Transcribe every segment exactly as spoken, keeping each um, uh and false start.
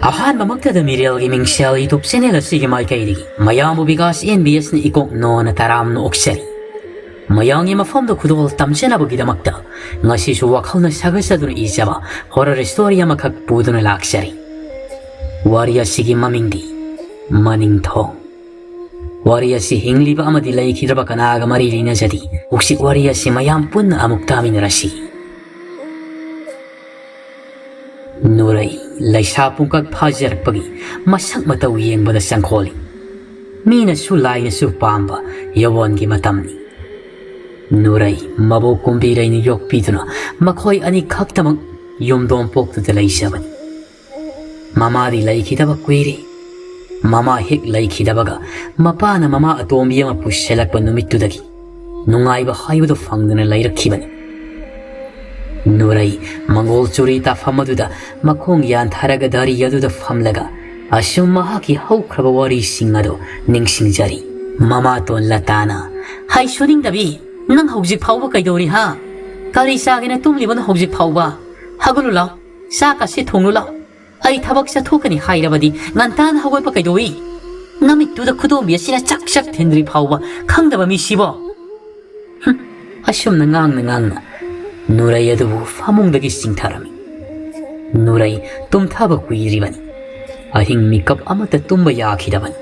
ꯑꯍꯥꯟꯕꯃꯛꯇꯗ ꯃꯤꯔꯦꯜꯒꯤ ꯃꯤꯡꯁꯦꯜ YouTube channel ꯑꯁꯤꯒꯤ ꯃꯥꯏꯀꯩꯗꯒꯤ ꯃꯌꯥꯝꯕꯨ ꯕꯤꯀꯥꯁ ꯑꯦꯟ ꯕꯤ ꯑꯦꯁꯅ ꯏꯀꯣꯛ ꯅꯣꯟꯅ ꯇꯔꯥꯝꯅ ꯑꯣꯛꯆꯔꯤ꯫ ꯃꯌꯥꯝꯒꯤ ꯃꯐꯝꯗ ꯈꯨꯗꯣꯜ ꯇꯝꯖꯅꯕꯒꯤꯗꯃꯛꯇ ꯉꯁꯤꯁꯨ ꯋꯥꯈꯜꯅ ꯁꯥꯒꯠꯆꯗꯨꯅ ꯏꯖꯕ horror story ꯑꯃꯈꯛ ꯄꯨꯗꯨꯅ ꯂꯥꯛꯆꯔꯤ꯫ ꯋꯥꯔꯤ ꯑꯁꯤꯒꯤ ꯃꯃꯤꯡꯗꯤ ꯃꯅꯤꯡꯊꯧ꯫ ꯋꯥꯔꯤ ꯑꯁꯤ ꯍꯤꯡꯂꯤꯕ ꯑꯃꯗꯤ ꯂꯩꯈꯤꯗ꯭ꯔꯕ ꯀꯅꯥꯒ ꯃꯔꯤ ꯂꯩꯅꯖꯗꯦ꯫ ꯍꯧꯖꯤꯛ ꯋꯥꯔꯤ ꯑꯁꯤ ꯃꯌꯥꯝ ꯄꯨꯟꯅ ꯑꯃꯨꯛ ꯇꯥꯃꯤꯟꯅꯔꯁꯤ꯫ ꯅꯨꯔꯩ ꯂꯩꯁꯥ ꯄꯨꯡꯀꯛ ꯐꯥꯖꯔꯛꯄꯒꯤ ꯃꯁꯛ ꯃꯇꯧ ꯌꯦꯡꯕꯗ ꯆꯪꯈꯣꯜꯂꯤ꯫ ꯃꯤꯅꯁꯨ ꯂꯥꯏꯅꯁꯨ ꯄꯥꯝꯕ ꯌꯧꯋꯣꯟꯒꯤ ꯃꯇꯝꯅꯤ꯫ ꯅꯨꯔꯩ ꯃꯕꯣꯛ ꯀꯨꯝꯕꯤꯔꯩꯅ ꯌꯣꯛꯄꯤꯗꯨꯅ ꯃꯈꯣꯏ ꯑꯅꯤ ꯈꯛꯇꯃꯛ ꯌꯨꯝꯗꯣꯡ ꯄꯣꯛꯇꯨꯗ ꯂꯩꯖꯕꯅꯤ꯫ ꯃꯃꯥꯗꯤ ꯂꯩꯈꯤꯗꯕ ꯀꯨꯏꯔꯦ꯫ ꯃꯃꯥ ꯍꯦꯛ ꯂꯩꯈꯤꯗꯕꯒ ꯃꯄꯥꯅ ꯃꯃꯥ ꯑꯇꯣꯝꯕꯤ ꯑꯃ ꯄꯨꯁꯤꯜꯂꯛꯄ ꯅꯨꯃꯤꯠꯇꯨꯗꯒꯤ ꯅꯨꯡꯉꯥꯏꯕ ꯍꯥꯏꯕꯗꯨ ꯐꯪꯗꯅ ꯂꯩꯔꯛꯈꯤꯕꯅꯤ꯫ ꯅꯨꯔꯩ ꯃꯪꯒꯣꯜ ꯆꯨꯔꯤ ꯇꯥꯐꯝ ꯑꯗꯨꯗ ꯃꯈꯣꯡ ꯌꯥꯟꯊꯔꯒ ꯗꯥꯔꯤ ꯑꯗꯨꯗ ꯐꯝꯂꯒ ꯑꯁꯨꯝ ꯃꯍꯥꯛꯀꯤ ꯍꯧꯈ꯭ꯔꯕ ꯋꯥꯔꯤꯁꯤꯡ ꯑꯗꯨ ꯅꯤꯡꯁꯤꯡꯖꯔꯤ꯫ ꯃꯃꯥꯇꯣꯟ ꯂꯇꯥꯅ, "ꯍꯩ ꯁꯨꯅꯤꯡꯗꯕꯤ, ꯅꯪ ꯍꯧꯖꯤꯛ ꯐꯥꯎꯕ ꯀꯩꯗꯧꯔꯤ ꯍꯥ? ꯀꯔꯤ ꯆꯥꯒꯦꯅ ꯇꯨꯝꯂꯤꯕꯅꯣ ꯍꯧꯖꯤꯛ ꯐꯥꯎꯕ? ꯍꯧꯒꯠꯂꯨ ꯂꯥꯎ, ꯆꯥꯛ ꯑꯁꯤ ꯊꯣꯡꯂꯨ ꯂꯥꯎ꯫ ꯑꯩ ꯊꯕꯛ ꯆꯠꯊꯣꯛꯀꯅꯤ ꯍꯥꯏꯔꯕꯗꯤ ꯉꯟꯇꯥꯅ ꯍꯧꯒꯠꯄ ꯀꯩꯗꯧꯏ? ꯅꯃꯤꯠꯇꯨꯗ ꯈꯨꯗꯣꯝꯕꯤ ꯑꯁꯤꯅ ꯆꯛ ꯆꯛ ꯊꯤꯟꯗ꯭ꯔꯤ ꯐꯥꯎꯕ ꯈꯪꯗꯕ ꯃꯤꯁꯤꯕꯣ?" ꯍꯨꯝ, ꯑꯁꯨꯝꯅ ꯉꯥꯡꯅ ꯉꯥꯡꯅ ꯅꯨꯔꯩ ꯑꯗꯨꯕꯨ ꯐꯃꯨꯡꯗꯒꯤ ꯆꯤꯡꯊꯔꯝꯃꯤ꯫ ꯅꯨꯔꯩ ꯇꯨꯝꯊꯕ ꯀꯨꯏꯔꯤꯕꯅꯤ꯫ ꯑꯍꯤꯡ ꯃꯤꯀꯞ ꯑꯃꯠꯇ ꯇꯨꯝꯕ ꯌꯥꯈꯤꯗꯕꯅꯤ꯫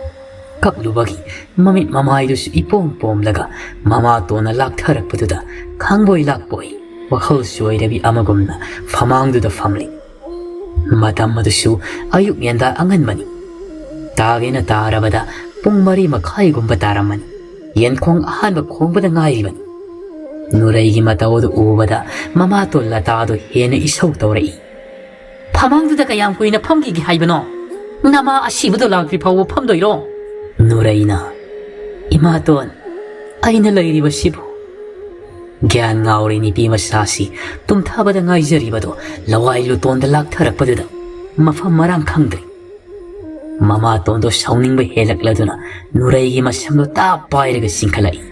ꯀꯞꯂꯨꯕꯒꯤ ꯃꯃꯤꯠ ꯃꯃꯥꯏꯗꯨꯁꯨ ꯏꯄꯣꯝ ꯄꯣꯝꯂꯒ ꯃꯃꯥꯇꯣꯟꯅ ꯂꯥꯛꯊꯔꯛꯄꯗꯨꯗ ꯈꯪꯕꯣꯏ ꯂꯥꯛꯄꯣꯏ ꯋꯥꯈꯜ ꯆꯣꯏꯔꯕꯤ ꯑꯃꯒꯨꯝꯅ ꯐꯃꯥꯡꯗꯨꯗ ꯐꯝꯂꯤ꯫ ꯃꯇꯝ ꯑꯗꯨꯁꯨ ꯑꯌꯨꯛ ꯉꯟꯇꯥ ꯑꯉꯟꯕꯅꯤ꯫ ꯇꯥꯒꯦꯅ ꯇꯥꯔꯕꯗ ꯄꯨꯡ ꯃꯔꯤ ꯃꯈꯥꯏꯒꯨꯝꯕ ꯇꯥꯔꯝꯃꯅꯤ꯫ ꯌꯦꯟꯈꯣꯡ ꯑꯍꯥꯟꯕ ꯈꯣꯡꯕꯗ ꯉꯥꯏꯔꯤꯕꯅꯤ꯫ ꯅꯨꯔꯩꯒꯤ ꯃꯇꯧ ꯑꯗꯨ ꯎꯕꯗ ꯃꯃꯥꯇꯣꯟ ꯂꯇꯥꯗꯨ ꯍꯦꯟꯅ ꯏꯁꯧ ꯇꯧꯔꯛꯏ꯫ "ꯐꯃꯥꯡꯗꯨꯗ ꯀꯌꯥꯝ ꯀꯨꯏꯅ ꯐꯝꯈꯤꯒꯦ ꯍꯥꯏꯕꯅꯣ? ꯅꯃꯥ ꯑꯁꯤꯕꯗꯣ ꯂꯥꯛꯇ꯭ꯔꯤ ꯐꯥꯎꯕ ꯐꯝꯗꯣꯏꯔꯣ?" ꯅꯨꯔꯩꯅ, "ꯏꯃꯥꯇꯣꯟ, ꯑꯩꯅ ꯂꯩꯔꯤꯕꯁꯤꯕꯨ?" ꯒ꯭ꯌꯥꯟ ꯉꯥꯎꯔꯦ ꯅꯨꯄꯤ ꯃꯆꯥꯁꯤ꯫ ꯇꯨꯝꯊꯕꯗ ꯉꯥꯏꯖꯔꯤꯕꯗꯣ ꯂꯋꯥꯏ ꯂꯨꯇꯣꯟꯗ ꯂꯥꯛꯊꯔꯛꯄꯗꯨꯗ ꯃꯐꯝ ꯃꯔꯥꯡ ꯈꯪꯗ꯭ꯔꯦ꯫ ꯃꯃꯥꯇꯣꯟꯗꯣ ꯁꯥꯎꯅꯤꯡꯕ ꯍꯦꯜꯂꯛꯂꯗꯨꯅ ꯅꯨꯔꯩꯒꯤ ꯃꯁꯝꯗꯣ ꯇꯥꯞ ꯄꯥꯏꯔꯒ ꯆꯤꯡꯈꯠꯂꯛꯏ꯫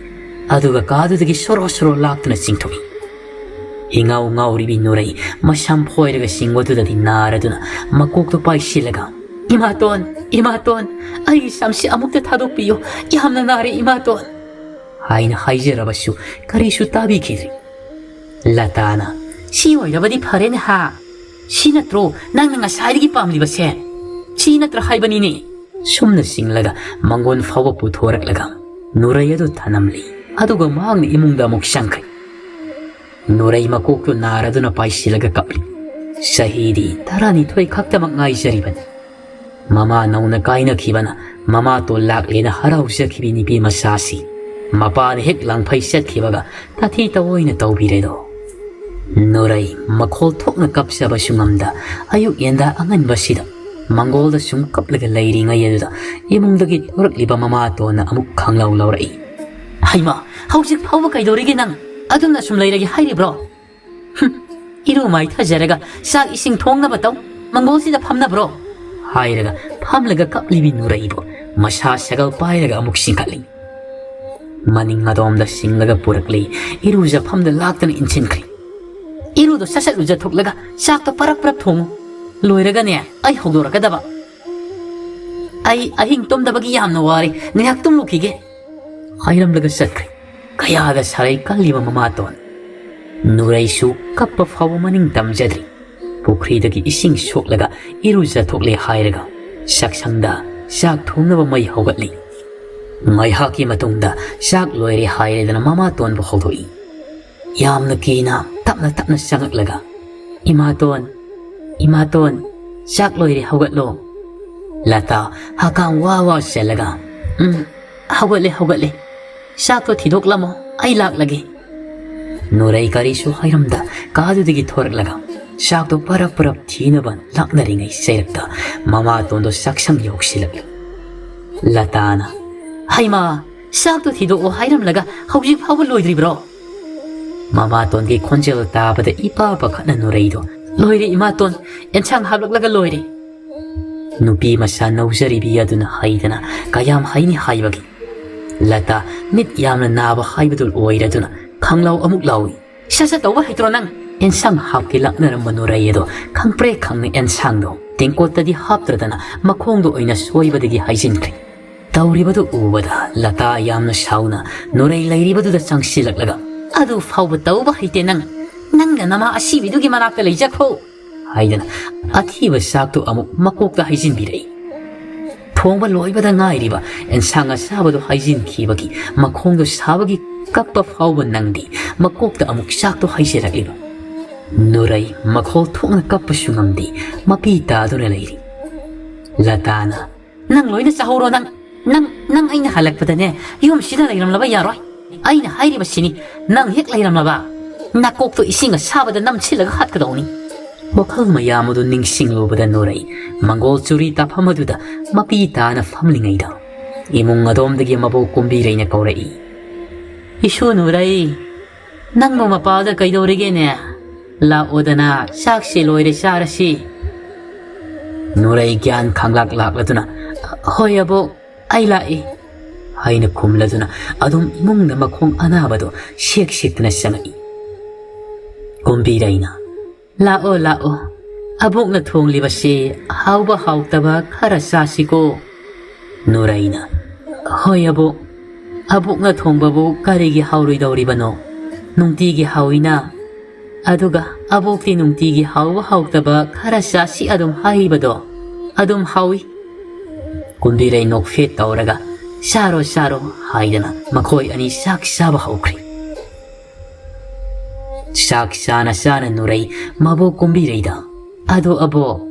ꯑꯗꯨꯒ ꯀꯥꯗꯨꯗꯒꯤ ꯁꯣꯔꯣ ꯁꯣꯔꯣ ꯂꯥꯛꯇꯨꯅ ꯆꯤꯡꯊꯣꯛꯏ꯫ ꯏꯉꯥꯎ ꯉꯥꯎꯔꯤꯕꯤ ꯅꯨꯔꯩ ꯃꯁꯝ ꯐꯣꯏꯔꯒ ꯁꯤꯡꯕꯗꯨꯗꯗꯤ ꯅꯥꯔꯗꯨꯅ ꯃꯀꯣꯛꯇꯨ ꯄꯥꯏꯁꯤꯜꯂꯒ, "ꯏꯃꯥꯇꯣꯟ, ꯏꯃꯥꯇꯣꯟ, ꯑꯩꯒꯤ ꯁꯝꯁꯤ ꯑꯃꯨꯛꯇ ꯊꯥꯗꯣꯛꯄꯤꯌꯨ, ꯌꯥꯝꯅ ꯅꯥꯔꯦ ꯏꯃꯥꯇꯣꯟ" ꯍꯥꯏꯅ ꯍꯥꯏꯖꯔꯕꯁꯨ ꯀꯔꯤꯁꯨ ꯇꯥꯕꯤꯈꯤꯗ꯭ꯔꯤ꯫ ꯂꯇꯥꯅ, "ꯁꯤ ꯑꯣꯏꯔꯕꯗꯤ ꯐꯔꯦꯅꯦ ꯍꯥ? ꯁꯤ ꯅꯠꯇ꯭ꯔꯣ ꯅꯪꯅ ꯉꯁꯥꯏꯗꯒꯤ ꯄꯥꯝꯂꯤꯕꯁꯦ? ꯁꯤ ꯅꯠꯇ꯭ꯔꯥ ꯍꯥꯏꯕꯅꯤꯅꯦ?" ꯁꯨꯝꯅ ꯆꯤꯡꯂꯒ ꯃꯪꯒꯣꯟ ꯐꯥꯎꯕ ꯄꯨꯊꯣꯔꯛꯂꯒ ꯅꯨꯔꯩ ꯑꯗꯨ ꯊꯅꯝꯂꯤ꯫ ꯑꯗꯨꯒ ꯃꯍꯥꯛꯅ ꯏꯃꯨꯡꯗ ꯑꯃꯨꯛ ꯆꯪꯈ꯭ꯔꯦ꯫ ꯅꯨꯔꯩ ꯃꯀꯣꯛꯇꯨ ꯅꯥꯔꯗꯨꯅ ꯄꯥꯏꯁꯤꯜꯂꯒ ꯀꯞꯂꯤ꯫ ꯆꯍꯤꯗꯤ ꯇꯔꯥꯅꯤꯊꯣꯏ ꯈꯛꯇꯃꯛ ꯉꯥꯏꯖꯔꯤꯕꯅꯤ꯫ ꯃꯃꯥ ꯅꯧꯅ ꯀꯥꯏꯅꯈꯤꯕꯅ ꯃꯃꯥꯇꯣꯟ ꯂꯥꯛꯂꯦꯅ ꯍꯔꯥꯎꯖꯈꯤꯕꯤ ꯅꯨꯄꯤ ꯃꯆꯥꯁꯤ ꯃꯄꯥꯅ ꯍꯦꯛ ꯂꯥꯡꯐꯩ ꯆꯠꯈꯤꯕꯒ ꯇꯥꯊꯤ ꯇꯑꯣꯏꯅ ꯇꯧꯕꯤꯔꯦꯗꯣ꯫ ꯅꯨꯔꯩ ꯃꯈꯣꯜ ꯊꯣꯛꯅ ꯀꯞꯆꯕꯁꯨ ꯉꯝꯗ ꯑꯌꯨꯛ ꯌꯦꯟꯗꯥ ꯑꯉꯟꯕꯁꯤꯗ ꯃꯪꯒꯣꯜꯗ ꯁꯨꯝ ꯀꯞꯂꯒ ꯂꯩꯔꯤꯉꯩ ꯑꯗꯨꯗ ꯏꯃꯨꯡꯗꯒꯤ ꯊꯣꯔꯛꯂꯤꯕ ꯃꯃꯥꯇꯣꯟꯅ ꯑꯃꯨꯛ ꯈꯪꯂꯧ ꯂꯧꯔꯛꯏ꯫ "ꯍꯩꯃꯥ, ꯍꯧꯖꯤꯛ ꯐꯥꯎꯕ ꯀꯩꯗꯧꯔꯤꯒꯦ ꯅꯪ? ꯑꯗꯨꯝꯅ ꯁꯨꯝ ꯂꯩꯔꯒꯦ ꯍꯥꯏꯔꯤꯕ꯭ꯔꯣ? ꯍꯨꯝ, ꯏꯔꯨ ꯃꯥꯏꯊꯖꯔꯒ ꯆꯥꯛ ꯏꯁꯤꯡ ꯊꯣꯡꯅꯕ ꯇꯧ, ꯃꯪꯒꯣꯜꯁꯤꯗ ꯐꯝꯅꯕ꯭ꯔꯣ?" ꯍꯥꯏꯔꯒ ꯐꯝꯂꯒ ꯀꯞꯂꯤꯕꯤ ꯅꯨꯔꯩꯕꯨ ꯃꯁꯥ ꯁꯦꯒꯜ ꯄꯥꯏꯔꯒ ꯑꯃꯨꯛ ꯆꯤꯡꯈꯠꯂꯤ꯫ ꯃꯅꯤꯡ ꯑꯗꯣꯝꯗ ꯆꯤꯡꯂꯒ ꯄꯨꯔꯛꯂꯤ꯫ ꯏꯔꯨꯖꯐꯝꯗ ꯂꯥꯛꯇꯅ ꯏꯟꯁꯤꯟꯈ꯭ꯔꯦ꯫ "ꯏꯔꯨꯗꯣ ꯁꯠ ꯁꯠ ꯂꯨꯖꯊꯣꯛꯂꯒ ꯆꯥꯛꯇꯣ ꯄꯔꯞ ꯄꯔꯞ ꯊꯣꯡꯉꯨ꯫ ꯂꯣꯏꯔꯒꯅꯦ, ꯑꯩ ꯍꯧꯗꯣꯔꯛꯀꯗꯕ꯫ ꯑꯩ ꯑꯍꯤꯡ ꯇꯨꯝꯗꯕꯒꯤ ꯌꯥꯝꯅ ꯋꯥꯔꯦ, ꯉꯥꯏꯍꯥꯛ ꯇꯨꯝꯃꯨꯈꯤꯒꯦ" ꯍꯥꯏꯔꯝꯂꯒ ꯆꯠꯈ꯭ꯔꯦ꯫ ꯀꯌꯥꯗ ꯁꯥꯔꯩ ꯀꯜꯂꯤꯕ ꯃꯃꯥꯇꯣꯟ! ꯅꯨꯔꯩꯁꯨ ꯀꯞꯄ ꯐꯥꯎꯕ ꯃꯅꯤꯡ ꯇꯝꯖꯗ꯭ꯔꯤ꯫ ꯄꯨꯈ꯭ꯔꯤꯗꯒꯤ ꯏꯁꯤꯡ ꯁꯣꯛꯂꯒ ꯏꯔꯨꯖꯊꯣꯛꯂꯦ ꯍꯥꯏꯔꯒ ꯆꯥꯛꯁꯪꯗ ꯆꯥꯛ ꯊꯣꯡꯅꯕ ꯃꯩ ꯍꯧꯒꯠꯂꯤ꯫ ꯉꯥꯏꯍꯥꯛꯀꯤ ꯃꯇꯨꯡꯗ ꯆꯥꯛ ꯂꯣꯏꯔꯦ ꯍꯥꯏꯔꯗꯅ ꯃꯃꯥꯇꯣꯟꯕꯨ ꯍꯧꯗꯣꯛꯏ꯫ ꯌꯥꯝꯅ ꯀꯤꯅ ꯇꯞꯅ ꯇꯞꯅ ꯆꯪꯉꯛꯂꯒ, "ꯏꯃꯥꯇꯣꯟ, ꯏꯃꯥꯇꯣꯟ, ꯆꯥꯛ ꯂꯣꯏꯔꯦ, ꯍꯧꯒꯠꯂꯣ"꯫ ꯂꯇꯥ ꯍꯀꯥꯝ ꯋꯥ ꯋꯥ ꯆꯜꯂꯒ, "ꯎꯝ, ꯍꯧꯒꯠꯂꯦ, ꯍꯧꯒꯠꯂꯦ꯫ ꯆꯥꯛꯇꯣ ꯊꯤꯗꯣꯛꯂꯝꯃꯣ, ꯑꯩ ꯂꯥꯛꯂꯒꯦ"꯫ ꯅꯨꯔꯩ ꯀꯔꯤꯁꯨ ꯍꯥꯏꯔꯝꯗ ꯀꯥꯗꯨꯗꯒꯤ ꯊꯣꯔꯛꯂꯒ ꯆꯥꯛꯇꯣ ꯄꯔꯞ ꯄꯔꯞ ꯊꯤꯅꯕ ꯂꯥꯛꯅꯔꯤꯉꯩ ꯆꯩꯔꯛꯇ ꯃꯃꯥꯇꯣꯟꯗꯣ ꯆꯥꯛꯁꯪ ꯌꯧꯁꯤꯜꯂꯛꯂꯤ꯫ ꯂꯇꯥꯅ, "ꯍꯩꯃꯥ, ꯆꯥꯛꯇꯣ ꯊꯤꯗꯣꯛꯑꯣ ꯍꯥꯏꯔꯝꯂꯒ ꯍꯧꯖꯤꯛ ꯐꯥꯎꯕ ꯂꯣꯏꯗ꯭ꯔꯤꯕ꯭ꯔꯣ?" ꯃꯃꯥꯇꯣꯟꯒꯤ ꯈꯣꯟꯖꯦꯜ ꯇꯥꯕꯗ ꯏꯄꯥ ꯄꯥꯈꯠꯅ ꯅꯨꯔꯩꯗꯣ, "ꯂꯣꯏꯔꯦ ꯏꯃꯥꯇꯣꯟ, ꯑꯦꯟꯁꯥꯡ ꯍꯥꯞꯂꯛꯂꯒ ꯂꯣꯏꯔꯦ"꯫ ꯅꯨꯄꯤ ꯃꯆꯥ ꯅꯧꯖꯔꯤꯕꯤ ꯑꯗꯨꯅ ꯍꯩꯗꯅ ꯀꯌꯥꯝ ꯍꯩꯅꯤ ꯍꯥꯏꯕꯒꯤ꯫ ꯂꯇꯥ ꯃꯤꯠ ꯌꯥꯝꯅ ꯅꯥꯕ ꯍꯥꯏꯕꯗꯨ ꯑꯣꯏꯔꯗꯨꯅ ꯈꯪꯂꯥꯎ ꯑꯃꯨꯛ ꯂꯥꯎꯏ꯫ ꯁꯠ ꯁꯠ ꯇꯧꯕ ꯍꯩꯇ꯭ꯔꯣ ꯅꯪ? ꯑꯦꯟꯁꯥꯡ ꯍꯥꯞꯀꯦ ꯂꯥꯛꯅꯔꯝꯕ ꯅꯨꯔꯩ ꯑꯗꯣ ꯈꯪꯄ꯭ꯔꯦꯛ ꯈꯪꯅ ꯑꯦꯟꯁꯥꯡꯗꯣ ꯇꯦꯡꯀꯣꯠꯇꯗꯤ ꯍꯥꯞꯇ꯭ꯔꯗꯅ ꯃꯈꯣꯡꯗ ꯑꯣꯏꯅ ꯁꯣꯏꯕꯗꯒꯤ ꯍꯩꯖꯤꯟꯈ꯭ꯔꯦ꯫ ꯇꯧꯔꯤꯕꯗꯨ ꯎꯕꯗ ꯂꯇꯥ ꯌꯥꯝꯅ ꯁꯥꯎꯅ ꯅꯨꯔꯩ ꯂꯩꯔꯤꯕꯗꯨꯗ ꯆꯪꯁꯤꯜꯂꯛꯂꯒ, "ꯑꯗꯨ ꯐꯥꯎꯕ ꯇꯧꯕ ꯍꯩꯇꯦ ꯅꯪ, ꯅꯪꯅ ꯅꯃꯥ ꯑꯁꯤꯕꯤꯗꯨꯒꯤ ꯃꯅꯥꯛꯇ ꯂꯩꯖꯈ꯭ꯔꯣ" ꯍꯥꯏꯗꯅ ꯑꯊꯤꯕ ꯆꯥꯛꯇꯨ ꯑꯃꯨꯛ ꯃꯀꯣꯛꯇ ꯍꯩꯖꯤꯟꯕꯤꯔꯛꯏ꯫ ꯊꯣꯡꯕ ꯂꯣꯏꯕꯗ ꯉꯥꯏꯔꯤꯕ ꯑꯦꯟꯁꯥꯡ ꯑꯁꯥꯕꯗꯨ ꯍꯩꯖꯤꯟꯈꯤꯕꯒꯤ ꯃꯈꯣꯡꯗꯨ ꯁꯥꯕꯒꯤ ꯀꯞꯄ ꯐꯥꯎꯕ ꯅꯪꯗꯦ, ꯃꯀꯣꯛꯇ ꯑꯃꯨꯛ ꯆꯥꯛꯇꯣ ꯍꯩꯖꯔꯛꯂꯤꯕ꯫ ꯅꯨꯔꯩ ꯃꯈꯣꯜ ꯊꯣꯛꯅ ꯀꯞꯄꯁꯨ ꯉꯝꯗꯦ, ꯃꯄꯤ ꯇꯥꯗꯨꯅ ꯂꯩꯔꯤ꯫ ꯂꯇꯥꯅ, "ꯅꯪ ꯂꯣꯏꯅ ꯆꯥꯍꯧꯔꯣ, ꯅꯪ, ꯅꯪ, ꯅꯪ ꯑꯩꯅ ꯍꯜꯂꯛꯄꯗꯅꯦ ꯌꯨꯝꯁꯤꯗ ꯂꯩꯔꯝꯂꯕ ꯌꯥꯔꯣꯏ꯫ ꯑꯩꯅ ꯍꯥꯏꯔꯤꯕꯁꯤꯅꯤ, ꯅꯪ ꯍꯦꯛ ꯂꯩꯔꯝꯂꯕ ꯅꯀꯣꯛꯇꯣ ꯏꯁꯤꯡ ꯑꯁꯥꯕꯗ ꯅꯝꯁꯤꯜꯂꯒ ꯍꯥꯠꯀꯗꯧꯅꯤ"꯫ ꯋꯥꯈꯜ ꯃꯌꯥꯝ ꯑꯗꯨ ꯅꯤꯡꯁꯤꯡꯂꯨꯕꯗ ꯅꯨꯔꯩ ꯃꯪꯒꯣꯜ ꯆꯨꯔꯤ ꯇꯥꯐꯝ ꯑꯗꯨꯗ ꯃꯄꯤ ꯇꯥꯅ ꯐꯝꯂꯤꯉꯩꯗ ꯏꯃꯨꯡ ꯑꯗꯣꯝꯗꯒꯤ ꯃꯕꯣꯛ ꯀꯨꯝꯕꯤꯔꯩꯅ ꯀꯧꯔꯛꯏ, "ꯏꯁꯨ ꯅꯨꯔꯩ, ꯅꯪꯕꯨ ꯃꯄꯥꯜꯗ ꯀꯩꯗꯧꯔꯤꯒꯦꯅꯦ? ꯂꯥꯛꯑꯣꯗꯅ, ꯆꯥꯛꯁꯦ ꯂꯣꯏꯔꯦ, ꯆꯥꯔꯁꯤ"꯫ ꯅꯨꯔꯩ ꯒ꯭ꯌꯥꯟ ꯈꯪꯂꯥꯛ ꯂꯥꯛꯂꯗꯨꯅ, "ꯍꯣꯏ ꯑꯕꯣꯛ, ꯑꯩ ꯂꯥꯛꯏ" ꯍꯥꯏꯅ ꯈꯨꯝꯂꯗꯨꯅ ꯑꯗꯨꯝ ꯏꯃꯨꯡꯗ ꯃꯈꯣꯡ ꯑꯅꯥꯕꯗꯣ ꯁꯦꯛ ꯁꯦꯛꯇꯨꯅ ꯆꯪꯉꯛꯏ꯫ ꯀꯨꯝꯕꯤꯔꯩꯅ, "ꯂꯥꯛꯑꯣ, ꯂꯥꯛꯑꯣ, ꯑꯕꯣꯛꯅ ꯊꯣꯡꯂꯤꯕꯁꯤ ꯍꯥꯎꯕ ꯍꯥꯎꯇꯕ ꯈꯔ ꯆꯥꯁꯤꯀꯣ"꯫ ꯅꯨꯔꯩꯅ, "ꯍꯣꯏ ꯑꯕꯣꯛ, ꯑꯕꯣꯛꯅ ꯊꯣꯡꯕꯕꯨ ꯀꯔꯤꯒꯤ ꯍꯥꯎꯔꯣꯏꯗꯧꯔꯤꯕꯅꯣ? ꯅꯨꯡꯇꯤꯒꯤ ꯍꯥꯎꯏꯅ꯫ ꯑꯗꯨꯒ ꯑꯕꯣꯛꯇꯤ ꯅꯨꯡꯇꯤꯒꯤ ꯍꯥꯎꯕ ꯍꯥꯎꯇꯕ ꯈꯔ ꯆꯥꯁꯤ ꯑꯗꯨꯝ ꯍꯥꯏꯔꯤꯕꯗꯣ ꯑꯗꯨꯝ ꯍꯥꯎꯏ"꯫ ꯀꯨꯝꯕꯤꯔꯩ ꯅꯣꯛꯐꯦꯠ ꯇꯧꯔꯒ, "ꯆꯥꯔꯣ, ꯆꯥꯔꯣ" ꯍꯥꯏꯗꯅ ꯃꯈꯣꯏ ꯑꯅꯤ ꯆꯥꯛ ꯆꯥꯕ ꯍꯧꯈ꯭ꯔꯦ꯫ ꯆꯥꯛ ꯆꯥꯅ ꯆꯥꯅ ꯅꯨꯔꯩ ꯃꯕꯣꯛ ꯀꯨꯝꯕꯤꯔꯩꯗ, "ꯑꯗꯣ ꯑꯕꯣꯛ,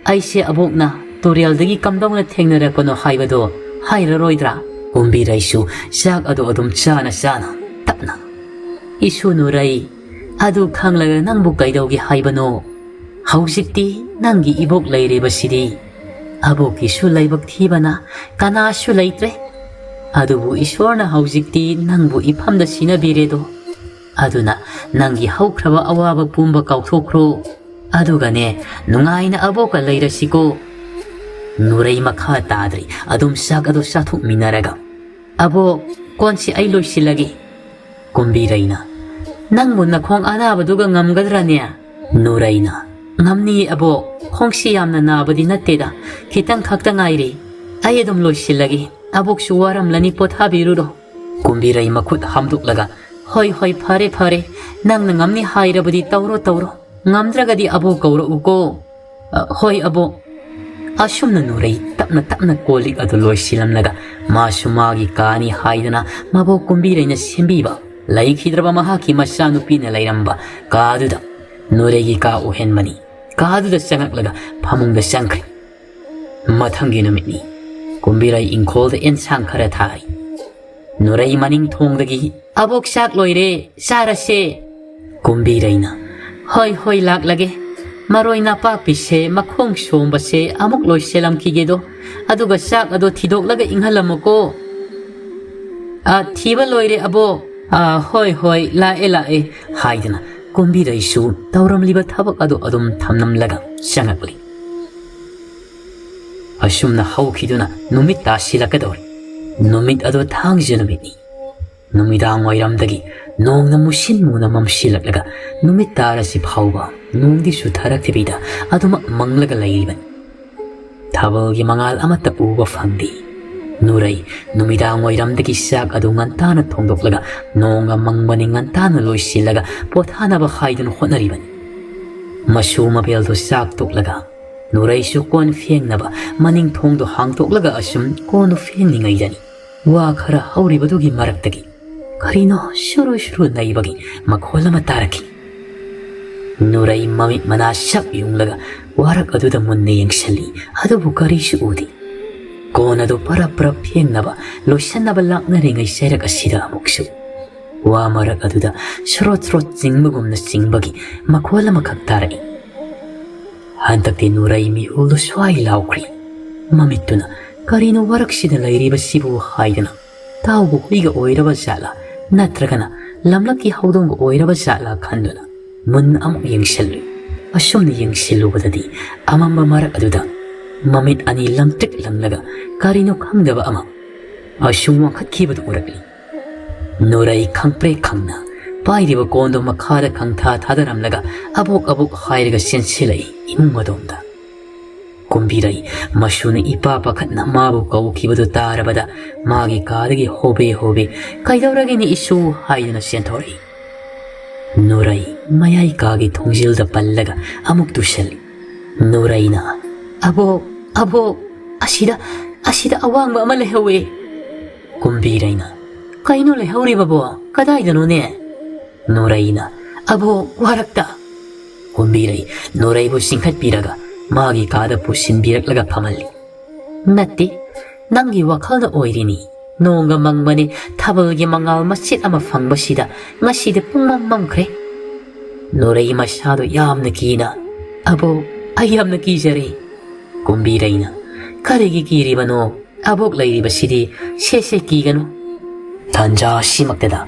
ꯑꯩꯁꯦ ꯑꯕꯣꯛꯅ ꯇꯨꯔꯦꯜꯗꯒꯤ ꯀꯝꯗꯧꯅ ꯊꯦꯡꯅꯔꯛꯄꯅꯣ ꯍꯥꯏꯕꯗꯣ ꯍꯥꯏꯔꯔꯣꯏꯗ꯭ꯔꯥ?" ꯀꯨꯝꯕꯤꯔꯩꯁꯨ ꯆꯥꯛ ꯑꯗꯨ ꯑꯗꯨꯝ ꯆꯥꯅ ꯆꯥꯅ ꯇꯞꯅ, "ꯏꯁꯨ ꯅꯨꯔꯩ, ꯑꯗꯨ ꯈꯪꯂꯒ ꯅꯪꯕꯨ ꯀꯩꯗꯧꯒꯦ ꯍꯥꯏꯕꯅꯣ? ꯍꯧꯖꯤꯛꯇꯤ ꯅꯪꯒꯤ ꯏꯕꯣꯛ ꯂꯩꯔꯤꯕꯁꯤꯗꯤ ꯑꯕꯣꯛꯀꯤꯁꯨ ꯂꯥꯏꯕꯛ ꯊꯤꯕꯅ ꯀꯅꯥꯁꯨ ꯂꯩꯇ꯭ꯔꯦ꯫ ꯑꯗꯨꯕꯨ ꯏꯁꯣꯔꯅ ꯍꯧꯖꯤꯛꯇꯤ ꯅꯪꯕꯨ ꯏꯐꯝꯗ ꯁꯤꯟꯅꯕꯤꯔꯦꯗꯣ꯫ ꯑꯗꯨꯅ ꯅꯪꯒꯤ ꯍꯧꯈ꯭ꯔꯕ ꯑꯋꯥꯕ ꯄꯨꯝꯕ ꯀꯥꯎꯊꯣꯛꯈ꯭ꯔꯣ꯫ ꯑꯗꯨꯒꯅꯦ, ꯅꯨꯡꯉꯥꯏꯅ ꯑꯕꯣꯛꯀ ꯂꯩꯔꯁꯤꯀꯣ"꯫ ꯅꯨꯔꯩ ꯃꯈꯥ ꯇꯥꯗ꯭ꯔꯤ, ꯑꯗꯨꯝ ꯆꯥꯛ ꯑꯗꯨ ꯆꯥꯊꯣꯛꯃꯤꯟꯅꯔꯒ, "ꯑꯕꯣꯛ, ꯀꯣꯟꯁꯤ ꯑꯩ ꯂꯣꯏꯁꯤꯜꯂꯒꯦ"꯫ ꯀꯨꯝꯕꯤꯔꯩꯅ, "ꯅꯪꯕꯨ ꯅꯈꯣꯡ ꯑꯅꯥꯕꯗꯨꯒ ꯉꯝꯒꯗ꯭ꯔꯅꯦ?" ꯅꯨꯔꯩꯅ, "ꯉꯝꯅꯤꯌꯦ ꯑꯕꯣꯛ, ꯈꯣꯡꯁꯤ ꯌꯥꯝꯅ ꯅꯥꯕꯗꯤ ꯅꯠꯇꯦꯗ, ꯈꯤꯇꯪ ꯈꯛꯇ ꯉꯥꯏꯔꯤ꯫ ꯑꯩ ꯑꯗꯨꯝ ꯂꯣꯏꯁꯤꯜꯂꯒꯦ, ꯑꯕꯣꯛꯁꯨ ꯋꯥꯔꯝꯂꯅꯤ, ꯄꯣꯊꯥꯕꯤꯔꯨꯔꯣ꯫" ꯀꯨꯝꯕꯤꯔꯩ ꯃꯈꯨꯠ ꯍꯥꯝꯗꯣꯛꯂꯒ, "ꯍꯣꯏ ꯍꯣꯏ, ꯐꯔꯦ ꯐꯔꯦ, ꯅꯪꯅ ꯉꯝꯅꯤ ꯍꯥꯏꯔꯕꯗꯤ ꯇꯧꯔꯣ ꯇꯧꯔꯣ, ꯉꯝꯗ꯭ꯔꯒꯗꯤ ꯑꯕꯣꯛ ꯀꯧꯔꯛꯎꯀꯣ꯫" "ꯑ, ꯍꯣꯏ ꯑꯕꯣꯛ꯫" ꯑꯁꯨꯝꯅ ꯅꯨꯔꯩ ꯇꯞꯅ ꯇꯞꯅ ꯀꯣꯜ ꯂꯤꯛ ꯑꯗꯨ ꯂꯣꯏꯁꯤꯜꯂꯝꯂꯒ ꯃꯥꯁꯨ ꯃꯥꯒꯤ ꯀꯥꯅꯤ ꯍꯥꯏꯗꯨꯅ ꯃꯕꯣꯛ ꯀꯨꯝꯕꯤꯔꯩꯅ ꯁꯦꯝꯕꯤꯕ ꯂꯩꯈꯤꯗ꯭ꯔꯕ ꯃꯍꯥꯛꯀꯤ ꯃꯆꯥꯅꯨꯄꯤꯅ ꯂꯩꯔꯝꯕ ꯀꯥꯗꯨꯗ, ꯅꯨꯔꯩꯒꯤ ꯀꯥ ꯑꯣꯏꯍꯟꯕꯅꯤ, ꯀꯥꯗꯨꯗ ꯆꯪꯉꯛꯂꯒ ꯐꯃꯨꯡꯗ ꯆꯪꯈ꯭ꯔꯦ꯫ ꯃꯊꯪꯒꯤ ꯅꯨꯃꯤꯠꯅꯤ꯫ ꯀꯨꯝꯕꯤꯔꯩ ꯏꯪꯈꯣꯜꯗ ꯑꯦꯟꯁꯥꯡ ꯈꯔ ꯊꯥꯔꯤ꯫ ꯅꯨꯔꯩ ꯃꯅꯤꯡ ꯊꯣꯡꯗꯒꯤ, "ꯑꯕꯣꯛ, ꯆꯥꯛ ꯂꯣꯏꯔꯦ, ꯆꯥꯔꯁꯦ꯫" ꯀꯨꯝꯕꯤꯔꯩꯅ, "ꯍꯣꯏ ꯍꯣꯏ, ꯂꯥꯛꯂꯒꯦ꯫ ꯃꯔꯣꯏ ꯅꯄꯥꯛꯄꯤꯁꯦ, ꯃꯈꯣꯡ ꯁꯣꯝꯕꯁꯦ ꯑꯃꯨꯛ ꯂꯣꯏꯁꯤꯜꯂꯝꯈꯤꯒꯦꯗꯣ, ꯑꯗꯨꯒ ꯆꯥꯛ ꯑꯗꯣ ꯊꯤꯗꯣꯛꯂꯒ ꯏꯪꯍꯜꯂꯝꯃꯨꯀꯣ꯫" "ꯑ, ꯊꯤꯕ ꯂꯣꯏꯔꯦ ꯑꯕꯣꯛ꯫" "ꯑ, ꯍꯣꯏ ꯍꯣꯏ, ꯂꯥꯛꯑꯦ ꯂꯥꯛꯑꯦ" ꯍꯥꯏꯗꯨꯅ ꯀꯨꯝꯕꯤꯔꯩꯁꯨ ꯇꯧꯔꯝꯂꯤꯕ ꯊꯕꯛ ꯑꯗꯨ ꯑꯗꯨꯝ ꯊꯝꯂꯝꯂꯒ ꯆꯪꯉꯛꯂꯤ꯫ ꯑꯁꯨꯝꯅ ꯍꯧꯈꯤꯗꯨꯅ ꯅꯨꯃꯤꯠ ꯇꯥꯁꯤꯜꯂꯛꯀꯗꯧꯔꯦ꯫ ꯅꯨꯃꯤꯠ ꯑꯗꯨ ꯊꯥꯡꯖ ꯅꯨꯃꯤꯠꯅꯤ꯫ ꯅꯨꯃꯤꯗꯥꯡ ꯋꯥꯏꯔꯝꯗꯒꯤ ꯅꯣꯡꯅ ꯃꯨꯁꯤꯟ ꯃꯨꯅ ꯃꯝꯁꯤꯜꯂꯛꯂꯒ ꯅꯨꯃꯤꯠ ꯇꯥꯔꯁꯤ ꯐꯥꯎꯕ ꯅꯣꯡꯗꯤ ꯆꯨꯊꯔꯛꯇꯕꯤꯗ ꯑꯗꯨꯃꯛ ꯃꯪꯂꯒ ꯂꯩꯔꯤꯕꯅꯤ꯫ ꯊꯥꯕꯜꯒꯤ ꯃꯉꯥꯜ ꯑꯃꯠꯇ ꯎꯕ ꯐꯪꯗꯦ꯫ ꯅꯨꯔꯩ ꯅꯨꯃꯤꯗꯥꯡ ꯋꯥꯏꯔꯝꯗꯒꯤ ꯆꯥꯛ ꯑꯗꯨ ꯉꯟꯇꯥꯅ ꯊꯣꯡꯗꯣꯛꯂꯒ ꯅꯣꯡꯒ ꯃꯪꯕꯅꯤ ꯉꯟꯇꯥꯅ ꯂꯣꯏꯁꯤꯜꯂꯒ ꯄꯣꯊꯥꯅꯕ ꯍꯥꯏꯗꯨꯅ ꯍꯣꯠꯅꯔꯤꯕꯅꯤ꯫ ꯃꯁꯨ ꯃꯕꯦꯜꯗꯨ ꯆꯥꯛ ꯇꯣꯛꯂꯒ ꯅꯨꯔꯩꯁꯨ ꯀꯣꯟ ꯐꯦꯡꯅꯕ ꯃꯅꯤꯡ ꯊꯣꯡꯗꯨ ꯍꯥꯡꯗꯣꯛꯂꯒ ꯑꯁꯨꯝ ꯀꯣꯟꯗꯨ ꯐꯦꯡꯂꯤꯉꯩꯗꯅꯤ ꯋꯥ ꯈꯔ ꯍꯧꯔꯤꯕꯗꯨꯒꯤ ꯃꯔꯛꯇꯒꯤ ꯀꯔꯤꯅꯣ ꯁꯨꯔꯨ ꯁꯨꯔꯨ ꯅꯩꯕꯒꯤ ꯃꯈꯣꯜ ꯑꯃ ꯇꯥꯔꯛꯈꯤ꯫ ꯅꯨꯔꯩ ꯃꯃꯤꯠ ꯃꯅꯥ ꯁꯛ ꯌꯨꯡꯂꯒ ꯋꯥꯔꯛ ꯑꯗꯨꯗ ꯃꯨꯟꯅ ꯌꯦꯡꯁꯤꯜꯂꯤ, ꯑꯗꯨꯕꯨ ꯀꯔꯤꯁꯨ ꯎꯗꯦ꯫ ꯀꯣꯟ ꯑꯗꯨ ꯄꯔꯞ ꯄꯔꯞ ꯐꯦꯡꯅꯕ ꯂꯣꯏꯁꯤꯟꯅꯕ ꯂꯥꯛꯅꯔꯤꯉꯩ ꯆꯩꯔꯛ ꯑꯁꯤꯗ ꯑꯃꯨꯛꯁꯨ ꯋꯥ ꯃꯔꯛ ꯑꯗꯨꯗ ꯁ꯭ꯔꯣꯠ ꯁ꯭ꯔꯣꯠ ꯆꯤꯡꯕꯒꯨꯝꯅ ꯆꯤꯡꯕꯒꯤ ꯃꯈꯣꯜ ꯑꯃꯈꯛ ꯇꯥꯔꯛꯏ꯫ ꯍꯟꯗꯛꯇꯤ ꯅꯨꯔꯩ ꯃꯤꯍꯨꯜꯗꯨ ꯁ꯭ꯋꯥꯏ ꯂꯥꯎꯈ꯭ꯔꯤ꯫ ꯃꯃꯤꯠꯇꯨꯅ ꯀꯔꯤꯅꯣ ꯋꯥꯔꯛꯁꯤꯗ ꯂꯩꯔꯤꯕꯁꯤꯕꯨ ꯍꯥꯏꯗꯨꯅ ꯇꯥꯎꯕ ꯍꯨꯏꯒ ꯑꯣꯏꯔꯕ ꯖꯥꯠꯂꯥ, ꯅꯠꯇ꯭ꯔꯒꯅ ꯂꯝꯂꯛꯀꯤ ꯍꯧꯗꯣꯡꯒ ꯑꯣꯏꯔꯕ ꯖꯥꯠꯂꯥ ꯈꯟꯗꯨꯅ ꯃꯨꯟꯅ ꯑꯃꯨꯛ ꯌꯦꯡꯁꯤꯜꯂꯨꯏ꯫ ꯑꯁꯨꯝꯅ ꯌꯦꯡꯁꯤꯜꯂꯨꯕꯗꯗꯤ ꯑꯃꯝꯕ ꯃꯔꯛ ꯑꯗꯨꯗ ꯃꯃꯤꯠ ꯑꯅꯤ ꯂꯪꯇ꯭ꯔꯤꯛ ꯂꯪꯂꯒ ꯀꯔꯤꯅꯣ ꯈꯪꯗꯕ ꯑꯃ ꯑꯁꯨꯝ ꯋꯥꯡꯈꯠꯈꯤꯕꯗꯨ ꯎꯔꯛꯂꯤ꯫ ꯅꯨꯔꯩ ꯈꯪꯄ꯭ꯔꯦꯛ ꯈꯪꯅ ꯄꯥꯏꯔꯤꯕ ꯀꯣꯟꯗꯣ ꯃꯈꯥꯗ ꯈꯪꯊꯥ ꯊꯥꯗꯔꯝꯂꯒ ꯑꯕꯣꯛ ꯑꯕꯣꯛ ꯍꯥꯏꯔꯒ ꯆꯦꯟꯁꯤꯜꯂꯛꯏ ꯏꯃꯨꯡ ꯑꯗꯣꯝꯗ꯫ ꯀꯨꯝꯕꯤꯔꯩ ꯃꯁꯨꯅ ꯏꯄꯥ ꯄꯥꯈꯠꯅ ꯃꯥꯕꯨ ꯀꯧꯈꯤꯕꯗꯨ ꯇꯥꯔꯕꯗ ꯃꯥꯒꯤ ꯀꯥꯗꯒꯤ ꯍꯣꯕꯦ ꯍꯣꯕꯦ "ꯀꯩꯗꯧꯔꯒꯦꯅꯦ ꯏꯁꯨ?" ꯍꯥꯏꯗꯨꯅ ꯆꯦꯟꯊꯣꯔꯛꯏ꯫ ꯅꯨꯔꯩ ꯃꯌꯥꯏ ꯀꯥꯒꯤ ꯊꯣꯡꯖꯤꯜꯗ ꯄꯜꯂꯒ ꯑꯃꯨꯛ ꯇꯨꯁꯜꯂꯤ꯫ ꯅꯨꯔꯩꯅ "ꯑꯕꯣꯛ, ꯑꯕꯣꯛ, ꯑꯁꯤꯗ, ꯑꯁꯤꯗ ꯑꯋꯥꯡꯕ ꯑꯃ ꯂꯩꯍꯧꯋꯦ!" ꯀꯨꯝꯕꯤꯔꯩꯅ "ꯀꯩꯅꯣ ꯂꯩꯍꯧꯔꯤꯕꯕꯣ? ꯀꯗꯥꯏꯗꯅꯣꯅꯦ?" ꯅꯨꯔꯩꯅ "ꯑꯕꯣꯛ, ꯋꯥꯔꯛꯇ!" ꯀꯨꯝꯕꯤꯔꯩ ꯅꯨꯔꯩꯕꯨ ꯆꯤꯡꯈꯠꯄꯤꯔꯒ ꯃꯥꯒꯤ ꯀꯥꯗ ꯄꯨꯁꯤꯟꯕꯤꯔꯛꯂꯒ ꯐꯝꯍꯜꯂꯤ꯫ "ꯅꯠꯇꯦ, ꯅꯪꯒꯤ ꯋꯥꯈꯜꯅ ꯑꯣꯏꯔꯤꯅꯤ꯫ ꯅꯣꯡꯒ ꯃꯪꯕꯅꯦ, ꯊꯥꯕꯜꯒꯤ ꯃꯉꯥꯜ ꯃꯆꯦꯠ ꯑꯃ ꯐꯪꯕꯁꯤꯗ ꯉꯁꯤꯗꯤ ꯄꯨꯡꯃꯝ ꯃꯝꯈ꯭ꯔꯦ꯫" ꯅꯨꯔꯩ ꯃꯁꯥꯗꯨ ꯌꯥꯝꯅ ꯀꯤꯅ "ꯑꯕꯣꯛ, ꯑꯩ ꯌꯥꯝꯅ ꯀꯤꯖꯔꯦ꯫" ꯀꯨꯝꯕꯤꯔꯩꯅ "ꯀꯔꯤꯒꯤ ꯀꯤꯔꯤꯕꯅꯣ? ꯑꯕꯣꯛ ꯂꯩꯔꯤꯕꯁꯤꯗꯤ, ꯁꯦ ꯁꯦ, ꯀꯤꯒꯅꯨ꯫" ꯇꯥꯟꯖꯥ ꯑꯁꯤꯃꯛꯇꯗ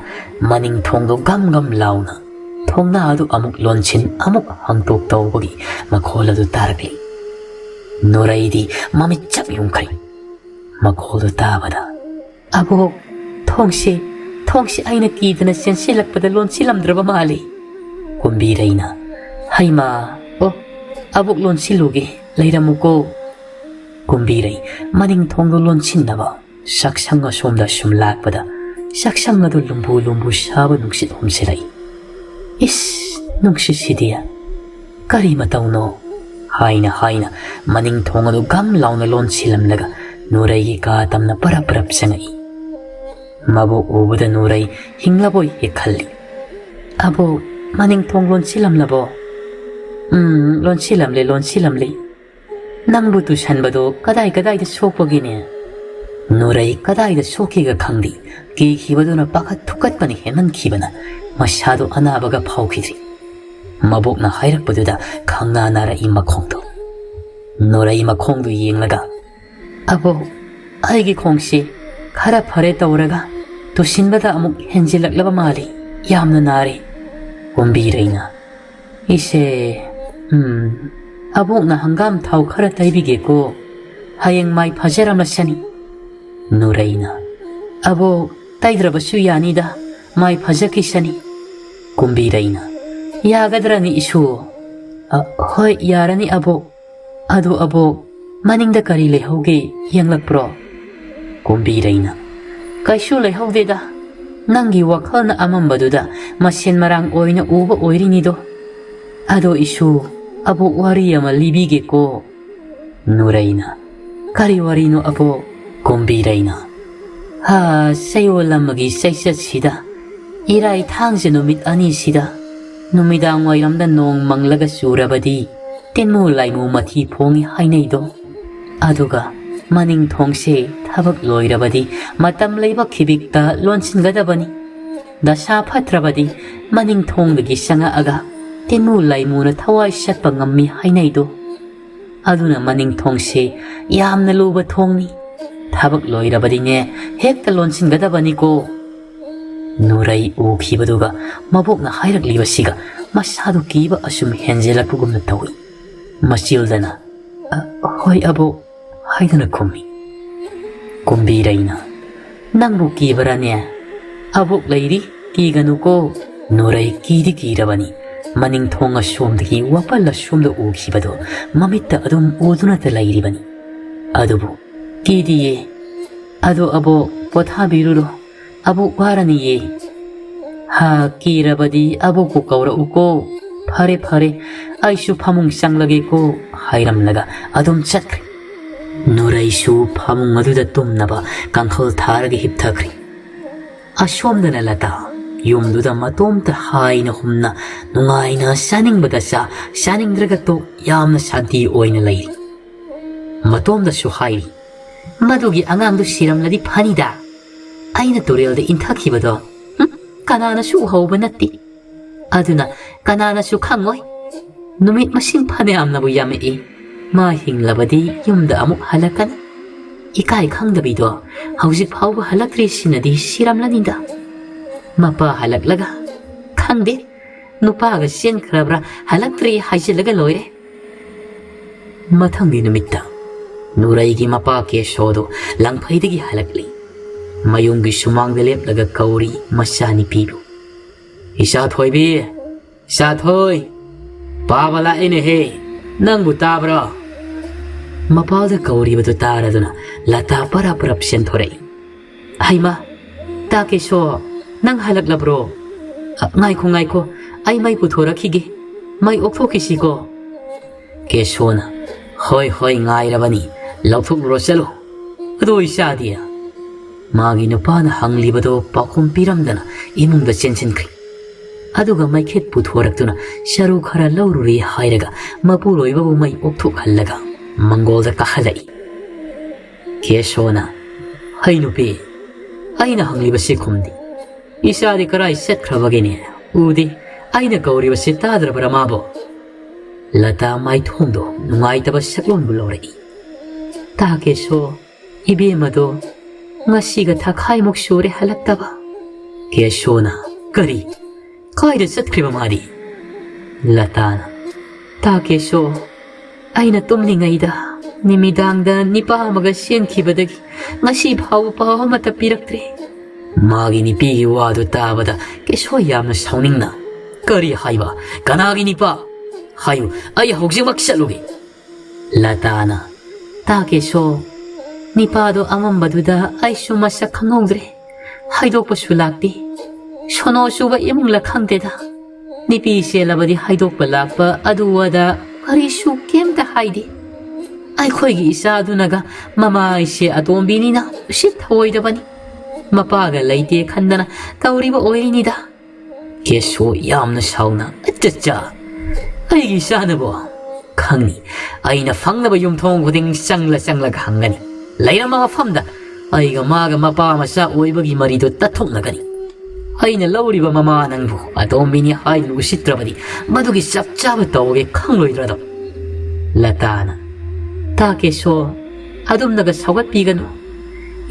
ꯃꯅꯤꯡ ꯊꯣꯡꯗꯨ ꯒꯝ ꯒꯝ ꯂꯥꯎꯅ ꯊꯣꯡꯅꯥ ꯑꯗꯨ ꯑꯃꯨꯛ ꯂꯣꯟꯁꯤꯟ ꯑꯃꯨꯛ ꯍꯥꯡꯇꯣꯛ ꯇꯧꯕꯒꯤ ꯃꯈꯣꯜ ꯑꯗꯨ ꯇꯥꯔꯛꯂꯤ꯫ ꯅꯨꯔꯩꯗꯤ ꯃꯃꯤꯠ ꯆꯞ ꯌꯨꯝꯈ꯭ꯔꯦ꯫ ꯃꯈꯣꯜꯗꯨ ꯇꯥꯕꯗ "ꯑꯕꯣꯛ, ꯊꯣꯡꯁꯦ, ꯊꯣꯡꯁꯦ ꯑꯩꯅ ꯀꯤꯗꯅ ꯆꯦꯟꯁꯤꯜꯂꯛꯄꯗ ꯂꯣꯟꯁꯤꯜꯂꯝꯗ꯭ꯔꯕ ꯃꯥꯜꯂꯤ꯫" ꯀꯨꯝꯕꯤꯔꯩꯅ "ꯍꯩꯃꯥ, ꯑꯣ, ꯑꯕꯣꯛ ꯂꯣꯟꯁꯤꯜꯂꯨꯒꯦ, ꯂꯩꯔꯝꯃꯨꯀꯣ꯫" ꯀꯨꯝꯕꯤꯔꯩ ꯃꯅꯤꯡ ꯊꯣꯡꯗꯨ ꯂꯣꯟꯁꯤꯟꯅꯕ ꯆꯥꯛꯁꯪ ꯑꯁꯣꯝꯗ ꯁꯨꯝ ꯂꯥꯛꯄꯗ ꯆꯥꯛꯁꯪ ꯑꯗꯨ ꯂꯨꯝꯕꯨ ꯂꯨꯝꯕꯨ ꯁꯥꯕ ꯅꯨꯡꯁꯤꯠ ꯍꯨꯝꯁꯤꯜꯂꯛꯏ꯫ "ꯏꯁ, ꯅꯨꯡꯁꯤꯠꯁꯤꯗꯤ ꯀꯔꯤ ꯃꯇꯧꯅꯣ?" ꯍꯥꯏꯅ ꯍꯥꯏꯅ ꯃꯅꯤꯡ ꯊꯣꯡ ꯑꯗꯨ ꯒꯝ ꯂꯥꯎꯅ ꯂꯣꯟꯁꯤꯜꯂꯝꯂꯒ ꯅꯨꯔꯩꯒꯤ ꯀꯥ ꯇꯝꯅ ꯄꯔꯞ ꯄꯔꯞ ꯆꯪꯉꯛꯏ꯫ ꯃꯕꯨ ꯎꯕꯗ ꯅꯨꯔꯩ ꯍꯤꯡꯂꯕꯣꯏ ꯍꯦꯛ ꯈꯜꯂꯤ꯫ "ꯑꯕꯣꯛ, ꯃꯅꯤꯡ ꯊꯣꯡ ꯂꯣꯟꯁꯤꯜꯂꯝꯂꯕꯣ?" "ꯎꯝ, ꯂꯣꯟꯁꯤꯜꯂꯝꯂꯦ, ꯂꯣꯟꯁꯤꯜꯂꯝꯂꯦ꯫" "ꯅꯪꯕꯨ ꯇꯨꯁꯟꯕꯗꯣ ꯀꯗꯥꯏ ꯀꯗꯥꯏꯗ ꯁꯣꯛꯄꯒꯤꯅꯦ?" ꯅꯨꯔꯩ ꯀꯗꯥꯏꯗ ꯁꯣꯛꯈꯤꯒ ꯈꯪꯗꯦ, ꯀꯤꯈꯤꯕꯗꯨꯅ ꯄꯥꯈꯠ ꯊꯨꯀꯠꯄꯅ ꯍꯦꯟꯃꯟꯈꯤꯕꯅ ꯃꯁꯥꯗꯨ ꯑꯅꯥꯕꯒ ꯐꯥꯎꯈꯤꯗ꯭ꯔꯤ꯫ ꯃꯕꯣꯛꯅ ꯍꯥꯏꯔꯛꯄꯗꯨꯗ ꯈꯪꯅꯥ ꯅꯥꯔꯛꯏ ꯃꯈꯣꯡꯗꯣ꯫ ꯅꯨꯔꯩ ꯃꯈꯣꯡꯗꯨ ꯌꯦꯡꯂꯒ, "ꯑꯕꯣꯛ, ꯑꯩꯒꯤ ꯈꯣꯡꯁꯤ ꯈꯔ ꯐꯔꯦ ꯇꯧꯔꯒ ꯇꯨꯁꯤꯟꯕꯗ ꯑꯃꯨꯛ ꯍꯦꯟꯖꯤꯜꯂꯛꯂꯕ ꯃꯥꯜꯂꯤ, ꯌꯥꯝꯅ ꯅꯥꯔꯦ꯫" ꯀꯨꯝꯕꯤꯔꯩꯅ, "ꯏꯁꯦ, ꯎꯝ, ꯑꯕꯣꯛꯅ ꯍꯪꯒꯥꯝ ꯊꯥꯎ ꯈꯔ ꯇꯩꯕꯤꯒꯦꯀꯣ, ꯍꯌꯦꯡ ꯃꯥꯏ ꯐꯖꯔꯝꯂꯁꯅꯤ꯫" ꯅꯨꯔꯩꯅ, "ꯑꯕꯣꯛ, ꯇꯩꯗ꯭ꯔꯕꯁꯨ ꯌꯥꯅꯤꯗ, ꯃꯥꯏ ꯐꯖꯈꯤꯁꯅꯤ꯫ ꯀꯨꯝꯕꯤꯔꯩꯅ, "ꯌꯥꯒꯗ꯭ꯔꯅꯤ ꯏꯁꯨ?" "ꯑ, ꯍꯣꯏ, ꯌꯥꯔꯅꯤ ꯑꯕꯣꯛ꯫ ꯑꯗꯨ ꯑꯕꯣꯛ, ꯃꯅꯤꯡꯗ ꯀꯔꯤ ꯂꯩꯍꯧꯒꯦ ꯌꯦꯡꯂꯛꯄ꯭ꯔꯣ?" ꯀꯨꯝꯕꯤꯔꯩꯅ, "ꯀꯩꯁꯨ ꯂꯩꯍꯧꯗꯦꯗ꯫ ꯅꯪꯒꯤ ꯋꯥꯈꯜꯅ ꯑꯃꯝꯕꯗꯨꯗ ꯃꯁꯦꯟ ꯃꯔꯥꯡ ꯑꯣꯏꯅ ꯎꯕ ꯑꯣꯏꯔꯤꯅꯤꯗꯣ꯫ ꯑꯗꯣ ꯏꯁꯨ, ꯑꯕꯣꯛ ꯋꯥꯔꯤ ꯑꯃ ꯂꯤꯕꯤꯒꯦꯀꯣ꯫" ꯅꯨꯔꯩꯅ, "ꯀꯔꯤ ꯋꯥꯔꯤꯅꯣ ꯑꯕꯣꯛ?" ꯀꯨꯝꯕꯤꯔꯩꯅ, "ꯍꯥ, ꯆꯌꯣꯜ ꯑꯃꯒꯤ ꯆꯩꯆꯠꯁꯤꯗ ꯏꯔꯥꯏ ꯊꯥꯡꯖ ꯅꯨꯃꯤꯠ ꯑꯅꯤꯁꯤꯗ ꯅꯨꯃꯤꯗꯥꯡ ꯋꯥꯏꯔꯝꯗ ꯅꯣꯡ ꯃꯪꯂꯒ ꯆꯨꯔꯕꯗꯤ ꯇꯤꯟꯃꯨ ꯂꯥꯏꯃꯨ ꯃꯊꯤ ꯐꯣꯡꯉꯤ ꯍꯥꯏꯅꯩꯗꯣ꯫ ꯑꯗꯨꯒ ꯃꯅꯤꯡ ꯊꯣꯡꯁꯦ ꯊꯕꯛ ꯂꯣꯏꯔꯕꯗꯤ ꯃꯇꯝ ꯂꯩꯕ ꯈꯤꯕꯤꯛꯇ ꯂꯣꯟꯁꯤꯟꯒꯗꯕꯅꯤ꯫ ꯗꯁꯥ ꯐꯠꯇ꯭ꯔꯕꯗꯤ ꯃꯅꯤꯡ ꯊꯣꯡꯗꯒꯤ ꯆꯪꯉꯛꯑꯒ ꯇꯤꯟꯃꯨ ꯂꯥꯏꯃꯨꯅ ꯊꯋꯥꯏ ꯆꯠꯄ ꯉꯝꯃꯤ ꯍꯥꯏꯅꯩꯗꯣ꯫ ꯑꯗꯨꯅ ꯃꯅꯤꯡ ꯊꯣꯡꯁꯦ ꯌꯥꯝꯅ ꯂꯨꯕ ꯊꯣꯡꯅꯤ꯫ ꯊꯕꯛ ꯂꯣꯏꯔꯕꯗꯤꯅꯦ ꯍꯦꯛꯇ ꯂꯣꯟꯁꯤꯟꯒꯗꯕꯅꯤꯀꯣ꯫" ꯅꯨꯔꯩ ꯎꯈꯤꯕꯗꯨꯒ ꯃꯕꯣꯛꯅ ꯍꯥꯏꯔꯛꯂꯤꯕꯁꯤꯒ ꯃꯁꯥꯗꯨ ꯀꯤꯕ ꯑꯁꯨꯝ ꯍꯦꯟꯖꯤꯜꯂꯛꯄꯒꯨꯝꯅ ꯇꯧꯏ꯫ ꯃꯆꯤꯜꯗꯅ, "ꯑ, ꯍꯣꯏ ꯑꯕꯣꯛ" ꯍꯥꯏꯗꯨꯅ ꯈꯨꯝꯃꯤ꯫ ꯀꯨꯝꯕꯤꯔꯩꯅ, "ꯅꯪꯕꯨ ꯀꯤꯕꯔꯥꯅꯦ? ꯑꯕꯣꯛ ꯂꯩꯔꯤ, ꯀꯤꯒꯅꯨꯀꯣ꯫" ꯅꯨꯔꯩ ꯀꯤꯗꯤ ꯀꯤꯔꯕꯅꯤ꯫ ꯃꯅꯤꯡ ꯊꯣꯡ ꯑꯁꯣꯝꯗꯒꯤ ꯋꯥꯄꯜ ꯑꯁꯣꯝꯗ ꯎꯈꯤꯕꯗꯣ ꯃꯃꯤꯠꯇ ꯑꯗꯨꯝ ꯎꯗꯨꯅꯇ ꯂꯩꯔꯤꯕꯅꯤ꯫ ꯑꯗꯨꯕꯨ ꯀꯤꯗꯤꯌꯦ꯫ "ꯑꯗꯣ ꯑꯕꯣꯛ, ꯄꯣꯊꯥꯕꯤꯔꯨꯔꯣ꯫ ꯑꯕꯣꯛ ꯋꯥꯔꯅꯤꯌꯦ꯫" "ꯍꯥ, ꯀꯤꯔꯕꯗꯤ ꯑꯕꯣꯛꯄꯨ ꯀꯧꯔꯛꯎꯀꯣ꯫" "ꯐꯔꯦ, ꯐꯔꯦ, ꯑꯩꯁꯨ ꯐꯃꯨꯡ ꯆꯪꯂꯒꯦꯀꯣ" ꯍꯥꯏꯔꯝꯂꯒ ꯑꯗꯨꯝ ꯆꯠꯈ꯭ꯔꯦ꯫ ꯅꯨꯔꯩꯁꯨ ꯐꯃꯨꯡ ꯑꯗꯨꯗ ꯇꯨꯝꯅꯕ ꯀꯥꯡꯈꯜ ꯊꯥꯔꯒ ꯍꯤꯞꯊꯈ꯭ꯔꯦ꯫ ꯑꯁꯣꯝꯗꯅ ꯂꯇꯥ ꯌꯨꯝꯗꯨꯗ ꯃꯇꯣꯝꯇ ꯍꯥꯏꯅ ꯍꯨꯝꯅ ꯅꯨꯡꯉꯥꯏꯅ ꯆꯥꯅꯤꯡꯕꯗ ꯆꯥ, ꯆꯥꯅꯤꯡꯗ꯭ꯔꯒ ꯇꯣꯛ, ꯌꯥꯝꯅ ꯁꯥꯟꯇꯤ ꯑꯣꯏꯅ ꯂꯩꯔꯤ꯫ ꯃꯇꯣꯝꯗꯁꯨ ꯍꯥꯏꯔꯤ, "ꯃꯗꯨꯒꯤ ꯑꯉꯥꯡꯗꯨ ꯁꯤꯔꯝꯂꯗꯤ ꯐꯅꯤꯗ꯫ ꯑꯩꯅ ꯇꯨꯔꯦꯜꯗ ꯏꯟꯊꯈꯤꯕꯗꯣ, ꯍꯨꯝ, ꯀꯅꯥꯅꯁꯨ ꯎꯍꯧꯕ ꯅꯠꯇꯦ꯫ ꯑꯗꯨꯅ ꯀꯅꯥꯅꯁꯨ ꯈꯪꯉꯣꯏ꯫ ꯅꯨꯃꯤꯠ ꯃꯁꯤꯡ ꯐꯅꯌꯥꯝꯅꯕꯨ ꯌꯥꯝꯃꯛꯏ꯫ ꯃꯥ ꯍꯤꯡꯂꯕꯗꯤ ꯌꯨꯝꯗ ꯑꯃꯨꯛ ꯍꯜꯂꯛꯀꯅꯤ꯫ ꯏꯀꯥꯏ ꯈꯪꯗꯕꯤꯗꯣ ꯍꯧꯖꯤꯛ ꯐꯥꯎꯕ ꯍꯜꯂꯛꯇ꯭ꯔꯤꯁꯤꯅꯗꯤ ꯁꯤꯔꯝꯂꯅꯤꯗ꯫ ꯃꯄꯥ ꯍꯜꯂꯛꯂꯒ, ꯈꯪꯗꯦ, ꯅꯨꯄꯥꯒ ꯆꯦꯟꯈ꯭ꯔꯕ꯭ꯔꯥ ꯍꯜꯂꯛꯇ꯭ꯔꯤ ꯍꯥꯏꯖꯤꯜꯂꯒ ꯂꯣꯏꯔꯦ꯫" ꯃꯊꯪꯒꯤ ꯅꯨꯃꯤꯠꯇ ꯅꯨꯔꯩꯒꯤ ꯃꯄꯥ ꯀꯦꯁꯣꯗꯨ ꯂꯪꯐꯩꯗꯒꯤ ꯍꯜꯂꯛꯂꯤ꯫ ꯃꯌꯨꯝꯒꯤ ꯁꯨꯃꯥꯡꯗ ꯂꯦꯞꯂꯒ ꯀꯧꯔꯤ ꯃꯆꯥꯅꯨꯄꯤꯕꯨ꯫ "ꯏꯆꯥ ꯊꯣꯏꯕꯤ, ꯏꯆꯥ ꯊꯣꯏ, ꯄꯥꯕ ꯂꯥꯛꯏꯅꯦꯍꯦ, ꯅꯪꯕꯨ ꯇꯥꯕ꯭ꯔꯣ?" ꯃꯄꯥꯗ ꯀꯧꯔꯤꯕꯗꯨ ꯇꯥꯔꯗꯨꯅ ꯂꯇꯥ ꯄꯔꯞ ꯄꯔꯞ ꯆꯦꯟꯊꯣꯔꯛꯏ꯫ "ꯍꯩꯃꯥ, ꯇꯥ ꯀꯦꯁꯣ, ꯅꯪ ꯍꯜꯂꯛꯂꯕ꯭ꯔꯣ? ꯑ, ꯉꯥꯏꯈꯣ, ꯉꯥꯏꯈꯣ, ꯑꯩ ꯃꯩ ꯄꯨꯊꯣꯔꯛꯈꯤꯒꯦ꯫ ꯃꯩ ꯑꯣꯛꯊꯣꯛꯈꯤꯁꯤꯀꯣ꯫" ꯀꯦꯁꯣꯅ, "ꯍꯣꯏ, ꯍꯣꯏ, ꯉꯥꯏꯔꯕꯅꯤ, ꯂꯧꯊꯣꯛꯂꯨꯔꯣ, ꯆꯠꯂꯨ꯫ ꯑꯗꯣ ꯏꯆꯥꯗꯤ?" ꯃꯥꯒꯤ ꯅꯨꯄꯥꯅ ꯍꯪꯂꯤꯕꯗꯣ ꯄꯥꯎꯈꯨꯝ ꯄꯤꯔꯝꯗꯅ ꯏꯃꯨꯡꯗ ꯆꯦꯟꯁꯤꯟꯈ꯭ꯔꯦ꯫ ꯑꯗꯨꯒ ꯃꯩꯈꯦꯠ ꯄꯨꯊꯣꯔꯛꯇꯨꯅ ꯆꯔꯨ ꯈꯔ ꯂꯧꯔꯨꯔꯦ ꯍꯥꯏꯔꯒ ꯃꯄꯨꯔꯣꯏꯕꯕꯨ ꯃꯩ ꯑꯣꯛꯊꯣꯛꯍꯜꯂꯒ ꯃꯪꯒꯣꯜꯗ ꯀꯥꯈꯠꯂꯛꯏ꯫ ꯀꯦꯁꯣꯅ, "ꯍꯩ ꯅꯨꯄꯤ, ꯑꯩꯅ ꯍꯪꯂꯤꯕꯁꯤ ꯈꯨꯝꯗꯦ꯫ ꯏꯆꯥꯗꯤ ꯀꯔꯥꯏ ꯆꯠꯈ꯭ꯔꯕꯒꯦꯅꯦ? ꯎꯗꯦ꯫ ꯑꯩꯅ ꯀꯧꯔꯤꯕꯁꯤ ꯇꯥꯗ꯭ꯔꯕ꯭ꯔꯥ ꯃꯥꯕꯨ?" ꯂꯇꯥ ꯃꯥꯏꯊꯣꯡꯗꯣ ꯅꯨꯡꯉꯥꯏꯇꯕ ꯁꯛꯂꯣꯟꯕꯨ ꯂꯧꯔꯛꯏ꯫ "ꯇꯥ ꯀꯦꯁꯣ, ꯏꯕꯦꯝꯃꯗꯣ ꯉꯁꯤꯒ ꯊꯥꯈꯥꯏꯃꯨꯛ ꯁꯨꯔꯦ ꯍꯜꯂꯛꯇꯕ꯫" ꯀꯦꯁꯣꯅ, "ꯀꯔꯤ? ꯀꯥꯏꯗ ꯆꯠꯈ꯭ꯔꯤꯕ ꯃꯥꯗꯤ?" ꯂꯇꯥꯅ, "ꯇꯥ ꯀꯦꯁꯣ, ꯑꯩꯅ ꯇꯨꯝꯂꯤꯉꯩꯗ ꯅꯨꯃꯤꯗꯥꯡꯗ ꯅꯤꯄꯥ ꯑꯃꯒ ꯆꯦꯟꯈꯤꯕꯗꯒꯤ ꯉꯁꯤ ꯐꯥꯎꯕ ꯄꯥꯎ ꯑꯃꯠꯇ ꯄꯤꯔꯛꯇ꯭ꯔꯦ꯫" ꯃꯥꯒꯤ ꯅꯨꯄꯤꯒꯤ ꯋꯥꯗꯨ ꯇꯥꯕꯗ ꯀꯦꯁꯣ ꯌꯥꯝꯅ ꯁꯥꯎꯅꯤꯡꯅ, "ꯀꯔꯤ ꯍꯥꯏꯕ? ꯀꯅꯥꯒꯤ ꯅꯤꯄꯥ? ꯍꯥꯏꯌꯨ, ꯑꯩ ꯍꯧꯖꯤꯛꯃꯛ ꯆꯠꯂꯨꯒꯦ꯫" ꯂꯇꯥꯅ, "ꯇꯥ ꯀꯦꯁꯣ, ꯅꯤꯄꯥꯗꯣ ꯑꯃꯝꯕꯗꯨꯗ ꯑꯩꯁꯨ ꯃꯁꯛ ꯈꯪꯍꯧꯗ꯭ꯔꯦ꯫ ꯍꯥꯏꯗꯣꯛꯄꯁꯨ ꯂꯥꯛꯇꯦ꯫ ꯁꯣꯅꯣ ꯆꯨꯕ ꯏꯃꯨꯡꯂ ꯈꯪꯗꯦꯗ꯫ ꯅꯨꯄꯤ ꯆꯦꯜꯂꯕꯗꯤ ꯍꯥꯏꯗꯣꯛꯄ ꯂꯥꯛꯄ ꯑꯗꯨ ꯑꯗꯥ ꯀꯔꯤꯁꯨ ꯀꯩꯝꯇ ꯍꯥꯏꯗꯦ꯫ ꯑꯩꯈꯣꯏꯒꯤ ꯏꯆꯥꯗꯨꯅꯒ ꯃꯃꯥ ꯑꯩꯁꯦ ꯑꯇꯣꯝꯕꯤꯅꯤꯅ ꯎꯁꯤꯠ ꯊꯑꯣꯏꯗꯕꯅꯤ꯫ ꯃꯄꯥꯒ ꯂꯩꯇꯦ ꯈꯟꯗꯅ ꯇꯧꯔꯤꯕ ꯑꯣꯏꯔꯤꯅꯤꯗ꯫" ꯀꯦꯁꯣ ꯌꯥꯝꯅ ꯁꯥꯎꯅ, "ꯑꯠꯆꯥ, ꯑꯩꯒꯤ ꯏꯆꯥꯅꯕꯣ? ꯈꯪꯅꯤ, ꯑꯩꯅ ꯐꯪꯅꯕ ꯌꯨꯝꯊꯣꯡ ꯈꯨꯗꯤꯡ ꯆꯪꯂ ꯆꯪꯂꯒ ꯍꯪꯒꯅꯤ꯫ ꯂꯩꯔꯝꯕ ꯃꯐꯝꯗ ꯑꯩꯒ ꯃꯥꯒ ꯃꯄꯥ ꯃꯆꯥ ꯑꯣꯏꯕꯒꯤ ꯃꯔꯤꯗꯨ ꯇꯠꯊꯣꯛꯅꯒꯅꯤ꯫ ꯑꯩꯅ ꯂꯧꯔꯤꯕ ꯃꯃꯥ ꯅꯪꯕꯨ ꯑꯇꯣꯝꯕꯤꯅꯤ ꯍꯥꯏꯗꯨꯅ ꯎꯁꯤꯠꯇ꯭ꯔꯕꯗꯤ ꯃꯗꯨꯒꯤ ꯆꯞ ꯆꯥꯕ ꯇꯧꯒꯦ ꯈꯪꯂꯣꯏꯗ꯭ꯔꯗꯣ?" ꯂꯇꯥꯅ, "ꯇꯥ ꯀꯦꯁꯣ, ꯑꯗꯨꯝꯅꯒ ꯁꯧꯒꯠꯄꯤꯒꯅꯨ꯫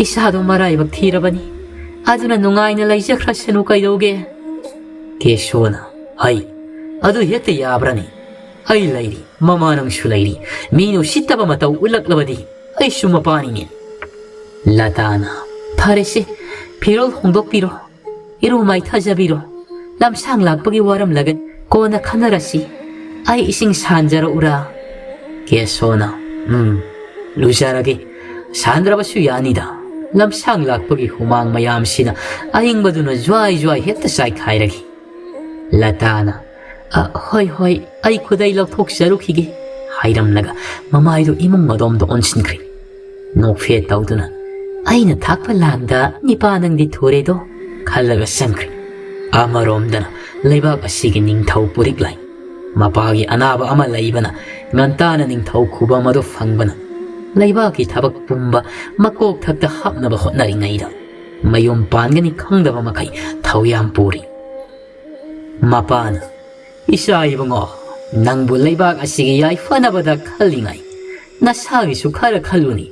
ꯏꯆꯥꯗꯣ ꯃꯔꯥꯏꯕꯛ ꯊꯤꯔꯕꯅꯤ꯫ ꯑꯗꯨꯅ ꯅꯨꯡꯉꯥꯏꯅ ꯂꯩꯖꯈ꯭ꯔꯁꯅꯨ ꯀꯩꯗꯧꯒꯦ?" ꯀꯦꯁꯣꯅ, "ꯍꯩ, ꯑꯗꯨ ꯍꯦꯛꯇ ꯌꯥꯕ꯭ꯔꯅꯦ? ꯑꯩ ꯂꯩꯔꯤ, ꯃꯃꯥ ꯅꯪꯁꯨ ꯂꯩꯔꯤ꯫ ꯃꯤꯅ ꯎꯁꯤꯠꯇꯕ ꯃꯇꯧ ꯎꯠꯂꯛꯂꯕꯗꯤ ꯑꯩꯁꯨ ꯃꯄꯥꯅꯤꯅꯦ꯫" ꯂꯇꯥꯅ, "ꯐꯔꯦꯁꯦ, ꯐꯤꯔꯣꯜ ꯍꯣꯡꯗꯣꯛꯄꯤꯔꯣ, ꯏꯔꯨ ꯃꯥꯏꯊꯖꯕꯤꯔꯣ꯫ ꯂꯝꯁꯥꯡ ꯂꯥꯛꯄꯒꯤ ꯋꯥꯔꯝꯂꯒꯅꯤ, ꯀꯣꯟꯅ ꯈꯟꯅꯔꯁꯤ꯫ ꯑꯩ ꯏꯁꯤꯡ ꯁꯥꯟꯖꯔꯛꯎꯔꯥ?" ꯀꯦꯁꯣꯅ, "ꯎꯝ, ꯂꯨꯖꯔꯒꯦ꯫ ꯁꯥꯟꯗ꯭ꯔꯕꯁꯨ ꯌꯥꯅꯤꯗ꯫ ꯂꯝꯁꯥꯡ ꯂꯥꯛꯄꯒꯤ ꯍꯨꯃꯥꯡ ꯃꯌꯥꯝꯁꯤꯅ ꯑꯏꯪꯕꯗꯨꯅ ꯖ꯭ꯋꯥꯏ ꯖ꯭ꯋꯥꯏ ꯍꯦꯛꯇ ꯆꯥꯏꯈꯥꯏꯔꯒꯦ꯫" ꯂꯇꯥꯅ, "ꯑ, ꯍꯣꯏ, ꯍꯣꯏ, ꯑꯩ ꯈꯨꯗꯩ ꯂꯧꯊꯣꯛꯆꯔꯨꯈꯤꯒꯦ" ꯍꯥꯏꯔꯝꯂꯒ ꯃꯃꯥꯏꯗꯨ ꯏꯃꯨꯡ ꯑꯗꯣꯝꯗ ꯑꯣꯟꯁꯤꯟꯈ꯭ꯔꯦ꯫ ꯅꯣꯛꯐꯦꯠ ꯇꯧꯗꯨꯅ, "ꯑꯩꯅ ꯊꯥꯛꯄ ꯂꯥꯡꯗ ꯅꯤꯄꯥ ꯅꯪꯗꯤ ꯊꯨꯔꯦꯗꯣ" ꯈꯜꯂꯒ ꯆꯪꯈ꯭ꯔꯦ꯫ ꯑꯃꯔꯣꯝꯗꯅ ꯂꯩꯕꯥꯛ ꯑꯁꯤꯒꯤ ꯅꯤꯡꯊꯧ ꯄꯨꯔꯤꯛ ꯂꯥꯏ꯫ ꯃꯄꯥꯒꯤ ꯑꯅꯥꯕ ꯑꯃ ꯂꯩꯕꯅ ꯉꯟꯇꯥꯅ ꯅꯤꯡꯊꯧ ꯈꯨꯕꯝ ꯑꯗꯨ ꯐꯪꯕꯅ ꯂꯩꯕꯥꯛꯀꯤ ꯊꯕꯛ ꯄꯨꯝꯕ ꯃꯀꯣꯛ ꯊꯛꯇ ꯍꯥꯞꯅꯕ ꯍꯣꯠꯅꯔꯤꯉꯩꯗ ꯃꯌꯨꯝ ꯄꯥꯟꯒꯅꯤ ꯈꯪꯗꯕ ꯃꯈꯩ ꯊꯧꯌꯥꯝ ꯄꯨꯔꯤ꯫ ꯃꯄꯥꯅ, "ꯏꯆꯥ ꯏꯕꯨꯡꯉꯣ, ꯅꯪꯕꯨ ꯂꯩꯕꯥꯛ ꯑꯁꯤꯒꯤ ꯌꯥꯏꯐꯅꯕꯗ ꯈꯜꯂꯤꯉꯩ ꯅꯁꯥꯒꯤꯁꯨ ꯈꯔ ꯈꯜꯂꯨꯅꯤ꯫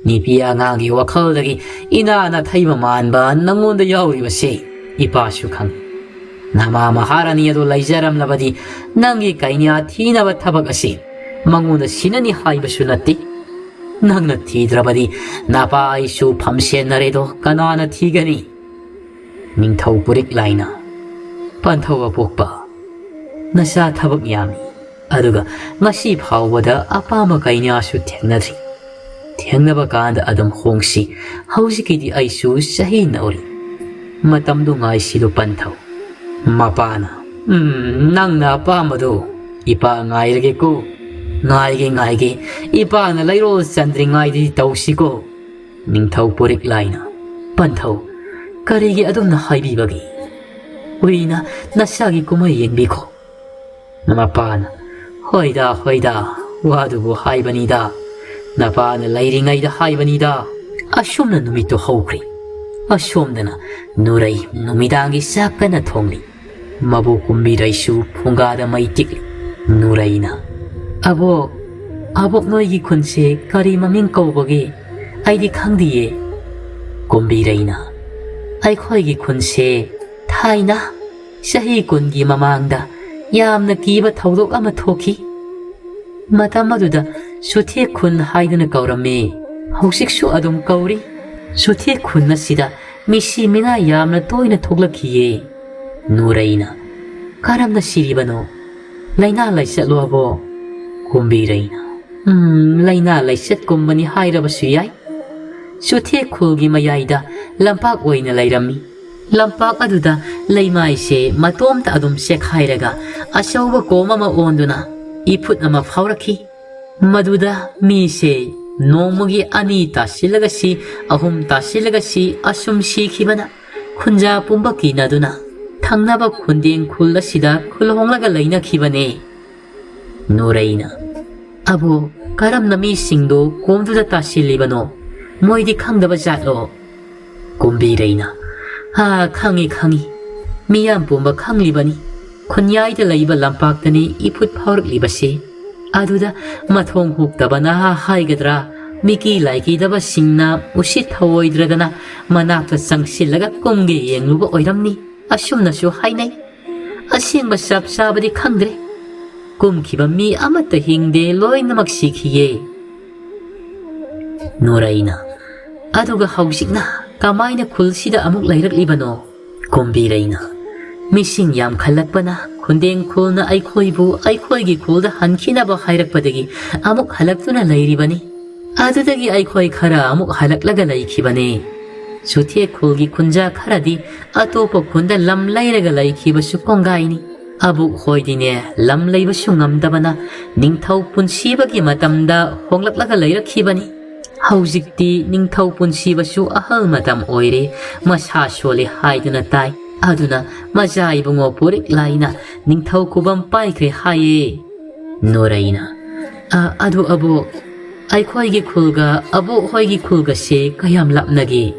ꯅꯨꯄꯤ ꯑꯉꯥꯡꯒꯤ ꯋꯥꯈꯜꯗꯒꯤ ꯏꯅꯥ ꯅꯊꯩꯕ ꯃꯥꯟꯕ ꯅꯪꯉꯣꯟꯗ ꯌꯥꯎꯔꯤꯕꯁꯦ ꯏꯄꯥꯁꯨ ꯈꯪꯏ꯫ ꯅꯃꯥ ꯃꯍꯥꯔꯥꯅꯤ ꯑꯗꯨ ꯂꯩꯖꯔꯝꯂꯕꯗꯤ ꯅꯪꯒꯤ ꯀꯩꯅꯥ ꯊꯤꯅꯕ ꯊꯕꯛ ꯑꯁꯤ ꯃꯉꯣꯟꯗ ꯁꯤꯟꯅꯅꯤ ꯍꯥꯏꯕꯁꯨ ꯅꯠꯇꯦ꯫ ꯅꯪꯅ ꯊꯤꯗ꯭ꯔꯕꯗꯤ ꯅꯄꯥ ꯑꯩꯁꯨ ꯐꯝꯁꯦꯟꯅꯔꯦꯗꯣ ꯀꯅꯥꯅ ꯊꯤꯒꯅꯤ?" ꯅꯤꯡꯊꯧ ꯄꯨꯔꯤꯛ ꯂꯥꯏꯅ, "ꯄꯟꯊꯧ ꯑꯄꯣꯛꯄ, ꯅꯆꯥ ꯊꯕꯛ ꯌꯥꯝꯃꯤ, ꯑꯗꯨꯒ ꯉꯁꯤ ꯐꯥꯎꯕꯗ ꯑꯄꯥꯝꯕ ꯀꯩꯅꯥꯁꯨ ꯊꯦꯡꯅꯗ꯭ꯔꯤ꯫ ꯊꯦꯡꯅꯕ ꯀꯥꯟꯗ ꯑꯗꯨꯝ ꯍꯣꯡꯁꯤ꯫ ꯍꯧꯖꯤꯛꯀꯤꯗꯤ ꯑꯩꯁꯨ ꯆꯍꯤ ꯅꯧꯔꯤ꯫ ꯃꯇꯝꯗꯨ ꯉꯥꯏꯁꯤꯗꯨ ꯄꯟꯊꯧ꯫" ꯃꯄꯥꯅ, "ꯎꯝ, ꯅꯪꯅ ꯑꯄꯥꯝꯕꯗꯨ ꯏꯄꯥ ꯉꯥꯏꯔꯒꯦꯀꯣ꯫ ꯉꯥꯏꯒꯦ, ꯉꯥꯏꯒꯦ꯫ ꯏꯄꯥꯅ ꯂꯩꯔꯣꯜ ꯆꯟꯗ꯭ꯔꯤꯉꯩꯗꯤ ꯇꯧꯁꯤꯀꯣ꯫" ꯅꯤꯡꯊꯧ ꯄꯨꯔꯤꯛ ꯂꯥꯏꯅ, "ꯄꯟꯊꯧ, ꯀꯔꯤꯒꯤ ꯑꯗꯨꯝꯅ ꯍꯥꯏꯕꯤꯕꯒꯦ? ꯎꯏꯅ ꯅꯁꯥꯒꯤ ꯀꯨꯝꯍꯩ ꯌꯦꯡꯕꯤꯈꯣ꯫" ꯃꯄꯥꯅ, "ꯍꯣꯏꯗ, ꯍꯣꯏꯗ, ꯋꯥꯗꯨꯕꯨ ꯍꯥꯏꯕꯅꯤꯗ꯫ ꯅꯄꯥꯅ ꯂꯩꯔꯤꯉꯩꯗ ꯍꯥꯏꯕꯅꯤꯗ꯫" ꯑꯁꯨꯝꯅ ꯅꯨꯃꯤꯠꯇꯨ ꯍꯧꯈ꯭ꯔꯦ꯫ ꯑꯁꯣꯝꯗꯅ ꯅꯨꯔꯩ ꯅꯨꯃꯤꯗꯥꯡꯒꯤ ꯆꯥꯛ ꯀꯟꯅ ꯊꯣꯡꯂꯤ꯫ ꯃꯕꯣꯛ ꯀꯨꯝꯕꯤꯔꯩꯁꯨ ꯐꯨꯡꯒꯥꯗ ꯃꯩ ꯇꯤꯛꯂꯤ꯫ ꯅꯨꯔꯩꯅ, "ꯑꯕꯣꯛ, ꯑꯕꯣꯛ, ꯅꯣꯏꯒꯤ ꯈꯨꯟꯁꯦ ꯀꯔꯤ ꯃꯃꯤꯡ ꯀꯧꯕꯒꯦ? ꯑꯩꯗꯤ ꯈꯪꯗꯤꯌꯦ꯫" ꯀꯨꯝꯕꯤꯔꯩꯅ, "ꯑꯩꯈꯣꯏꯒꯤ ꯈꯨꯟꯁꯦ ꯊꯥꯏꯅ ꯆꯍꯤ ꯀꯨꯟꯒꯤ ꯃꯃꯥꯡꯗ ꯌꯥꯝꯅ ꯀꯤꯕ ꯊꯧꯗꯣꯛ ꯑꯃ ꯊꯣꯛꯈꯤ꯫ ꯃꯇꯝ ꯑꯗꯨꯗ ꯆꯨꯊꯦꯛ ꯈꯨꯟ ꯍꯥꯏꯗꯨꯅ ꯀꯧꯔꯝꯃꯤ꯫ ꯍꯧꯖꯤꯛꯁꯨ ꯑꯗꯨꯝ ꯀꯧꯔꯤ꯫ ꯆꯨꯊꯦꯛ ꯈꯨꯟ ꯑꯁꯤꯗ ꯃꯤꯁꯤ ꯃꯤꯅꯥ ꯌꯥꯝꯅ ꯇꯣꯏꯅ ꯊꯣꯛꯂꯛꯈꯤꯌꯦ꯫ ꯅꯨꯔꯩꯅ, "ꯀꯔꯝꯅ ꯁꯤꯔꯤꯕꯅꯣ? ꯂꯥꯏꯅꯥ ꯂꯥꯏꯆꯠꯂꯣ ꯑꯕꯣꯛ?" ꯀꯨꯝꯕꯤꯔꯩꯅ, "ꯎꯝ, ꯂꯥꯏꯅꯥ ꯂꯥꯏꯆꯠꯀꯨꯝꯕꯅꯤ ꯍꯥꯏꯔꯕꯁꯨ ꯌꯥꯏ꯫ ꯆꯨꯊꯦꯛ ꯈꯨꯜꯒꯤ ꯃꯌꯥꯏꯗ ꯂꯝꯄꯥꯛ ꯑꯣꯏꯅ ꯂꯩꯔꯝꯃꯤ꯫ ꯂꯝꯄꯥꯛ ꯑꯗꯨꯗ ꯂꯩꯃꯥꯏꯁꯦ ꯃꯇꯣꯝꯇ ꯑꯗꯨꯝ ꯆꯦꯛꯈꯥꯏꯔꯒ ꯑꯆꯧꯕ ꯀꯣꯝ ꯑꯃ ꯑꯣꯟꯗꯨꯅ ꯏꯐꯨꯠ ꯑꯃ ꯐꯥꯎꯔꯛꯈꯤ꯫ ꯃꯗꯨꯗ ꯃꯤꯁꯦ ꯅꯣꯡꯃꯒꯤ ꯑꯅꯤ ꯇꯥꯁꯤꯜꯂꯒ ꯁꯤ, ꯑꯍꯨꯝ ꯇꯥꯁꯤꯜꯂꯒ ꯁꯤ, ꯑꯁꯨꯝ ꯁꯤꯈꯤꯕꯅ ꯈꯨꯟꯖꯥ ꯄꯨꯝꯕ ꯀꯤꯅꯗꯨꯅ ꯊꯪꯅꯕ ꯈꯨꯟꯗꯦꯡ ꯈꯨꯜ ꯑꯁꯤꯗ ꯈꯨꯜ ꯍꯣꯡꯂꯒ ꯂꯩꯅꯈꯤꯕꯅꯦ꯫" ꯅꯨꯔꯩꯅ, "ꯑꯕꯣ, ꯀꯔꯝꯅ ꯃꯤꯁꯤꯡꯗꯣ ꯀꯣꯝꯗꯨꯗ ꯇꯥꯁꯤꯜꯂꯤꯕꯅꯣ? ꯃꯣꯏꯗꯤ ꯈꯪꯗꯕ ꯖꯥꯠꯂꯣ?" ꯀꯨꯝꯕꯤꯔꯩꯅ, "ꯑꯥ, ꯈꯪꯉꯤ, ꯈꯪꯉꯤ꯫ ꯃꯤꯌꯥꯝ ꯄꯨꯝꯕ ꯈꯪꯂꯤꯕꯅꯤ꯫ ꯈꯨꯟꯌꯥꯏꯗ ꯂꯩꯕ ꯂꯝꯄꯥꯛꯇꯅꯤ ꯏꯐꯨꯠ ꯐꯥꯎꯔꯛꯂꯤꯕꯁꯤ꯫ ꯑꯗꯨꯗ ꯃꯊꯣꯡ ꯍꯨꯛꯇꯕ ꯅꯍꯥ ꯍꯥꯏꯒꯗ꯭ꯔꯥ, ꯃꯤꯀꯤ ꯂꯥꯏꯀꯤꯗꯕꯁꯤꯡꯅ ꯎꯁꯤꯠ ꯊꯧꯑꯣꯏꯗ꯭ꯔꯗꯅ ꯃꯅꯥꯛꯇ ꯆꯪꯁꯤꯜꯂꯒ ꯀꯨꯝꯒꯦ ꯌꯦꯡꯂꯨꯕ ꯑꯣꯏꯔꯝꯅꯤ꯫ ꯑꯁꯨꯝꯅꯁꯨ ꯍꯥꯏꯅꯩ꯫ ꯑꯁꯦꯡꯕ ꯆꯞ ꯆꯥꯕꯗꯤ ꯈꯪꯗ꯭ꯔꯦ꯫ ꯀꯨꯝꯈꯤꯕ ꯃꯤ ꯑꯃꯠꯇ ꯍꯤꯡꯗꯦ, ꯂꯣꯏꯅꯃꯛ ꯁꯤꯈꯤꯌꯦ꯫" ꯅꯨꯔꯩꯅ, "ꯑꯗꯨꯒ ꯍꯧꯖꯤꯛꯅ ꯀꯃꯥꯏꯅ ꯈꯨꯜꯁꯤꯗ ꯑꯃꯨꯛ ꯂꯩꯔꯛꯂꯤꯕꯅꯣ?" ꯀꯨꯝꯕꯤꯔꯩꯅ, "ꯃꯤꯁꯤꯡ ꯌꯥꯝꯈꯠꯂꯛꯄꯅ ꯈꯨꯟꯗꯦꯡ ꯈꯨꯜꯅ ꯑꯩꯈꯣꯏꯕꯨ ꯑꯩꯈꯣꯏꯒꯤ ꯈꯨꯜꯗ ꯍꯟꯈꯤꯅꯕ ꯍꯥꯏꯔꯛꯄꯗꯒꯤ ꯑꯃꯨꯛ ꯍꯜꯂꯛꯇꯨꯅ ꯂꯩꯔꯤꯕꯅꯤ꯫ ꯑꯗꯨꯗꯒꯤ ꯑꯩꯈꯣꯏ ꯈꯔ ꯑꯃꯨꯛ ꯍꯜꯂꯛꯂꯒ ꯂꯩꯈꯤꯕꯅꯤ꯫ ꯆꯨꯊꯦꯛ ꯈꯨꯜꯒꯤ ꯈꯨꯟꯖꯥ ꯈꯔꯗꯤ ꯑꯇꯣꯞꯄ ꯈꯨꯟꯗ ꯂꯝ ꯂꯩꯔꯒ ꯂꯩꯈꯤꯕꯁꯨ ꯀꯣꯡꯒꯥꯏꯅꯤ꯫ ꯑꯕꯨꯛ ꯍꯣꯏꯗꯤꯅꯦ, ꯂꯝ ꯂꯩꯕꯁꯨ ꯉꯝꯗꯕꯅ ꯅꯤꯡꯊꯧ ꯄꯨꯟꯁꯤꯕꯒꯤ ꯃꯇꯝꯗ ꯍꯣꯡꯂꯛꯂꯒ ꯂꯩꯔꯛꯈꯤꯕꯅꯤ꯫ ꯍꯧꯖꯤꯛꯇꯤ ꯅꯤꯡꯊꯧ ꯄꯨꯟꯁꯤꯕꯁꯨ ꯑꯍꯜ ꯃꯇꯝ ꯑꯣꯏꯔꯦ, ꯃꯁꯥ ꯁꯣꯜꯂꯦ ꯍꯥꯏꯗꯨꯅ ꯇꯥꯏ꯫ ꯑꯗꯨꯅ ꯃꯆꯥ ꯏꯕꯨꯡꯉꯣ ꯄꯨꯔꯤꯛ ꯂꯥꯏꯅ ꯅꯤꯡꯊꯧ ꯈꯨꯕꯝ ꯄꯥꯏꯈ꯭ꯔꯦ ꯍꯥꯏꯌꯦ꯫" ꯅꯨꯔꯩꯅ, "ꯑ, ꯑꯗꯨ ꯑꯕꯣꯛ, ꯑꯩꯈꯣꯏꯒꯤ ꯈꯨꯜꯒ ꯑꯕꯣꯛ ꯍꯣꯏꯒꯤ ꯈꯨꯜꯒꯁꯦ ꯀꯌꯥꯝ ꯂꯥꯞꯅꯒꯦ?"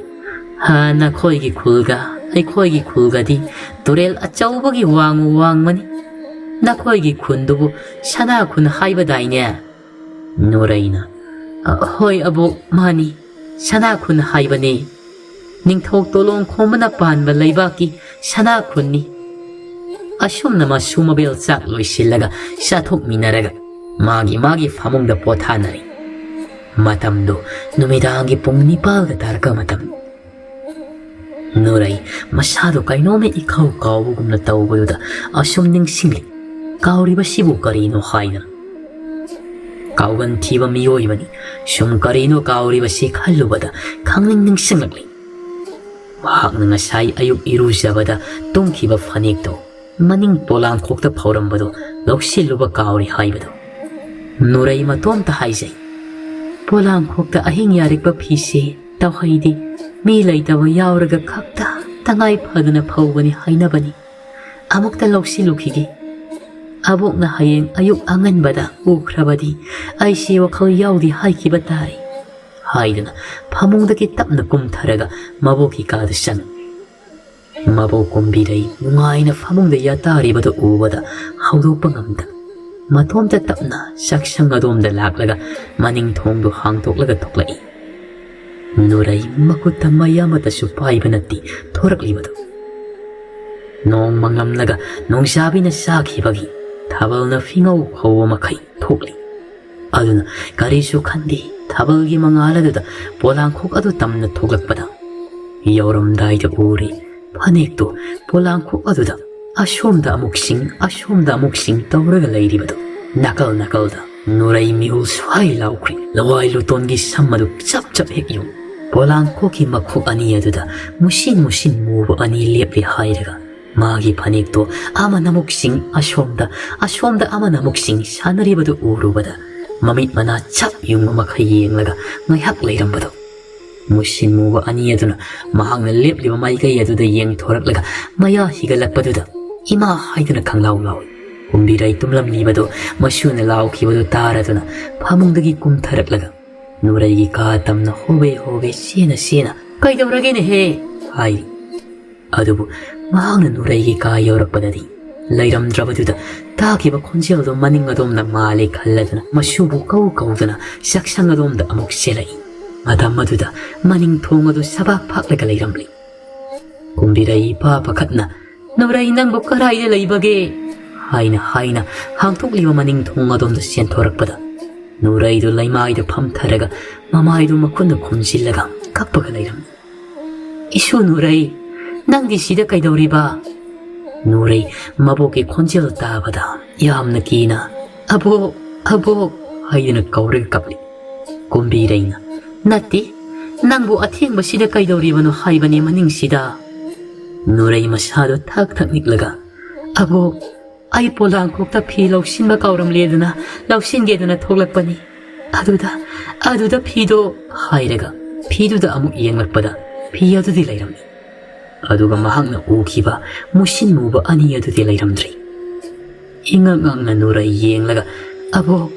"ꯍꯥ, ꯅꯈꯣꯏꯒꯤ ꯈꯨꯜꯒ ꯑꯩꯈꯣꯏꯒꯤ ꯈꯨꯜꯒꯗꯤ ꯇꯨꯔꯦꯜ ꯑꯆꯧꯕꯒꯤ ꯋꯥꯡ ꯋꯥꯡꯃꯅꯤ꯫ ꯅꯈꯣꯏꯒꯤ ꯈꯨꯟꯗꯨꯕꯨ ꯁꯅꯥ ꯈꯨꯟ ꯍꯥꯏꯕꯗꯥꯏꯅꯦ?" ꯅꯨꯔꯩꯅ, "ꯑ, ꯍꯣꯏ ꯑꯕꯣꯛ, ꯃꯥꯅꯤ, ꯁꯅꯥ ꯈꯨꯟ ꯍꯥꯏꯕꯅꯤ꯫ ꯅꯤꯡꯊꯧ ꯇꯣꯂꯣꯡ ꯈꯣꯝꯕꯅ ꯄꯥꯟꯕ ꯂꯩꯕꯥꯛꯀꯤ ꯁꯅꯥ ꯈꯨꯟꯅꯤ꯫" ꯑꯁꯨꯝꯅ ꯃꯁꯨ ꯃꯕꯦꯜ ꯆꯥꯛ ꯂꯣꯏꯁꯤꯜꯂꯒ ꯆꯥꯊꯣꯛꯃꯤꯟꯅꯔꯒ ꯃꯥꯒꯤ ꯃꯥꯒꯤ ꯐꯃꯨꯡꯗ ꯄꯣꯊꯥꯅꯔꯤ꯫ ꯃꯇꯝꯗꯨ ꯅꯨꯃꯤꯗꯥꯡꯒꯤ ꯄꯨꯡ ꯅꯤꯄꯥꯜꯒ ꯇꯥꯔꯛꯄ ꯃꯇꯝ꯫ ꯅꯨꯔꯩ ꯃꯁꯥꯗꯣ ꯀꯩꯅꯣꯝꯃ ꯏꯀꯥꯎ ꯀꯥꯎꯕꯒꯨꯝꯅ ꯇꯧꯕꯗꯨꯗ ꯑꯁꯨꯝ ꯅꯤꯡꯁꯤꯡꯂꯤ꯫ ꯀꯥꯎꯔꯤꯕꯁꯤꯕꯨ ꯀꯔꯤꯅꯣ ꯍꯥꯏꯅ꯫ ꯀꯥꯎꯒꯟ ꯊꯤꯕ ꯃꯤꯑꯣꯏꯕꯅꯤ꯫ ꯁꯨꯝ ꯀꯔꯤꯅꯣ ꯀꯥꯎꯔꯤꯕꯁꯤ ꯈꯜꯂꯨꯕꯗ ꯈꯪꯅꯤꯡ ꯅꯤꯡꯁꯤꯡꯂꯛꯂꯤ꯫ ꯃꯍꯥꯛꯅ ꯉꯁꯥꯏ ꯑꯌꯨꯛ ꯏꯔꯨꯖꯕꯗ ꯇꯨꯝꯈꯤꯕ ꯐꯅꯦꯛꯇꯣ ꯃꯅꯤꯡ ꯄꯣꯂꯥꯡꯈꯣꯛꯇ ꯐꯧꯔꯝꯕꯗꯣ ꯂꯧꯁꯤꯜꯂꯨꯕ ꯀꯥꯎꯔꯤ ꯍꯥꯏꯕꯗꯣ꯫ ꯅꯨꯔꯩ ꯃꯇꯣꯝꯇ ꯍꯥꯏꯖꯩ, "ꯄꯣꯂꯥꯡꯈꯣꯛꯇ ꯑꯍꯤꯡ ꯌꯥꯔꯤꯛꯄ ꯐꯤꯁꯦ ꯇꯧꯍꯩꯗꯦ, ꯃꯤ ꯂꯩꯇꯕ ꯌꯥꯎꯔꯒ ꯈꯛꯇ ꯇꯉꯥꯏ ꯐꯗꯅ ꯐꯧꯕꯅꯤ ꯍꯥꯏꯅꯕꯅꯤ꯫ ꯑꯃꯨꯛꯇ ꯂꯧꯁꯤꯜꯂꯨꯈꯤꯒꯦ꯫ ꯑꯕꯣꯛꯅ ꯍꯌꯦꯡ ꯑꯌꯨꯛ ꯑꯉꯟꯕꯗ ꯎꯈ꯭ꯔꯕꯗꯤ ꯑꯩꯁꯦ ꯋꯥꯈꯜ ꯌꯥꯎꯗꯦ ꯍꯥꯏꯈꯤꯕ ꯇꯥꯏ" ꯍꯥꯏꯗꯨꯅ ꯐꯃꯨꯡꯗꯒꯤ ꯇꯞꯅ ꯀꯨꯝꯊꯔꯒ ꯃꯕꯣꯛꯀꯤ ꯀꯥꯗ ꯆꯪꯉꯤ꯫ ꯃꯕꯣꯛ ꯀꯨꯝꯕꯤꯔꯩ ꯅꯨꯡꯉꯥꯏꯅ ꯐꯃꯨꯡꯗ ꯌꯥꯇꯥꯔꯤꯕꯗꯨ ꯎꯕꯗ ꯍꯧꯗꯣꯛꯄ ꯉꯝꯗ ꯃꯇꯣꯝꯇ ꯇꯞꯅ ꯆꯥꯛꯁꯪ ꯑꯗꯣꯝꯗ ꯂꯥꯛꯂꯒ ꯃꯅꯤꯡ ꯊꯣꯡꯗꯨ ꯍꯥꯡꯗꯣꯛꯂꯒ ꯊꯣꯛꯂꯛꯏ꯫ ꯅꯨꯔꯩ ꯃꯈꯨꯠꯇ ꯃꯩ ꯑꯃꯠꯇꯁꯨ ꯄꯥꯏꯕ ꯅꯠꯇꯦ ꯊꯣꯔꯛꯂꯤꯕꯗꯨ꯫ ꯅꯣꯡ ꯃꯪꯂꯝꯂꯒ ꯅꯣꯡꯖꯥꯕꯤꯅ ꯆꯥꯈꯤꯕꯒꯤ ꯊꯥꯕꯜꯅ ꯐꯤꯉꯧ ꯍꯧꯕ ꯃꯈꯩ ꯊꯣꯛꯂꯤ꯫ ꯑꯗꯨꯅ ꯀꯔꯤꯁꯨ ꯈꯟꯗꯦ, ꯊꯥꯕꯜꯒꯤ ꯃꯉꯥꯜ ꯑꯗꯨꯗ ꯄꯣꯂꯥꯡꯈꯣꯛ ꯑꯗꯨ ꯇꯝꯅ ꯊꯣꯛꯂꯛꯄꯗ ꯌꯧꯔꯝꯗꯥꯏꯗ ꯎꯔꯦ ꯐꯅꯦꯛꯇꯨ ꯄꯣꯂꯥꯡꯈꯣꯛ ꯑꯗꯨꯗ ꯑꯁꯣꯝꯗ ꯑꯃꯨꯛ ꯁꯤꯡ, ꯑꯁꯣꯝꯗ ꯑꯃꯨꯛ ꯁꯤꯡ ꯇꯧꯔꯒ ꯂꯩꯔꯤꯕꯗꯨ꯫ ꯅꯥꯀꯜ ꯅꯥꯀꯜꯗ ꯅꯨꯔꯩ ꯃꯤꯍꯨꯜ ꯁ꯭ꯋꯥꯏ ꯂꯥꯎꯈ꯭ꯔꯤ꯫ ꯂꯋꯥꯏ ꯂꯨꯇꯣꯟꯒꯤ ꯁꯝ ꯑꯗꯨ ꯆꯞ ꯆꯞ ꯍꯦꯛ ꯌꯨꯡ꯫ ꯄꯣꯂꯥꯡꯈꯣꯛꯀꯤ ꯃꯈꯣꯛ ꯑꯅꯤ ꯑꯗꯨꯗ ꯃꯨꯁꯤꯟ ꯃꯨꯁꯤꯟ ꯃꯨꯕ ꯑꯅꯤ ꯂꯦꯞꯂꯤ ꯍꯥꯏꯔꯒ ꯃꯥꯒꯤ ꯐꯅꯦꯛꯇꯣ ꯑꯃꯅ ꯑꯃꯨꯛ ꯁꯤꯡ ꯑꯁꯣꯝꯗ, ꯑꯁꯣꯝꯗ ꯑꯃꯅ ꯑꯃꯨꯛ ꯁꯤꯡ ꯁꯥꯟꯅꯔꯤꯕꯗꯨ ꯎꯔꯨꯕꯗ ꯃꯃꯤꯠ ꯃꯅꯥ ꯆꯞ ꯌꯨꯡꯕ ꯃꯈꯩ ꯌꯦꯡꯂꯒ ꯉꯥꯏꯍꯥꯛ ꯂꯩꯔꯝꯕꯗꯣ꯫ ꯃꯨꯁꯤꯟ ꯃꯨꯕ ꯑꯅꯤ ꯑꯗꯨꯅ ꯃꯍꯥꯛꯅ ꯂꯦꯞꯂꯤꯕ ꯃꯥꯏꯀꯩ ꯑꯗꯨꯗ ꯌꯦꯡꯊꯣꯔꯛꯂꯒ ꯃꯌꯥ ꯍꯤꯒꯠꯂꯛꯄꯗꯨꯗ ꯏꯃꯥ ꯍꯥꯏꯗꯨꯅ ꯈꯪꯂꯥꯎ ꯂꯥꯎꯏ꯫ ꯀꯨꯝꯕꯤꯔꯩ ꯇꯨꯝꯂꯝꯂꯤꯕꯗꯨ ꯃꯁꯨꯅ ꯂꯥꯎꯈꯤꯕꯗꯨ ꯇꯥꯔꯗꯨꯅ ꯐꯃꯨꯡꯗꯒꯤ ꯀꯨꯝꯊꯔꯛꯂꯒ ꯅꯨꯔꯩꯒꯤ ꯀꯥ ꯇꯝꯅ ꯍꯣꯕꯦ ꯍꯣꯕꯦ ꯆꯦꯅ ꯆꯦꯅ "ꯀꯩꯗꯧꯔꯒꯦꯅꯦꯍꯦ?" ꯍꯥꯏꯔꯤ꯫ ꯑꯗꯨꯕꯨ ꯃꯍꯥꯛꯅ ꯅꯨꯔꯩꯒꯤ ꯀꯥ ꯌꯧꯔꯛꯄꯗꯗꯤ ꯂꯩꯔꯝꯗ꯭ꯔꯕꯗꯨꯗ ꯇꯥꯈꯤꯕ ꯈꯣꯟꯖꯦꯜꯗꯨ ꯃꯅꯤꯡ ꯑꯗꯣꯝꯅ ꯃꯥꯜꯂꯦ ꯈꯜꯂꯗꯨꯅ ꯃꯁꯨꯕꯨ ꯀꯧ ꯀꯧꯗꯨꯅ ꯆꯥꯛꯁꯪ ꯑꯗꯣꯝꯗ ꯑꯃꯨꯛ ꯆꯦꯜꯂꯛꯏ꯫ ꯃꯇꯝ ꯑꯗꯨꯗ ꯃꯅꯤꯡ ꯊꯣꯡ ꯑꯗꯨ ꯁꯕꯥꯛ ꯐꯥꯛꯂꯒ ꯂꯩꯔꯝꯂꯤ꯫ ꯀꯨꯝꯕꯤꯔꯩ ꯏꯄꯥ ꯄꯥꯈꯠꯅ "ꯅꯨꯔꯩ, ꯅꯪꯕꯨ ꯀꯗꯥꯏꯗ ꯂꯩꯕꯒꯦ?" ꯍꯥꯏꯅ ꯍꯥꯏꯅ ꯍꯥꯡꯗꯣꯛꯂꯤꯕ ꯃꯅꯤꯡ ꯊꯣꯡ ꯑꯗꯣꯝꯗ ꯆꯦꯟꯊꯣꯔꯛꯄꯗ ꯅꯨꯔꯩꯗꯨ ꯂꯩꯃꯥꯏꯗ ꯐꯝꯊꯔꯒ ꯃꯃꯥꯏꯗꯨ ꯃꯈꯨꯠꯅ ꯈꯨꯝꯖꯤꯜꯂꯒ ꯀꯞꯄꯒ ꯂꯩꯔꯝꯃꯤ꯫ "ꯏꯁꯨ ꯅꯨꯔꯩ, ꯅꯪꯗꯤ ꯁꯤꯗ ꯀꯩꯗꯧꯔꯤꯕ?" ꯅꯨꯔꯩ ꯃꯕꯣꯛꯀꯤ ꯈꯣꯟꯖꯦꯜ ꯇꯥꯕꯗ ꯌꯥꯝꯅ ꯀꯤꯅ, "ꯑꯕꯣꯛ, ꯑꯕꯣꯛ" ꯍꯥꯏꯗꯨꯅ ꯀꯧꯔꯒ ꯀꯞꯂꯤ꯫ ꯀꯨꯝꯕꯤꯔꯩꯅ, "ꯅꯠꯇꯦ, ꯅꯪꯕꯨ ꯑꯊꯦꯡꯕꯁꯤꯗ ꯀꯩꯗꯧꯔꯤꯕꯅꯣ ꯍꯥꯏꯕꯅꯦ ꯃꯅꯤꯡꯁꯤꯗ?" ꯅꯨꯔꯩ ꯃꯁꯥꯗꯣ ꯊꯛ ꯊꯛ ꯅꯤꯛꯂꯒ, "ꯑꯕꯣꯛ, ꯑꯩ ꯄꯣꯂꯥꯡꯈꯣꯛꯇ ꯐꯤ ꯂꯧꯁꯤꯟꯕ ꯀꯥꯎꯔꯝꯂꯦꯗꯅ ꯂꯧꯁꯤꯟꯒꯦꯗꯅ ꯊꯣꯛꯂꯛꯄꯅꯤ꯫ ꯑꯗꯨꯗ, ꯑꯗꯨꯗ ꯐꯤꯗꯣ" ꯍꯥꯏꯔꯒ ꯐꯤꯗꯨꯗ ꯑꯃꯨꯛ ꯌꯦꯡꯂꯛꯄꯗ ꯐꯤ ꯑꯗꯨꯗꯤ ꯂꯩꯔꯝꯃꯤ꯫ ꯑꯗꯨꯒ ꯃꯍꯥꯛꯅ ꯎꯈꯤꯕ ꯃꯨꯁꯤꯟ ꯃꯨꯕ ꯑꯅꯤ ꯑꯗꯨꯗꯤ ꯂꯩꯔꯝꯗ꯭ꯔꯦ꯫ ꯏꯉꯛ ꯉꯛꯅ ꯅꯨꯔꯩ ꯌꯦꯡꯂꯒ, "ꯑꯕꯣꯛ,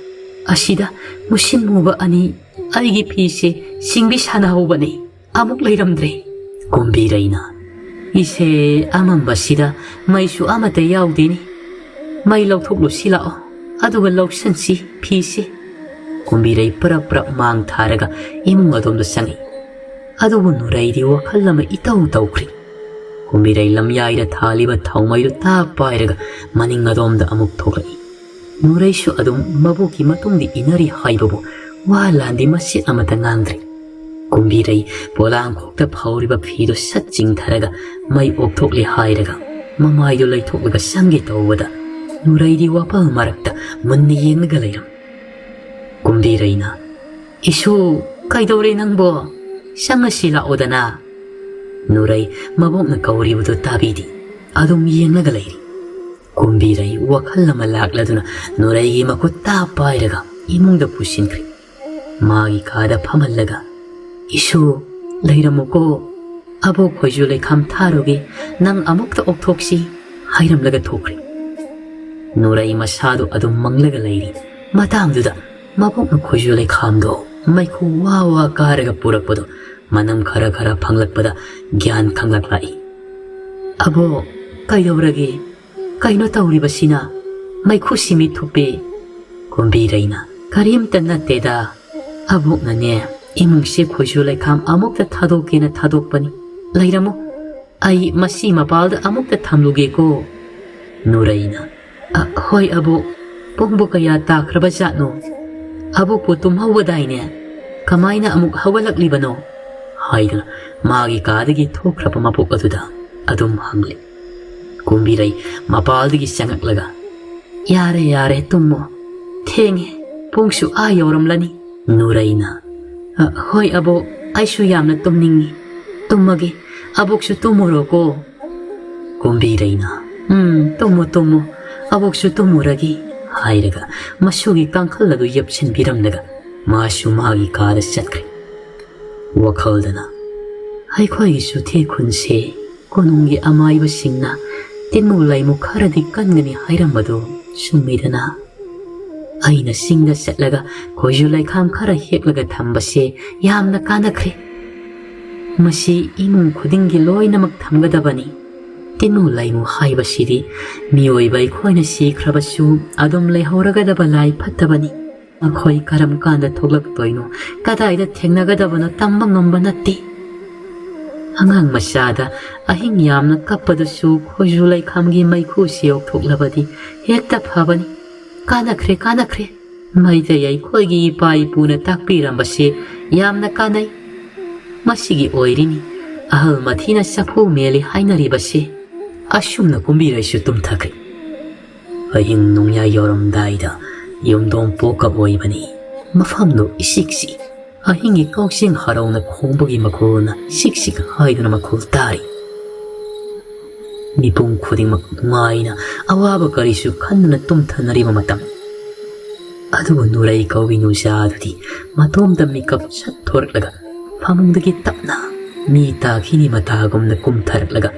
ꯑꯁꯤꯗ ꯃꯨꯁꯤꯟ ꯃꯨꯕ ꯑꯅꯤ, ꯑꯩꯒꯤ ꯐꯤꯁꯦ ꯁꯤꯡꯕꯤ ꯁꯥꯟꯅꯍꯧꯕꯅꯦ, ꯑꯃꯨꯛ ꯂꯩꯔꯝꯗ꯭ꯔꯦ꯫" ꯀꯨꯝꯕꯤꯔꯩꯅ, "ꯏꯁꯦ, ꯑꯃꯝꯕꯁꯤꯗ ꯃꯩꯁꯨ ꯑꯃꯠꯇ ꯌꯥꯎꯗꯦꯅꯦ꯫ ꯃꯩ ꯂꯧꯊꯣꯛꯂꯨꯁꯤ ꯂꯥꯛꯑꯣ, ꯑꯗꯨꯒ ꯂꯧꯁꯟꯁꯤ ꯐꯤꯁꯦ꯫" ꯀꯨꯝꯕꯤꯔꯩ ꯄꯔꯞ ꯄꯔꯞ ꯃꯥꯡ ꯊꯥꯔꯒ ꯏꯃꯨꯡ ꯑꯗꯣꯝꯗ ꯆꯪꯉꯤ꯫ ꯑꯗꯨꯕꯨ ꯅꯨꯔꯩꯗꯤ ꯋꯥꯈꯜ ꯑꯃ ꯏꯇꯧ ꯇꯧꯈ꯭ꯔꯤ꯫ ꯀꯨꯝꯕꯤꯔꯩ ꯂꯝꯌꯥꯏꯗ ꯊꯥꯜꯂꯤꯕ ꯊꯥꯎꯃꯩꯗꯨ ꯇꯥꯞ ꯄꯥꯏꯔꯒ ꯃꯅꯤꯡ ꯑꯗꯣꯝꯗ ꯑꯃꯨꯛ ꯊꯣꯛꯂꯛꯏ꯫ ꯅꯨꯔꯩꯁꯨ ꯑꯗꯨꯝ ꯃꯕꯣꯛꯀꯤ ꯃꯇꯨꯡꯗ ꯏꯟꯅꯔꯤ ꯍꯥꯏꯕꯕꯨ ꯋꯥ ꯂꯥꯟꯗꯤ ꯃꯆꯦꯠ ꯑꯃꯠꯇ ꯉꯥꯡꯗ꯭ꯔꯦ꯫ ꯀꯨꯝꯕꯤꯔꯩ ꯄꯣꯂꯥꯡꯈꯣꯛꯇ ꯐꯧꯔꯤꯕ ꯐꯤꯗꯨ ꯁꯠ ꯆꯤꯡꯊꯔꯒ ꯃꯩ ꯑꯣꯛꯊꯣꯛꯂꯦ ꯍꯥꯏꯔꯒ ꯃꯃꯥꯏꯗꯨ ꯂꯩꯊꯣꯛꯂꯒ ꯆꯪꯒꯦ ꯇꯧꯕꯗ ꯅꯨꯔꯩꯗꯤ ꯋꯥꯄꯜ ꯃꯔꯛꯇ ꯃꯨꯟꯅ ꯌꯦꯡꯂꯒ ꯂꯩꯔꯝ꯫ ꯀꯨꯝꯕꯤꯔꯩꯅ, "ꯏꯁꯨ, ꯀꯩꯗꯧꯔꯦ ꯅꯪꯕꯣ? ꯆꯪꯉꯁꯤ ꯂꯥꯛꯑꯣꯗꯅ꯫" ꯅꯨꯔꯩ ꯃꯕꯣꯛꯅ ꯀꯧꯔꯤꯕꯗꯨ ꯇꯥꯕꯤꯗꯦ꯫ ꯑꯗꯨꯝ ꯌꯦꯡꯂꯒ ꯂꯩꯔꯤ꯫ ꯀꯨꯝꯕꯤꯔꯩ ꯋꯥꯈꯜ ꯑꯃ ꯂꯥꯛꯂꯗꯨꯅ ꯅꯨꯔꯩꯒꯤ ꯃꯈꯨꯠ ꯇꯥꯞ ꯄꯥꯏꯔꯒ ꯏꯃꯨꯡꯗ ꯄꯨꯁꯤꯟꯈ꯭ꯔꯦ꯫ ꯃꯥꯒꯤ ꯀꯥꯗ ꯐꯝꯍꯜꯂꯒ, "ꯏꯁꯨ, ꯂꯩꯔꯝꯃꯨꯀꯣ, ꯑꯕꯣꯛ ꯈꯣꯏꯖꯨ ꯂꯩꯈꯥꯝ ꯊꯥꯔꯨꯒꯦ, ꯅꯪ ꯑꯃꯨꯛꯇ ꯑꯣꯛꯊꯣꯛꯁꯤ" ꯍꯥꯏꯔꯝꯂꯒ ꯊꯣꯛꯈ꯭ꯔꯦ꯫ ꯅꯨꯔꯩ ꯃꯁꯥꯗꯨ ꯑꯗꯨꯝ ꯃꯪꯂꯒ ꯂꯩꯔꯤ꯫ ꯃꯇꯥꯡꯗꯨꯗ ꯃꯕꯣꯛꯅ ꯈꯣꯏꯖꯨ ꯂꯩꯈꯥꯝꯗꯣ ꯃꯩꯈꯨ ꯋꯥ ꯋꯥ ꯀꯥꯔꯒ ꯄꯨꯔꯛꯄꯗꯣ ꯃꯅꯝ ꯈꯔ ꯈꯔ ꯐꯪꯂꯛꯄꯗ ꯒ꯭ꯌꯥꯟ ꯈꯪꯂꯛꯂꯛꯏ꯫ "ꯑꯕꯣꯛ, ꯀꯩꯗꯧꯔꯒꯦ? ꯀꯩꯅꯣ ꯇꯧꯔꯤꯕꯁꯤꯅ? ꯃꯩꯈꯨ ꯁꯤꯃꯤ ꯊꯨꯞꯄꯦ꯫" ꯀꯨꯝꯕꯤꯔꯩꯅ, "ꯀꯔꯤꯝꯇ ꯅꯠꯇꯦꯗ꯫ ꯑꯕꯣꯛꯅꯅꯦ, ꯏꯃꯨꯡꯁꯦ ꯈꯣꯏꯖꯨ ꯂꯩꯈꯥꯝ ꯑꯃꯨꯛꯇ ꯊꯥꯗꯣꯛꯀꯦꯅ ꯊꯥꯗꯣꯛꯄꯅꯤ꯫ ꯂꯩꯔꯝꯃꯨ, ꯑꯩ ꯃꯁꯤ ꯃꯄꯥꯜꯗ ꯑꯃꯨꯛꯇ ꯊꯝꯂꯨꯒꯦꯀꯣ꯫" ꯅꯨꯔꯩꯅ, "ꯑ, ꯍꯣꯏ ꯑꯕꯣꯛ, ꯄꯨꯡꯕꯨ ꯀꯌꯥ ꯇꯥꯈ꯭ꯔꯕ ꯖꯥꯠꯅꯣ? ꯑꯕꯣꯛꯄꯨ ꯇꯨꯝꯍꯧꯕꯗꯥꯏꯅꯦ? ꯀꯃꯥꯏꯅ ꯑꯃꯨꯛ ꯍꯧꯒꯠꯂꯛꯂꯤꯕꯅꯣ?" ꯍꯥꯏꯗꯨꯅ ꯃꯥꯒꯤ ꯀꯥꯗꯒꯤ ꯊꯣꯛꯈ꯭ꯔꯕ ꯃꯕꯣꯛ ꯑꯗꯨꯗ ꯑꯗꯨꯝ ꯍꯪꯂꯤ꯫ ꯀꯨꯝꯕꯤꯔꯩ ꯃꯄꯥꯜꯗꯒꯤ ꯆꯪꯉꯛꯂꯒ, "ꯌꯥꯔꯦ, ꯌꯥꯔꯦ, ꯇꯨꯝꯃꯣ꯫ ꯊꯦꯡꯉꯦ, ꯄꯨꯡꯁꯨ ꯑꯥ ꯌꯧꯔꯝꯂꯅꯤ꯫" ꯅꯨꯔꯩꯅ, "ꯑ, ꯍꯣꯏ ꯑꯕꯣꯛ, ꯑꯩꯁꯨ ꯌꯥꯝꯅ ꯇꯨꯝꯅꯤꯡꯉꯤ꯫ ꯇꯨꯝꯃꯒꯦ, ꯑꯕꯣꯛꯁꯨ ꯇꯨꯝꯃꯨꯔꯣꯀꯣ꯫" ꯀꯨꯝꯕꯤꯔꯩꯅ, "ꯎꯝ, ꯇꯨꯝꯃꯨ, ꯇꯨꯝꯃꯨ, ꯑꯕꯣꯛꯁꯨ ꯇꯨꯝꯃꯨꯔꯒꯦ," ꯍꯥꯏꯔꯒ ꯃꯁꯨꯒꯤ ꯀꯥꯡꯈꯜ ꯑꯗꯨ ꯌꯦꯞꯁꯤꯟꯕꯤꯔꯝꯂꯒ ꯃꯥꯁꯨ ꯃꯥꯒꯤ ꯀꯥꯗ ꯆꯠꯈ꯭ꯔꯦ꯫ ꯋꯥꯈꯜꯗꯅ, "ꯑꯩꯈꯣꯏꯒꯤ ꯆꯨꯊꯦꯛ ꯈꯨꯟꯁꯦ ꯀꯣꯅꯨꯡꯒꯤ ꯑꯃꯥꯏꯕꯁꯤꯡꯅ ꯇꯤꯟꯃꯨ ꯂꯥꯏꯃꯨ ꯈꯔꯗꯤ ꯀꯟꯒꯅꯤ ꯍꯥꯏꯔꯝꯕꯗꯨ ꯆꯨꯝꯃꯤꯗꯅ꯫ ꯑꯩꯅ ꯆꯤꯡꯗ ꯆꯠꯂꯒ ꯈꯣꯏꯖꯨ ꯂꯩꯈꯥꯝ ꯈꯔ ꯍꯦꯛꯂꯒ ꯊꯝꯕꯁꯦ ꯌꯥꯝꯅ ꯀꯥꯟꯅꯈ꯭ꯔꯦ꯫ ꯃꯁꯤ ꯏꯃꯨꯡ ꯈꯨꯗꯤꯡꯒꯤ ꯂꯣꯏꯅꯃꯛ ꯊꯝꯒꯗꯕꯅꯤ꯫ ꯇꯤꯟꯃꯨ ꯂꯥꯏꯃꯨ ꯍꯥꯏꯕꯁꯤꯗꯤ ꯃꯤꯑꯣꯏꯕ ꯑꯩꯈꯣꯏꯅ ꯁꯤꯈ꯭ꯔꯕꯁꯨ ꯑꯗꯨꯝ ꯂꯩꯍꯧꯔꯒꯗꯕ ꯂꯥꯏ ꯐꯠꯇꯕꯅꯤ꯫ ꯃꯈꯣꯏ ꯀꯔꯝ ꯀꯥꯟꯗ ꯊꯣꯛꯂꯛꯇꯣꯏꯅꯣ, ꯀꯗꯥꯏꯗ ꯊꯦꯡꯅꯒꯗꯕꯅꯣ ꯇꯝꯕ ꯉꯝꯕ ꯅꯠꯇꯦ꯫ ꯑꯉꯥꯡ ꯃꯆꯥꯗ ꯑꯍꯤꯡ ꯌꯥꯝꯅ ꯀꯞꯄꯗꯁꯨ ꯈꯣꯏꯖꯨ ꯂꯩꯈꯥꯝꯒꯤ ꯃꯩꯈꯨꯁꯤ ꯌꯧꯊꯣꯛꯂꯕꯗꯤ ꯍꯦꯛꯇ ꯐꯕꯅꯤ꯫ ꯀꯥꯟꯅꯈ꯭ꯔꯦ, ꯀꯥꯟꯅꯈ꯭ꯔꯦ꯫ ꯃꯩꯇꯩ ꯑꯩꯈꯣꯏꯒꯤ ꯏꯄꯥ ꯏꯄꯨꯅ ꯇꯥꯛꯄꯤꯔꯝꯕꯁꯦ ꯌꯥꯝꯅ ꯀꯥꯟꯅꯩ꯫ ꯃꯁꯤꯒꯤ ꯑꯣꯏꯔꯤꯅꯤ ꯑꯍꯜ ꯃꯊꯤꯅ ꯆꯐꯨ ꯃꯦꯜꯂꯤ ꯍꯥꯏꯅꯔꯤꯕꯁꯦ꯫" ꯑꯁꯨꯝꯅ ꯀꯨꯝꯕꯤꯔꯩꯁꯨ ꯇꯨꯝꯊꯈ꯭ꯔꯦ꯫ ꯑꯍꯤꯡ ꯅꯣꯡꯌꯥꯏ ꯌꯧꯔꯝꯗꯥꯏꯗ ꯌꯨꯝꯗꯣꯡ ꯄꯣꯛꯀ ꯑꯣꯏꯕꯅꯤ꯫ ꯃꯐꯝꯗꯨ ꯏꯆꯤꯛ ꯆꯤꯛꯏ꯫ ꯑꯍꯤꯡꯒꯤ ꯀꯛꯆꯦꯡ ꯍꯔꯥꯎꯅ ꯈꯣꯡꯕꯒꯤ ꯃꯈꯣꯜꯅ ꯆꯤꯛ ꯆꯤꯛ ꯍꯥꯏꯗꯨꯅ ꯃꯈꯣꯜ ꯇꯥꯔꯤ꯫ ꯃꯤꯄꯨꯝ ꯈꯨꯗꯤꯡꯃꯛ ꯅꯨꯡꯉꯥꯏꯅ ꯑꯋꯥꯕ ꯀꯔꯤꯁꯨ ꯈꯟꯗꯅ ꯇꯨꯝꯊꯅꯔꯤꯕ ꯃꯇꯝ꯫ ꯑꯗꯨꯕꯨ ꯅꯨꯔꯩ ꯀꯧꯕꯤ ꯅꯨꯡꯖꯥ ꯑꯗꯨꯗꯤ ꯃꯇꯣꯝꯇ ꯃꯤꯀꯞ ꯁꯠ ꯊꯣꯔꯛꯂꯒ ꯐꯃꯨꯡꯗꯒꯤ ꯇꯞꯅ ꯃꯤ ꯇꯥꯈꯤꯅꯤ ꯃꯇꯥꯒꯨꯝꯅ ꯀꯨꯝꯊꯔꯛꯂꯒ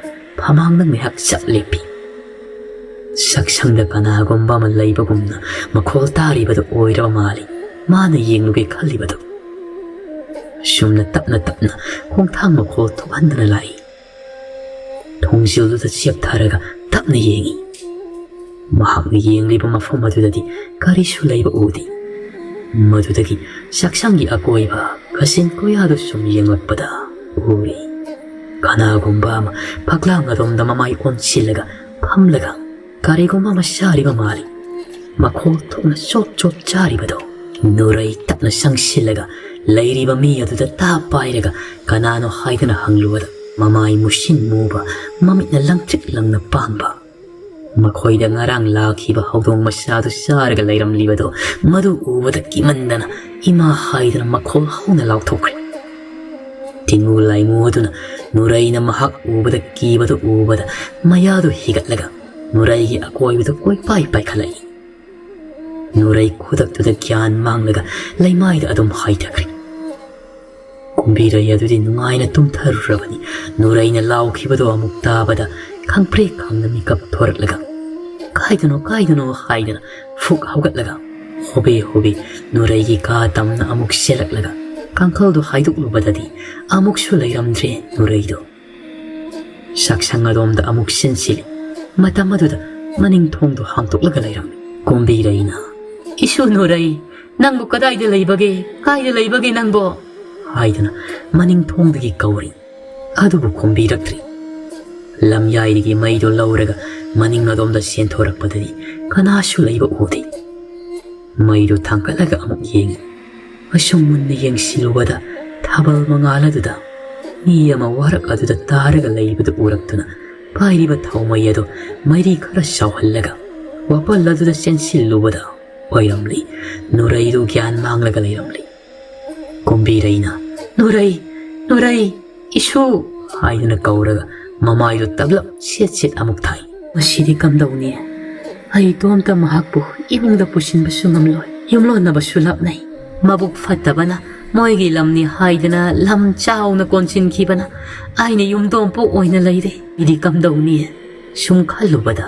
ꯐꯃꯥꯡꯗ ꯉꯥꯏꯍꯥꯛ ꯆꯞ ꯂꯦꯞꯄꯤ꯫ ꯆꯥꯛꯁꯪꯗ ꯀꯅꯥꯒꯨꯝꯕ ꯑꯃ ꯂꯩꯕꯒꯨꯝꯅ ꯃꯈꯣꯜ ꯇꯥꯔꯤꯕꯗꯨ ꯑꯣꯏꯔꯕ ꯃꯥꯜꯂꯤ꯫ ꯃꯥꯅ ꯌꯦꯡꯂꯨꯒꯦ ꯈꯜꯂꯤꯕꯗꯨ꯫ ꯁꯨꯝꯅ ꯇꯞꯅ ꯇꯞꯅ ꯈꯣꯡꯊꯥꯡ ꯃꯈꯣꯜ ꯊꯣꯛꯍꯟꯗꯅ ꯂꯥꯛꯏ꯫ ꯊꯣꯡꯖꯤꯜꯗꯨꯗ ꯆꯦꯞꯊꯔꯒ ꯇꯞꯅ ꯌꯦꯡꯏ꯫ ꯃꯍꯥꯛꯅ ꯌꯦꯡꯂꯤꯕ ꯃꯐꯝ ꯑꯗꯨꯗꯗꯤ ꯀꯔꯤꯁꯨ ꯂꯩꯕ ꯎꯗꯦ꯫ ꯃꯗꯨꯗꯒꯤ ꯆꯥꯛꯁꯪꯒꯤ ꯑꯀꯣꯏꯕ ꯀꯥꯆꯤꯟ ꯀꯣꯌꯥꯗꯨ ꯁꯨꯝ ꯌꯦꯡꯂꯛꯄꯗ ꯎꯔꯤ꯫ ꯀꯅꯥꯒꯨꯝꯕ ꯑꯃ ꯐꯛꯂꯥꯡ ꯑꯗꯣꯝꯗ ꯃꯃꯥꯏ ꯑꯣꯟꯁꯤꯜꯂꯒ ꯐꯝꯂꯒ ꯀꯔꯤꯒꯨꯝꯕ ꯑꯃ ꯆꯥꯔꯤꯕ ꯃꯥꯜꯂꯤ꯫ ꯃꯈꯣꯜ ꯊꯣꯛꯅ ꯆꯣꯞ ꯆꯣꯞ ꯆꯥꯔꯤꯕꯗꯨ ꯅꯨꯔꯩ ꯇꯞꯅ ꯆꯪꯁꯤꯜꯂꯒ ꯂꯩꯔꯤꯕ ꯃꯤ ꯑꯗꯨꯗ ꯇꯥ ꯄꯥꯏꯔꯒ ꯀꯅꯥꯅꯣ ꯍꯥꯏꯗꯨꯅ ꯍꯪꯂꯨꯕꯗ, ꯃꯃꯥꯏ ꯃꯨꯁꯤꯟ ꯃꯨꯕ, ꯃꯃꯤꯠꯅ ꯂꯪꯇ꯭ꯔꯤꯛ ꯂꯪꯅ ꯄꯥꯡꯕ, ꯃꯈꯣꯏꯗ ꯉꯔꯥꯡ ꯂꯥꯛꯈꯤꯕ ꯍꯧꯗꯣꯡ ꯃꯆꯥꯗꯨ ꯆꯥꯔꯒ ꯂꯩꯔꯝꯂꯤꯕꯗꯣ, ꯃꯗꯨ ꯎꯕꯗ ꯀꯤꯃꯟꯗꯅ ꯏꯃꯥ ꯍꯥꯏꯗꯨꯅ ꯃꯈꯣꯜ ꯍꯧꯅ ꯂꯥꯎꯊꯣꯛꯈ꯭ꯔꯦ꯫ ꯇꯤꯡꯉꯨ ꯂꯥꯏꯃꯨ ꯑꯗꯨꯅ ꯅꯨꯔꯩꯅ ꯃꯍꯥꯛ ꯎꯕꯗ ꯀꯤꯕꯗꯨ ꯎꯕꯗ ꯃꯌꯥꯗꯨ ꯍꯤꯒꯠꯂꯒ ꯅꯨꯔꯩꯒꯤ ꯑꯀꯣꯏꯕꯗ ꯀꯣꯏꯄꯥꯏ ꯄꯥꯏꯈꯠꯂꯛꯏ꯫ ꯅꯨꯔꯩ ꯈꯨꯗꯛꯇꯨꯗ ꯒ꯭ꯌꯥꯟ ꯃꯥꯡꯂꯒ ꯂꯩꯃꯥꯏꯗ ꯑꯗꯨꯝ ꯍꯥꯏꯊꯈ꯭ꯔꯦ꯫ ꯀꯨꯝꯕꯤꯔꯩ ꯑꯗꯨꯗꯤ ꯅꯨꯡꯉꯥꯏꯅ ꯇꯨꯝꯊꯔꯨꯔꯕꯅꯤ꯫ ꯅꯨꯔꯩꯅ ꯂꯥꯎꯈꯤꯕꯗꯨ ꯑꯃꯨꯛ ꯇꯥꯕꯗ ꯈꯪꯄ꯭ꯔꯦꯛ ꯈꯪꯅ ꯃꯤꯀꯞ ꯊꯣꯔꯛꯂꯒ, "ꯀꯥꯏꯗꯅꯣ, ꯀꯥꯏꯗꯅꯣ?" ꯍꯥꯏꯗꯅ ꯐꯨꯛ ꯍꯧꯒꯠꯂꯒ ꯍꯣꯕꯦ ꯍꯣꯕꯦ ꯅꯨꯔꯩꯒꯤ ꯀꯥ ꯇꯝꯅ ꯑꯃꯨꯛ ꯆꯦꯜꯂꯛꯂꯒ ꯀꯥꯡꯈꯜꯗꯨ ꯍꯥꯏꯗꯣꯛꯂꯨꯕꯗꯗꯤ ꯑꯃꯨꯛꯁꯨ ꯂꯩꯔꯝꯗ꯭ꯔꯦ ꯅꯨꯔꯩꯗꯨ꯫ ꯆꯥꯛꯁꯪ ꯑꯗꯣꯝꯗ ꯑꯃꯨꯛ ꯆꯦꯟꯁꯤꯜꯂꯤ꯫ ꯃꯇꯝ ꯑꯗꯨꯗ ꯃꯅꯤꯡ ꯊꯣꯡꯗꯨ ꯍꯥꯡꯗꯣꯛꯂꯒ ꯂꯩꯔꯝꯃꯤ꯫ ꯀꯨꯝꯕꯤꯔꯩꯅ, "ꯏꯁꯨ ꯅꯨꯔꯩ, ꯅꯪꯕꯨ ꯀꯗꯥꯏꯗ ꯂꯩꯕꯒꯦ? ꯀꯥꯏꯗ ꯂꯩꯕꯒꯦ ꯅꯪꯕꯣ?" ꯍꯥꯏꯗꯨꯅ ꯃꯅꯤꯡ ꯊꯣꯡꯗꯒꯤ ꯀꯧꯔꯤ꯫ ꯑꯗꯨꯕꯨ ꯈꯨꯝꯕꯤꯔꯛꯇ꯭ꯔꯤ꯫ ꯂꯝꯌꯥꯏꯗꯒꯤ ꯃꯩꯗꯨ ꯂꯧꯔꯒ ꯃꯅꯤꯡ ꯑꯗꯣꯝꯗ ꯆꯦꯟꯊꯣꯔꯛꯄꯗꯗꯤ ꯀꯅꯥꯁꯨ ꯂꯩꯕ ꯎꯗꯦ꯫ ꯃꯩꯗꯨ ꯊꯥꯡꯒꯠꯂꯒ ꯑꯃꯨꯛ ꯌꯦꯡꯉꯤ꯫ ꯑꯁꯨꯝ ꯃꯨꯟꯅ ꯌꯦꯡꯁꯤꯜꯂꯨꯕꯗ ꯊꯥꯕꯜ ꯃꯉꯥꯜ ꯑꯗꯨꯗ ꯃꯤ ꯑꯃ ꯋꯥꯔꯛ ꯑꯗꯨꯗ ꯇꯥꯔꯒ ꯂꯩꯕꯗꯨ ꯎꯔꯛꯇꯨꯅ ꯄꯥꯏꯔꯤꯕ ꯊꯥꯎꯃꯩ ꯑꯗꯨ ꯃꯩꯔꯤ ꯈꯔ ꯆꯥꯎꯍꯜꯂꯒ ꯋꯥꯄꯜ ꯑꯗꯨꯗ ꯆꯦꯟꯁꯤꯜꯂꯨꯕꯗ ꯑꯣꯏꯔꯝꯂꯤ ꯅꯨꯔꯩꯗꯨ ꯒ꯭ꯌꯥꯟ ꯃꯥꯡꯂꯒ ꯂꯩꯔꯝꯂꯤ꯫ ꯀꯨꯝꯕꯤꯔꯩꯅ, "ꯅꯨꯔꯩ, ꯅꯨꯔꯩ, ꯏꯁꯨ!" ꯍꯥꯏꯗꯨꯅ ꯀꯧꯔꯒ ꯃꯃꯥꯏꯗꯨ ꯇꯞꯂꯞ ꯁꯦꯠ ꯁꯦꯠ ꯑꯃꯨꯛ ꯊꯥꯏ꯫ "ꯃꯁꯤꯗꯤ ꯀꯝꯗꯧꯅꯤ? ꯑꯩ ꯏꯇꯣꯝꯇ ꯃꯍꯥꯛꯄꯨ ꯏꯃꯨꯡꯗ ꯄꯨꯁꯤꯟꯕꯁꯨ ꯉꯝꯂꯣꯏ꯫ ꯌꯨꯝꯂꯣꯟꯅꯕꯁꯨ ꯂꯥꯞꯅꯩ꯫ ꯃꯕꯨꯛ ꯐꯠꯇꯕꯅ ꯃꯣꯏꯒꯤ ꯂꯝꯅꯤ ꯍꯥꯏꯗꯅ ꯂꯝ ꯆꯥꯎꯅ ꯀꯣꯟꯁꯤꯟꯈꯤꯕꯅ ꯑꯩꯅ ꯌꯨꯝꯗꯣꯝꯄꯣꯛ ꯑꯣꯏꯅ ꯂꯩꯔꯦ꯫ ꯑꯩꯗꯤ ꯀꯝꯗꯧꯅꯤ?" ꯁꯨꯝ ꯈꯜꯂꯨꯕꯗ,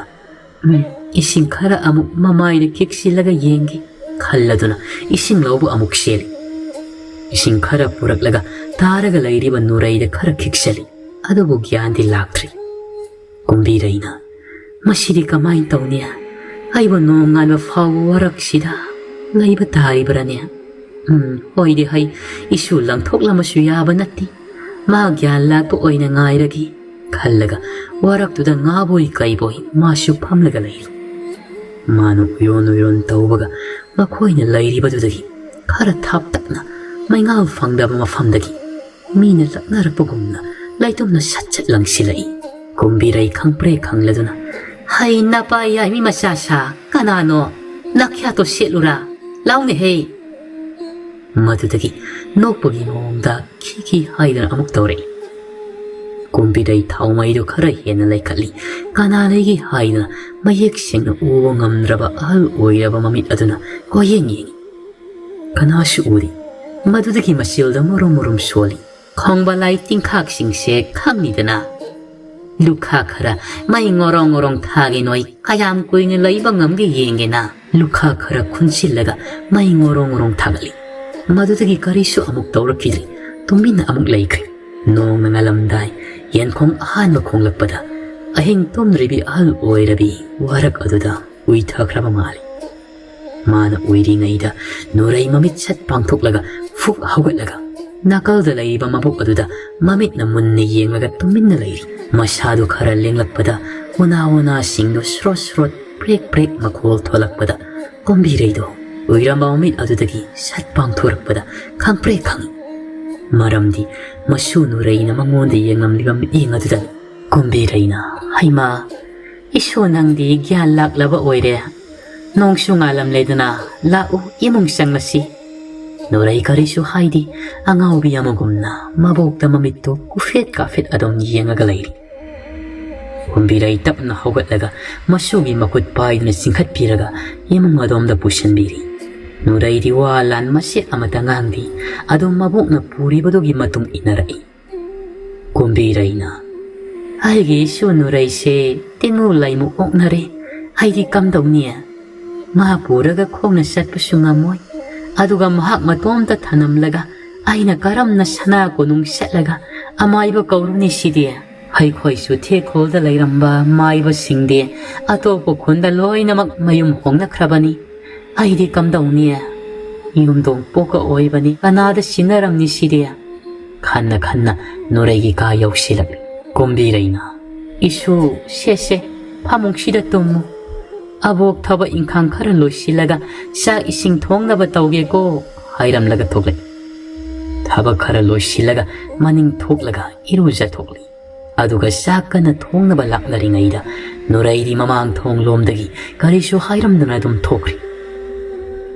ꯎꯝ, ꯏꯁꯤꯡ ꯈꯔ ꯑꯃꯨꯛ ꯃꯃꯥꯏꯗ ꯈꯤꯛꯁꯤꯜꯂꯒ ꯌꯦꯡꯒꯦ ꯈꯜꯂꯗꯨꯅ ꯏꯁꯤꯡ ꯂꯧꯕ ꯑꯃꯨꯛ ꯆꯦꯜꯂꯤ꯫ ꯏꯁꯤꯡ ꯈꯔ ꯄꯨꯔꯛꯂꯒ ꯇꯥꯔꯒ ꯂꯩꯔꯤꯕ ꯅꯨꯔꯩꯗ ꯈꯔ ꯈꯤꯛꯆꯜꯂꯤ꯫ ꯑꯗꯨꯕꯨ ꯒ꯭ꯌꯥꯟꯗꯤ ꯂꯥꯛꯇ꯭ꯔꯤ꯫ ꯀꯨꯝꯕꯤꯔꯩꯅ, "ꯃꯁꯤꯗꯤ ꯀꯃꯥꯏꯅ ꯇꯧꯅꯤ? ꯑꯩꯕꯨ ꯅꯣꯡꯉꯥꯟꯕ ꯐꯥꯎꯕ ꯋꯥꯔꯛꯁꯤꯗ ꯂꯩꯕ ꯇꯥꯔꯤꯕ꯭ꯔꯥꯅꯦ? ꯎꯝ, ꯍꯣꯏꯗꯤ ꯍꯩ, ꯏꯁꯨ ꯂꯪꯊꯣꯛꯂꯝꯃꯁꯨ ꯌꯥꯕ ꯅꯠꯇꯦ꯫ ꯃꯥ ꯒ꯭ꯌꯥꯟ ꯂꯥꯛꯄ ꯑꯣꯏꯅ ꯉꯥꯏꯔꯒꯦ" ꯈꯜꯂꯒ ꯋꯥꯔꯛꯇꯨꯗ ꯉꯥꯕꯣꯏ ꯀꯩꯕꯣꯏ ꯃꯥꯁꯨ ꯐꯝꯂꯒ ꯂꯩꯔꯤ꯫ ꯃꯥꯅ ꯎꯏꯔꯣꯟ ꯎꯏꯔꯣꯟ ꯇꯧꯕꯒ ꯃꯈꯣꯏꯅ ꯂꯩꯔꯤꯕꯗꯨꯗꯒꯤ ꯈꯔ ꯊꯥꯞꯇꯛꯅ ꯃꯩꯉꯥꯜ ꯐꯪꯗꯕ ꯃꯐꯝꯗꯒꯤ ꯃꯤꯅ ꯂꯛꯅꯔꯛꯄꯒꯨꯝꯅ ꯂꯩꯇꯨꯝꯅ ꯁꯠ ꯁꯠ ꯂꯪꯁꯤꯜꯂꯛꯏ꯫ ꯀꯨꯝꯕꯤꯔꯩ ꯈꯪꯄ꯭ꯔꯦ ꯈꯪꯂꯗꯨꯅ, "ꯍꯩ, ꯅꯄꯥ ꯌꯥꯏꯃꯤ ꯃꯆꯥ ꯁꯥ, ꯀꯅꯥꯅꯣ? ꯅꯥꯈ꯭ꯌꯥꯠꯇꯣ ꯁꯦꯠꯂꯨꯔꯥ? ꯂꯥꯎꯅꯦ ꯍꯩ!" ꯃꯗꯨꯗꯒꯤ ꯅꯣꯛꯄꯒꯤ ꯃꯑꯣꯡꯗ ꯈꯤ ꯈꯤ ꯍꯥꯏꯗꯨꯅ ꯑꯃꯨꯛ ꯇꯧꯔꯛꯏ꯫ ꯀꯨꯝꯕꯤꯔꯩ ꯊꯥꯎꯃꯩꯗꯨ ꯈꯔ ꯍꯦꯟꯅ ꯂꯩꯈꯠꯂꯤ꯫ ꯀꯅꯥ ꯂꯩꯒꯦ ꯍꯥꯏꯗꯨꯅ ꯃꯌꯦꯛ ꯁꯦꯡꯅ ꯎꯕ ꯉꯝꯗ꯭ꯔꯕ ꯑꯍꯜ ꯑꯣꯏꯔꯕ ꯃꯃꯤꯠ ꯑꯗꯨꯅ ꯀꯣꯏꯌꯦꯡ ꯌꯦꯡꯏ꯫ ꯀꯅꯥꯁꯨ ꯎꯗꯦ꯫ ꯃꯗꯨꯗꯒꯤ ꯃꯆꯤꯜꯗ ꯃꯔꯨꯝ ꯃꯔꯨꯝ ꯁꯣꯜꯂꯤ꯫ ꯈꯣꯡꯕ ꯂꯥꯏ ꯇꯤꯡꯈꯥꯛꯁꯤꯡꯁꯦ ꯈꯪꯉꯤꯗꯅ? ꯂꯨꯈꯥ ꯈꯔ ꯃꯩ ꯉꯣꯔꯣꯡ ꯉꯣꯔꯣꯡ ꯊꯥꯒꯦ ꯅꯣꯏ, ꯀꯌꯥꯝ ꯀꯨꯏꯅ ꯂꯩꯕ ꯉꯝꯒꯦ ꯌꯦꯡꯒꯦꯅ꯫ ꯂꯨꯈꯥ ꯈꯔ ꯈꯨꯟꯁꯤꯜꯂꯒ ꯃꯩ ꯉꯣꯔꯣꯡ ꯉꯣꯔꯣꯡ ꯊꯥꯒꯠꯂꯤ꯫ ꯃꯗꯨꯗꯒꯤ ꯀꯔꯤꯁꯨ ꯑꯃꯨꯛ ꯇꯧꯔꯛꯈꯤꯗ꯭ꯔꯤ꯫ ꯇꯨꯃꯤꯟꯅ ꯑꯃꯨꯛ ꯂꯩꯈ꯭ꯔꯦ꯫ ꯅꯣꯡꯅ ꯉꯥꯜꯂꯝꯗꯥꯏ ꯌꯦꯟꯈꯣꯡ ꯑꯍꯥꯟꯕ ꯈꯣꯡꯂꯛꯄꯗ ꯑꯍꯤꯡ ꯇꯨꯝꯗ꯭ꯔꯤꯕꯤ ꯑꯍꯜ ꯑꯣꯏꯔꯕꯤ ꯋꯥꯔꯛ ꯑꯗꯨꯗ ꯎꯏꯊꯈ꯭ꯔꯕ ꯃꯥꯜꯂꯤ꯫ ꯃꯥꯅ ꯎꯏꯔꯤꯉꯩꯗ ꯅꯨꯔꯩ ꯃꯃꯤꯠ ꯁꯠ ꯄꯥꯡꯊꯣꯛꯂꯒ ꯐꯨꯛ ꯍꯧꯒꯠꯂꯒ ꯅꯥꯀꯜꯗ ꯂꯩꯔꯤꯕ ꯃꯕꯨꯛ ꯑꯗꯨꯗ ꯃꯃꯤꯠꯅ ꯃꯨꯟꯅ ꯌꯦꯡꯂꯒ ꯇꯨꯃꯤꯟꯅ ꯂꯩꯔꯤ꯫ ꯃꯁꯥꯗꯨ ꯈꯔ ꯂꯦꯡꯂꯛꯄꯗ ꯎꯅꯥ ꯎꯅꯥꯁꯤꯡꯗꯨ ꯁ꯭ꯔꯣꯠ ꯁ꯭ꯔꯣꯠ ꯄ꯭ꯔꯦꯛ ꯄ꯭ꯔꯦꯛ ꯃꯈꯣꯜ ꯊꯣꯛꯂꯛꯄꯗ ꯀꯣꯝꯕꯤꯔꯩꯗꯣ ꯎꯏꯔꯝꯕ ꯃꯃꯤꯠ ꯑꯗꯨꯗꯒꯤ ꯁꯠ ꯄꯥꯡꯊꯣꯔꯛꯄꯗ ꯈꯪꯄ꯭ꯔꯦꯛ ꯈꯪꯏ꯫ ꯃꯔꯝꯗꯤ ꯃꯁꯨ ꯅꯨꯔꯩꯅ ꯃꯉꯣꯟꯗ ꯌꯦꯡꯂꯝꯂꯤꯕ ꯃꯤꯠꯌꯦꯡ ꯑꯗꯨꯗꯅꯤ꯫ ꯀꯣꯝꯕꯤꯔꯩꯅ, "ꯍꯩꯃꯥ, ꯏꯁꯨ ꯅꯪꯗꯤ ꯒ꯭ꯌꯥꯟ ꯂꯥꯛꯂꯕ ꯑꯣꯏꯔꯦ꯫ ꯅꯣꯡꯁꯨ ꯉꯥꯜꯂꯝꯂꯦꯗꯅ, ꯂꯥꯛꯎ ꯏꯃꯨꯡ ꯆꯪꯂꯁꯤ꯫" ꯅꯨꯔꯩ ꯀꯔꯤꯁꯨ ꯍꯥꯏꯗꯦ, ꯑꯉꯥꯎꯕꯤ ꯑꯃꯒꯨꯝꯅ ꯃꯕꯣꯛꯇ ꯃꯃꯤꯠꯇꯨ ꯀꯨꯐꯦꯠ ꯀꯥꯐꯦꯠ ꯑꯗꯨꯝ ꯌꯦꯡꯉꯒ ꯂꯩꯔꯤ꯫ ꯀꯨꯝꯕꯤꯔꯩ ꯇꯞꯅ ꯍꯧꯒꯠꯂꯒ ꯃꯁꯨꯒꯤ ꯃꯈꯨꯠ ꯄꯥꯏꯗꯨꯅ ꯆꯤꯡꯈꯠꯄꯤꯔꯒ ꯏꯃꯨꯡ ꯑꯗꯣꯝꯗ ꯄꯨꯁꯤꯟꯕꯤꯔꯤ꯫ ꯅꯨꯔꯩꯗꯤ ꯋꯥ ꯂꯥꯟ ꯃꯆꯦꯠ ꯑꯃꯠꯇ ꯉꯥꯡꯗꯦ, ꯑꯗꯨꯝ ꯃꯕꯣꯛꯅ ꯄꯨꯔꯤꯕꯗꯨꯒꯤ ꯃꯇꯨꯡ ꯏꯟꯅꯔꯛꯏ꯫ ꯀꯨꯝꯕꯤꯔꯩꯅ, "ꯑꯩꯒꯤ ꯏꯁꯨ ꯅꯨꯔꯩꯁꯦ ꯇꯤꯡꯉꯨ ꯂꯩꯃꯨ ꯑꯣꯛꯅꯔꯦ꯫ ꯑꯩꯗꯤ ꯀꯝꯗꯧꯅꯤ? ꯃꯥ ꯄꯨꯔꯒ ꯈꯣꯡꯅ ꯆꯠꯄꯁꯨ ꯉꯝꯃꯣꯏ꯫ ꯑꯗꯨꯒ ꯃꯍꯥꯛ ꯃꯇꯣꯝꯇ ꯊꯅꯝꯂꯒ ꯑꯩꯅ ꯀꯔꯝꯅ ꯁꯅꯥ ꯀꯣꯅꯨꯡ ꯆꯠꯂꯒ ꯑꯃꯥꯏꯕ ꯀꯧꯔꯨꯅꯤ ꯁꯤꯗꯤ? ꯑꯩꯈꯣꯏꯁꯨ ꯊꯦꯛꯈꯣꯜꯗ ꯂꯩꯔꯝꯕ ꯃꯥꯏꯕꯁꯤꯡꯗꯤ ꯑꯇꯣꯞꯄ ꯈꯨꯟꯗ ꯂꯣꯏꯅꯃꯛ ꯃꯌꯨꯝ ꯍꯣꯡꯅꯈ꯭ꯔꯕꯅꯤ꯫ ꯑꯩꯗꯤ ꯀꯝꯗꯧꯅꯤ? ꯌꯨꯝꯗꯣꯡ ꯄꯣꯛꯀ ꯑꯣꯏꯕꯅꯤ, ꯀꯅꯥꯗ ꯁꯤꯟꯅꯔꯝꯅꯤ ꯁꯤꯗꯤ?" ꯈꯟꯅ ꯈꯟꯅ ꯅꯨꯔꯩꯒꯤ ꯀꯥ ꯌꯧꯁꯤꯜꯂꯛꯂꯤ꯫ ꯀꯨꯝꯕꯤꯔꯩꯅ, "ꯏꯁꯨ, ꯁꯦ ꯁꯦ, ꯐꯃꯨꯡꯁꯤꯗ ꯇꯨꯝꯃꯨ꯫ ꯑꯕꯣꯛ ꯊꯕꯛ ꯏꯪꯈꯥꯡ ꯈꯔ ꯂꯣꯏꯁꯤꯜꯂꯒ ꯆꯥꯛ ꯏꯁꯤꯡ ꯊꯣꯡꯅꯕ ꯇꯧꯒꯦꯀꯣ," ꯍꯥꯏꯔꯝꯂꯒ ꯊꯣꯛꯂꯛꯏ꯫ ꯊꯕꯛ ꯈꯔ ꯂꯣꯏꯁꯤꯜꯂꯒ ꯃꯅꯤꯡ ꯊꯣꯛꯂꯒ ꯏꯔꯨꯖꯊꯣꯛꯂꯤ꯫ ꯑꯗꯨꯒ ꯆꯥꯛ ꯀꯟꯅ ꯊꯣꯡꯅꯕ ꯂꯥꯛꯅꯔꯤꯉꯩꯗ ꯅꯨꯔꯩꯗꯤ ꯃꯃꯥꯡ ꯊꯣꯡ ꯂꯣꯝꯗꯒꯤ ꯀꯔꯤꯁꯨ ꯍꯥꯏꯔꯝꯗꯅ ꯑꯗꯨꯝ ꯊꯣꯛꯈ꯭ꯔꯤ꯫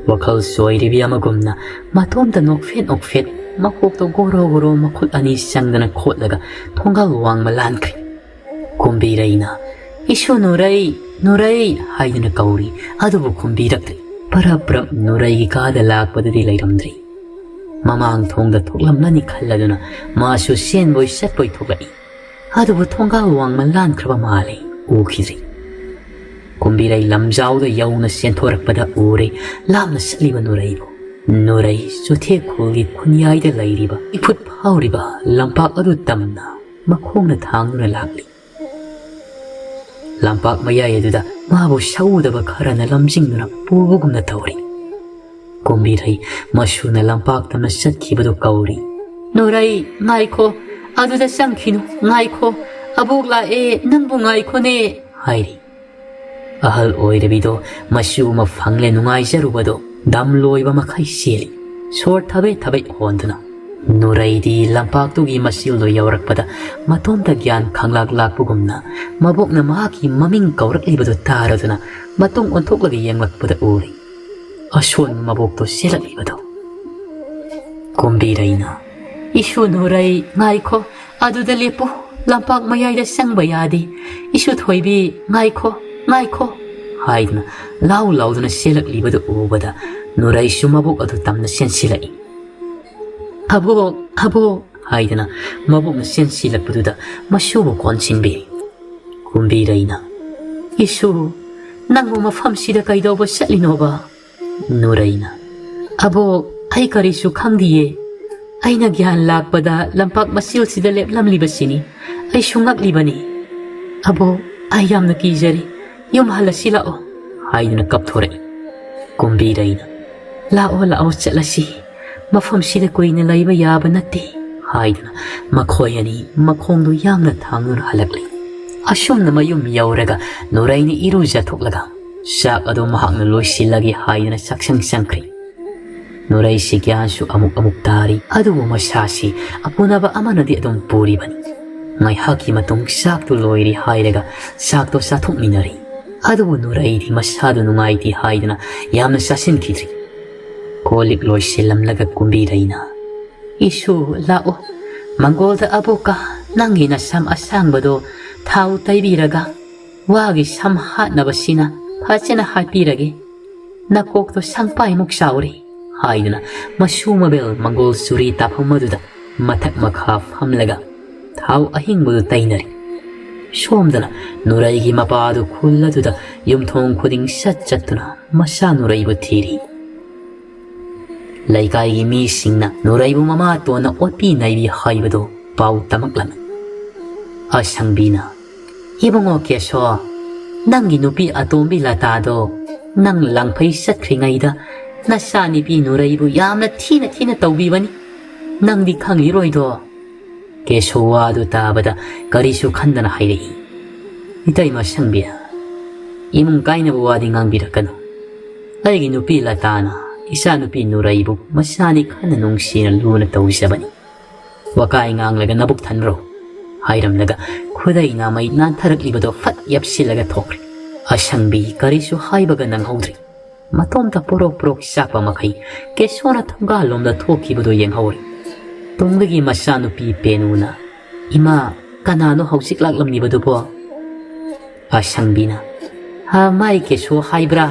ꯋꯥꯈꯜ ꯆꯣꯏꯔꯤꯕꯤ ꯑꯃꯒꯨꯝꯅ ꯃꯇꯣꯝꯇ ꯅꯣꯛꯐꯦꯠ ꯅꯣꯛꯐꯦꯠ ꯃꯀꯣꯛꯇꯣ ꯒꯣꯔꯣ ꯒꯣꯔꯣ ꯃꯈꯨꯠ ꯑꯅꯤ ꯆꯪꯗꯅ ꯈꯣꯠꯂꯒ ꯊꯣꯡꯒꯥꯜ ꯋꯥꯡꯃ ꯂꯥꯟꯈ꯭ꯔꯤ꯫ ꯀꯨꯝꯕꯤꯔꯩꯅ "ꯏꯁꯨ ꯅꯨꯔꯩ, ꯅꯨꯔꯩ" ꯍꯥꯏꯗꯨꯅ ꯀꯧꯔꯤ, ꯑꯗꯨꯕꯨ ꯈꯨꯝꯕꯤꯔꯛꯇ꯭ꯔꯤ꯫ ꯄꯔꯞ ꯄꯔꯞ ꯅꯨꯔꯩꯒꯤ ꯀꯥꯗ ꯂꯥꯛꯄꯗꯨꯗꯤ ꯂꯩꯔꯝꯗ꯭ꯔꯤ꯫ ꯃꯃꯥꯡ ꯊꯣꯡꯗ ꯊꯣꯛꯂꯝꯂꯅꯤ ꯈꯜꯂꯗꯨꯅ ꯃꯥꯁꯨ ꯆꯦꯟꯕꯣꯏ ꯆꯠꯄꯣꯏ ꯊꯣꯛꯂꯛꯏ꯫ ꯑꯗꯨꯕꯨ ꯊꯣꯡꯒꯥꯜ ꯋꯥꯡꯃ ꯂꯥꯟꯈ꯭ꯔꯕ ꯃꯥꯜꯂꯦ, ꯎꯈꯤꯗ꯭ꯔꯤ꯫ ꯀꯨꯝꯕꯤꯔꯩ ꯂꯝꯖꯥꯎꯗ ꯌꯧꯅ ꯆꯦꯟꯊꯣꯔꯛꯄꯗ ꯎꯔꯦ ꯂꯥꯞꯅ ꯆꯠꯂꯤꯕ ꯅꯨꯔꯩꯕꯨ꯫ ꯅꯨꯔꯩ ꯆꯨꯊꯦꯛꯈꯣꯜꯒꯤ ꯈꯨꯟꯌꯥꯏꯗ ꯂꯩꯔꯤꯕ ꯏꯐꯨꯠ ꯐꯥꯎꯔꯤꯕ ꯂꯝꯄꯥꯛ ꯑꯗꯨ ꯇꯝꯅ ꯃꯈꯣꯡꯅ ꯊꯥꯡꯗꯨꯅ ꯂꯥꯛꯂꯤ꯫ ꯂꯝꯄꯥꯛ ꯃꯌꯥꯏ ꯑꯗꯨꯗ ꯃꯥꯕꯨ ꯁꯛꯎꯗꯕ ꯈꯔꯅ ꯂꯝꯖꯤꯡꯗꯨꯅ ꯄꯨꯕꯒꯨꯝꯅ ꯇꯧꯔꯤ꯫ ꯀꯨꯝꯕꯤꯔꯩ ꯃꯁꯨꯅ ꯂꯝꯄꯥꯛ ꯇꯝꯅ ꯆꯠꯈꯤꯕꯗꯨ ꯀꯧꯔꯤ꯫ "ꯅꯨꯔꯩ, ꯉꯥꯏꯈꯣ, ꯑꯗꯨꯗ ꯆꯪꯈꯤꯅꯨ, ꯉꯥꯏꯈꯣ, ꯑꯕꯣꯛ ꯂꯥꯛꯑꯦ, ꯅꯪꯕꯨ ꯉꯥꯏꯈꯣꯅꯦ" ꯍꯥꯏꯔꯤ꯫ ꯑꯍꯜ ꯑꯣꯏꯔꯕꯤꯗꯣ ꯃꯁꯨ ꯑꯃ ꯐꯪꯂꯦ ꯅꯨꯡꯉꯥꯏꯖꯔꯨꯕꯗꯣ ꯗꯝ ꯂꯣꯏꯕ ꯃꯈꯩ ꯆꯦꯜꯂꯤ, ꯁꯣꯔ ꯊꯕꯦꯠ ꯊꯕꯦꯠ ꯍꯣꯟꯗꯨꯅ꯫ ꯅꯨꯔꯩꯗꯤ ꯂꯝꯄꯥꯛꯇꯨꯒꯤ ꯃꯆꯤꯜꯗꯣ ꯌꯧꯔꯛꯄꯗ ꯃꯇꯣꯝꯇ ꯒ꯭ꯌꯥꯟ ꯈꯪꯂꯥꯛ ꯂꯥꯛꯄꯒꯨꯝꯅ ꯃꯕꯣꯛꯅ ꯃꯍꯥꯛꯀꯤ ꯃꯃꯤꯡ ꯀꯧꯔꯛꯂꯤꯕꯗꯨ ꯇꯥꯔꯗꯨꯅ ꯃꯇꯨꯡ ꯑꯣꯟꯊꯣꯛꯂꯒ ꯌꯦꯡꯂꯛꯄꯗ ꯎꯔꯤ ꯑꯁꯣꯟꯕ ꯃꯕꯣꯛꯇꯣ ꯆꯦꯜꯂꯛꯂꯤꯕꯗꯣ꯫ ꯀꯨꯝꯕꯤꯔꯩꯅ, "ꯏꯁꯨ ꯅꯨꯔꯩ, ꯉꯥꯏꯈꯣ, ꯑꯗꯨꯗ ꯂꯦꯞꯄꯨ, ꯂꯝꯄꯥꯛ ꯃꯌꯥꯏꯗ ꯆꯪꯕ ꯌꯥꯗꯦ꯫ ꯏꯁꯨ ꯊꯣꯏꯕꯤ, ꯉꯥꯏꯈꯣ, ꯉꯥꯏꯈꯣ" ꯍꯥꯏꯗꯨꯅ ꯂꯥꯎ ꯂꯥꯎꯗꯨꯅ ꯆꯦꯜꯂꯛꯂꯤꯕꯗꯨ ꯎꯕꯗ ꯅꯨꯔꯩꯁꯨ ꯃꯕꯣꯛ ꯑꯗꯨ ꯇꯝꯅ ꯆꯦꯟꯁꯤꯜꯂꯛꯏ꯫ "ꯑꯕꯣꯛ, ꯑꯕꯣꯛ" ꯍꯥꯏꯗꯨꯅ ꯃꯕꯣꯛꯅ ꯆꯦꯟꯁꯤꯜꯂꯛꯄꯗꯨꯗ ꯃꯁꯨꯕꯨ ꯀꯣꯟꯁꯤꯟꯕꯤꯔꯤ꯫ ꯀꯨꯝꯕꯤꯔꯩꯅ, "ꯏꯁꯨ, ꯅꯪꯕꯨ ꯃꯐꯝꯁꯤꯗ ꯀꯩꯗꯧꯕ ꯆꯠꯂꯤꯅꯣꯕ?" ꯅꯨꯔꯩꯅ, "ꯑꯕꯣꯛ, ꯑꯩ ꯀꯔꯤꯁꯨ ꯈꯪꯗꯤꯌꯦ꯫ ꯑꯩꯅ ꯒ꯭ꯌꯥꯟ ꯂꯥꯛꯄꯗ ꯂꯝꯄꯥꯛ ꯃꯆꯤꯜꯁꯤꯗ ꯂꯦꯞꯂꯝꯂꯤꯕꯁꯤꯅꯤ꯫ ꯑꯩꯁꯨ ꯉꯛꯂꯤꯕꯅꯤ꯫ ꯑꯕꯣꯛ, ꯑꯩ ꯌꯥꯝꯅ ꯀꯤꯖꯔꯦ꯫ ꯌꯨꯝ ꯍꯜꯂꯁꯤ ꯂꯥꯛꯑꯣ" ꯍꯥꯏꯗꯨꯅ ꯀꯞꯊꯣꯔꯛꯏ꯫ ꯀꯨꯝꯕꯤꯔꯩꯅ, "ꯂꯥꯛꯑꯣ, ꯂꯥꯛꯑꯣ, ꯆꯠꯂꯁꯤ꯫ ꯃꯐꯝꯁꯤꯗ ꯀꯨꯏꯅ ꯂꯩꯕ ꯌꯥꯕ ꯅꯠꯇꯦ" ꯍꯥꯏꯗꯨꯅ ꯃꯈꯣꯏ ꯑꯅꯤ ꯃꯈꯣꯡꯗꯨ ꯌꯥꯡꯅ ꯊꯥꯡꯗꯨꯅ ꯍꯜꯂꯛꯂꯤ꯫ ꯑꯁꯨꯝꯅ ꯃꯌꯨꯝ ꯌꯧꯔꯒ ꯅꯨꯔꯩꯅ ꯏꯔꯨꯖꯊꯣꯛꯂꯒ ꯆꯥꯛ ꯑꯗꯨ ꯃꯍꯥꯛꯅ ꯂꯣꯏꯁꯤꯜꯂꯒꯦ ꯍꯥꯏꯗꯨꯅ ꯆꯥꯛꯁꯪ ꯆꯪꯈ꯭ꯔꯤ꯫ ꯅꯨꯔꯩꯁꯤ ꯒ꯭ꯌꯥꯟꯁꯨ ꯑꯃꯨꯛ ꯑꯃꯨꯛ ꯇꯥꯔꯤ, ꯑꯗꯨꯕꯨ ꯃꯁꯥꯁꯤ ꯑꯄꯨꯅꯕ ꯑꯃꯅꯗꯤ ꯑꯗꯨꯝ ꯄꯨꯔꯤꯕꯅꯤ꯫ ꯉꯥꯏꯍꯥꯛꯀꯤ ꯃꯇꯨꯡ ꯆꯥꯛꯇꯨ ꯂꯣꯏꯔꯦ ꯍꯥꯏꯔꯒ ꯆꯥꯛꯇꯣ ꯆꯥꯊꯣꯛꯃꯤꯟꯅꯔꯤ꯫ ꯑꯗꯨꯕꯨ ꯅꯨꯔꯩꯗꯤ ꯃꯁꯥꯗꯨ ꯅꯨꯡꯉꯥꯏꯇꯦ ꯍꯥꯏꯗꯨꯅ ꯌꯥꯝꯅ ꯆꯥꯁꯤꯟꯈꯤꯗ꯭ꯔꯤ꯫ ꯀꯣꯜ ꯂꯤꯛ ꯂꯣꯏꯁꯤꯜꯂꯝꯂꯒ ꯀꯨꯝꯕꯤꯔꯩꯅ, "ꯏꯁꯨ, ꯂꯥꯛꯑꯣ, ꯃꯪꯒꯣꯜꯗ ꯑꯕꯣꯛꯀ ꯅꯪꯒꯤ ꯅꯁꯝ ꯑꯁꯥꯡꯕꯗꯣ ꯊꯥꯎ ꯇꯩꯕꯤꯔꯒ ꯋꯥꯒꯤ ꯁꯝ ꯍꯥꯠꯅꯕꯁꯤꯅ ꯐꯖꯅ ꯍꯥꯠꯄꯤꯔꯒꯦ꯫ ꯅꯀꯣꯛꯇꯣ ꯁꯪꯄꯥꯏꯃꯨꯛ ꯆꯥꯎꯔꯦ" ꯍꯥꯏꯗꯨꯅ ꯃꯁꯨ ꯃꯕꯦꯜ ꯃꯪꯒꯣꯜ ꯆꯨꯔꯤ ꯇꯥꯐꯝ ꯑꯗꯨꯗ ꯃꯊꯛ ꯃꯈꯥ ꯐꯝꯂꯒ ꯊꯥꯎ ꯑꯍꯤꯡꯕꯗꯨ ꯇꯩꯅꯔꯤ꯫ ꯁꯣꯝꯗꯅ ꯅꯨꯔꯩꯒꯤ ꯃꯄꯥꯗꯨ ꯈꯨꯜ ꯑꯗꯨꯗ ꯌꯨꯝꯊꯣꯡ ꯈꯨꯗꯤꯡ ꯆꯠ ꯆꯠꯇꯨꯅ ꯃꯆꯥ ꯅꯨꯔꯩꯕꯨ ꯊꯤꯔꯤ꯫ ꯂꯩꯀꯥꯏꯒꯤ ꯃꯤꯁꯤꯡꯅ ꯅꯨꯔꯩꯕꯨ ꯃꯃꯥꯇꯣꯟꯅ ꯑꯣꯠꯄꯤ ꯅꯩꯕꯤ ꯍꯥꯏꯕꯗꯨ ꯄꯥꯎ ꯇꯝꯃꯛꯂꯝꯃꯤ꯫ ꯑꯁꯪꯕꯤꯅ, "ꯏꯕꯨꯡꯉꯣ ꯀꯦꯁꯣ, ꯅꯪꯒꯤ ꯅꯨꯄꯤ ꯑꯇꯣꯝꯕꯤ ꯂꯇꯥꯗꯣ ꯅꯪ ꯂꯥꯡꯐꯩ ꯆꯠꯈ꯭ꯔꯤꯉꯩꯗ ꯅꯆꯥꯅꯨꯄꯤ ꯅꯨꯔꯩꯕꯨ ꯌꯥꯝꯅ ꯊꯤꯅ ꯊꯤꯅ ꯇꯧꯕꯤꯕꯅꯤ꯫ ꯅꯪꯗꯤ ꯈꯪꯂꯤꯔꯣꯏꯗꯣ?" ꯀꯦꯁꯣ ꯋꯥꯗꯨ ꯇꯥꯕꯗ ꯀꯔꯤꯁꯨ ꯈꯟꯗꯅ ꯍꯥꯏꯔꯛꯏ, "ꯏꯇꯩꯃ ꯁꯪꯕꯤ, ꯏꯃꯨꯡ ꯀꯥꯏꯅꯕ ꯋꯥꯗꯤ ꯉꯥꯡꯕꯤꯔꯛꯀꯅꯨ꯫ ꯑꯩꯒꯤ ꯅꯨꯄꯤ ꯂꯇꯥꯅ ꯏꯆꯥꯅꯨꯄꯤ ꯅꯨꯔꯩꯕꯨ ꯃꯆꯥꯅꯤ ꯈꯟꯅ ꯅꯨꯡꯁꯤꯅ ꯂꯨꯅ ꯇꯧꯖꯕꯅꯤ꯫ ꯋꯥꯀꯥꯏ ꯉꯥꯡꯂꯒ ꯅꯕꯨꯛ ꯊꯟꯕ꯭ꯔꯣ?" ꯍꯥꯏꯔꯝꯂꯒ ꯈꯨꯗꯩ ꯅꯥꯃꯩ ꯅꯥꯟꯊꯔꯛꯂꯤꯕꯗꯣ ꯐꯠ ꯌꯥꯞꯁꯤꯜꯂꯒ ꯊꯣꯛꯈ꯭ꯔꯦ꯫ ꯑꯁꯪꯕꯤ ꯀꯔꯤꯁꯨ ꯍꯥꯏꯕꯒ ꯅꯪꯍꯧꯗ꯭ꯔꯦ꯫ ꯃꯇꯣꯝꯇ ꯄꯣꯔꯣꯛ ꯄꯣꯔꯣꯛ ꯆꯥꯛꯄ ꯃꯈꯩ ꯀꯦꯁꯣꯅ ꯊꯣꯡꯒꯥꯜꯂꯣꯝꯗ ꯊꯣꯛꯈꯤꯕꯗꯨ ꯌꯦꯡꯍꯧꯔꯦ꯫ ꯇꯨꯡꯗꯒꯤ ꯃꯆꯥꯅꯨꯄꯤ ꯄꯦꯅꯨꯅ, "ꯏꯃꯥ, ꯀꯅꯥꯅꯣ ꯍꯧꯖꯤꯛ ꯂꯥꯛꯂꯝꯂꯤꯕꯗꯨꯕꯣ?" ꯑꯁꯪꯕꯤꯅ, "ꯍꯥ, ꯃꯥꯏ ꯀꯦꯁꯣ ꯍꯥꯏꯕ꯭ꯔꯥ?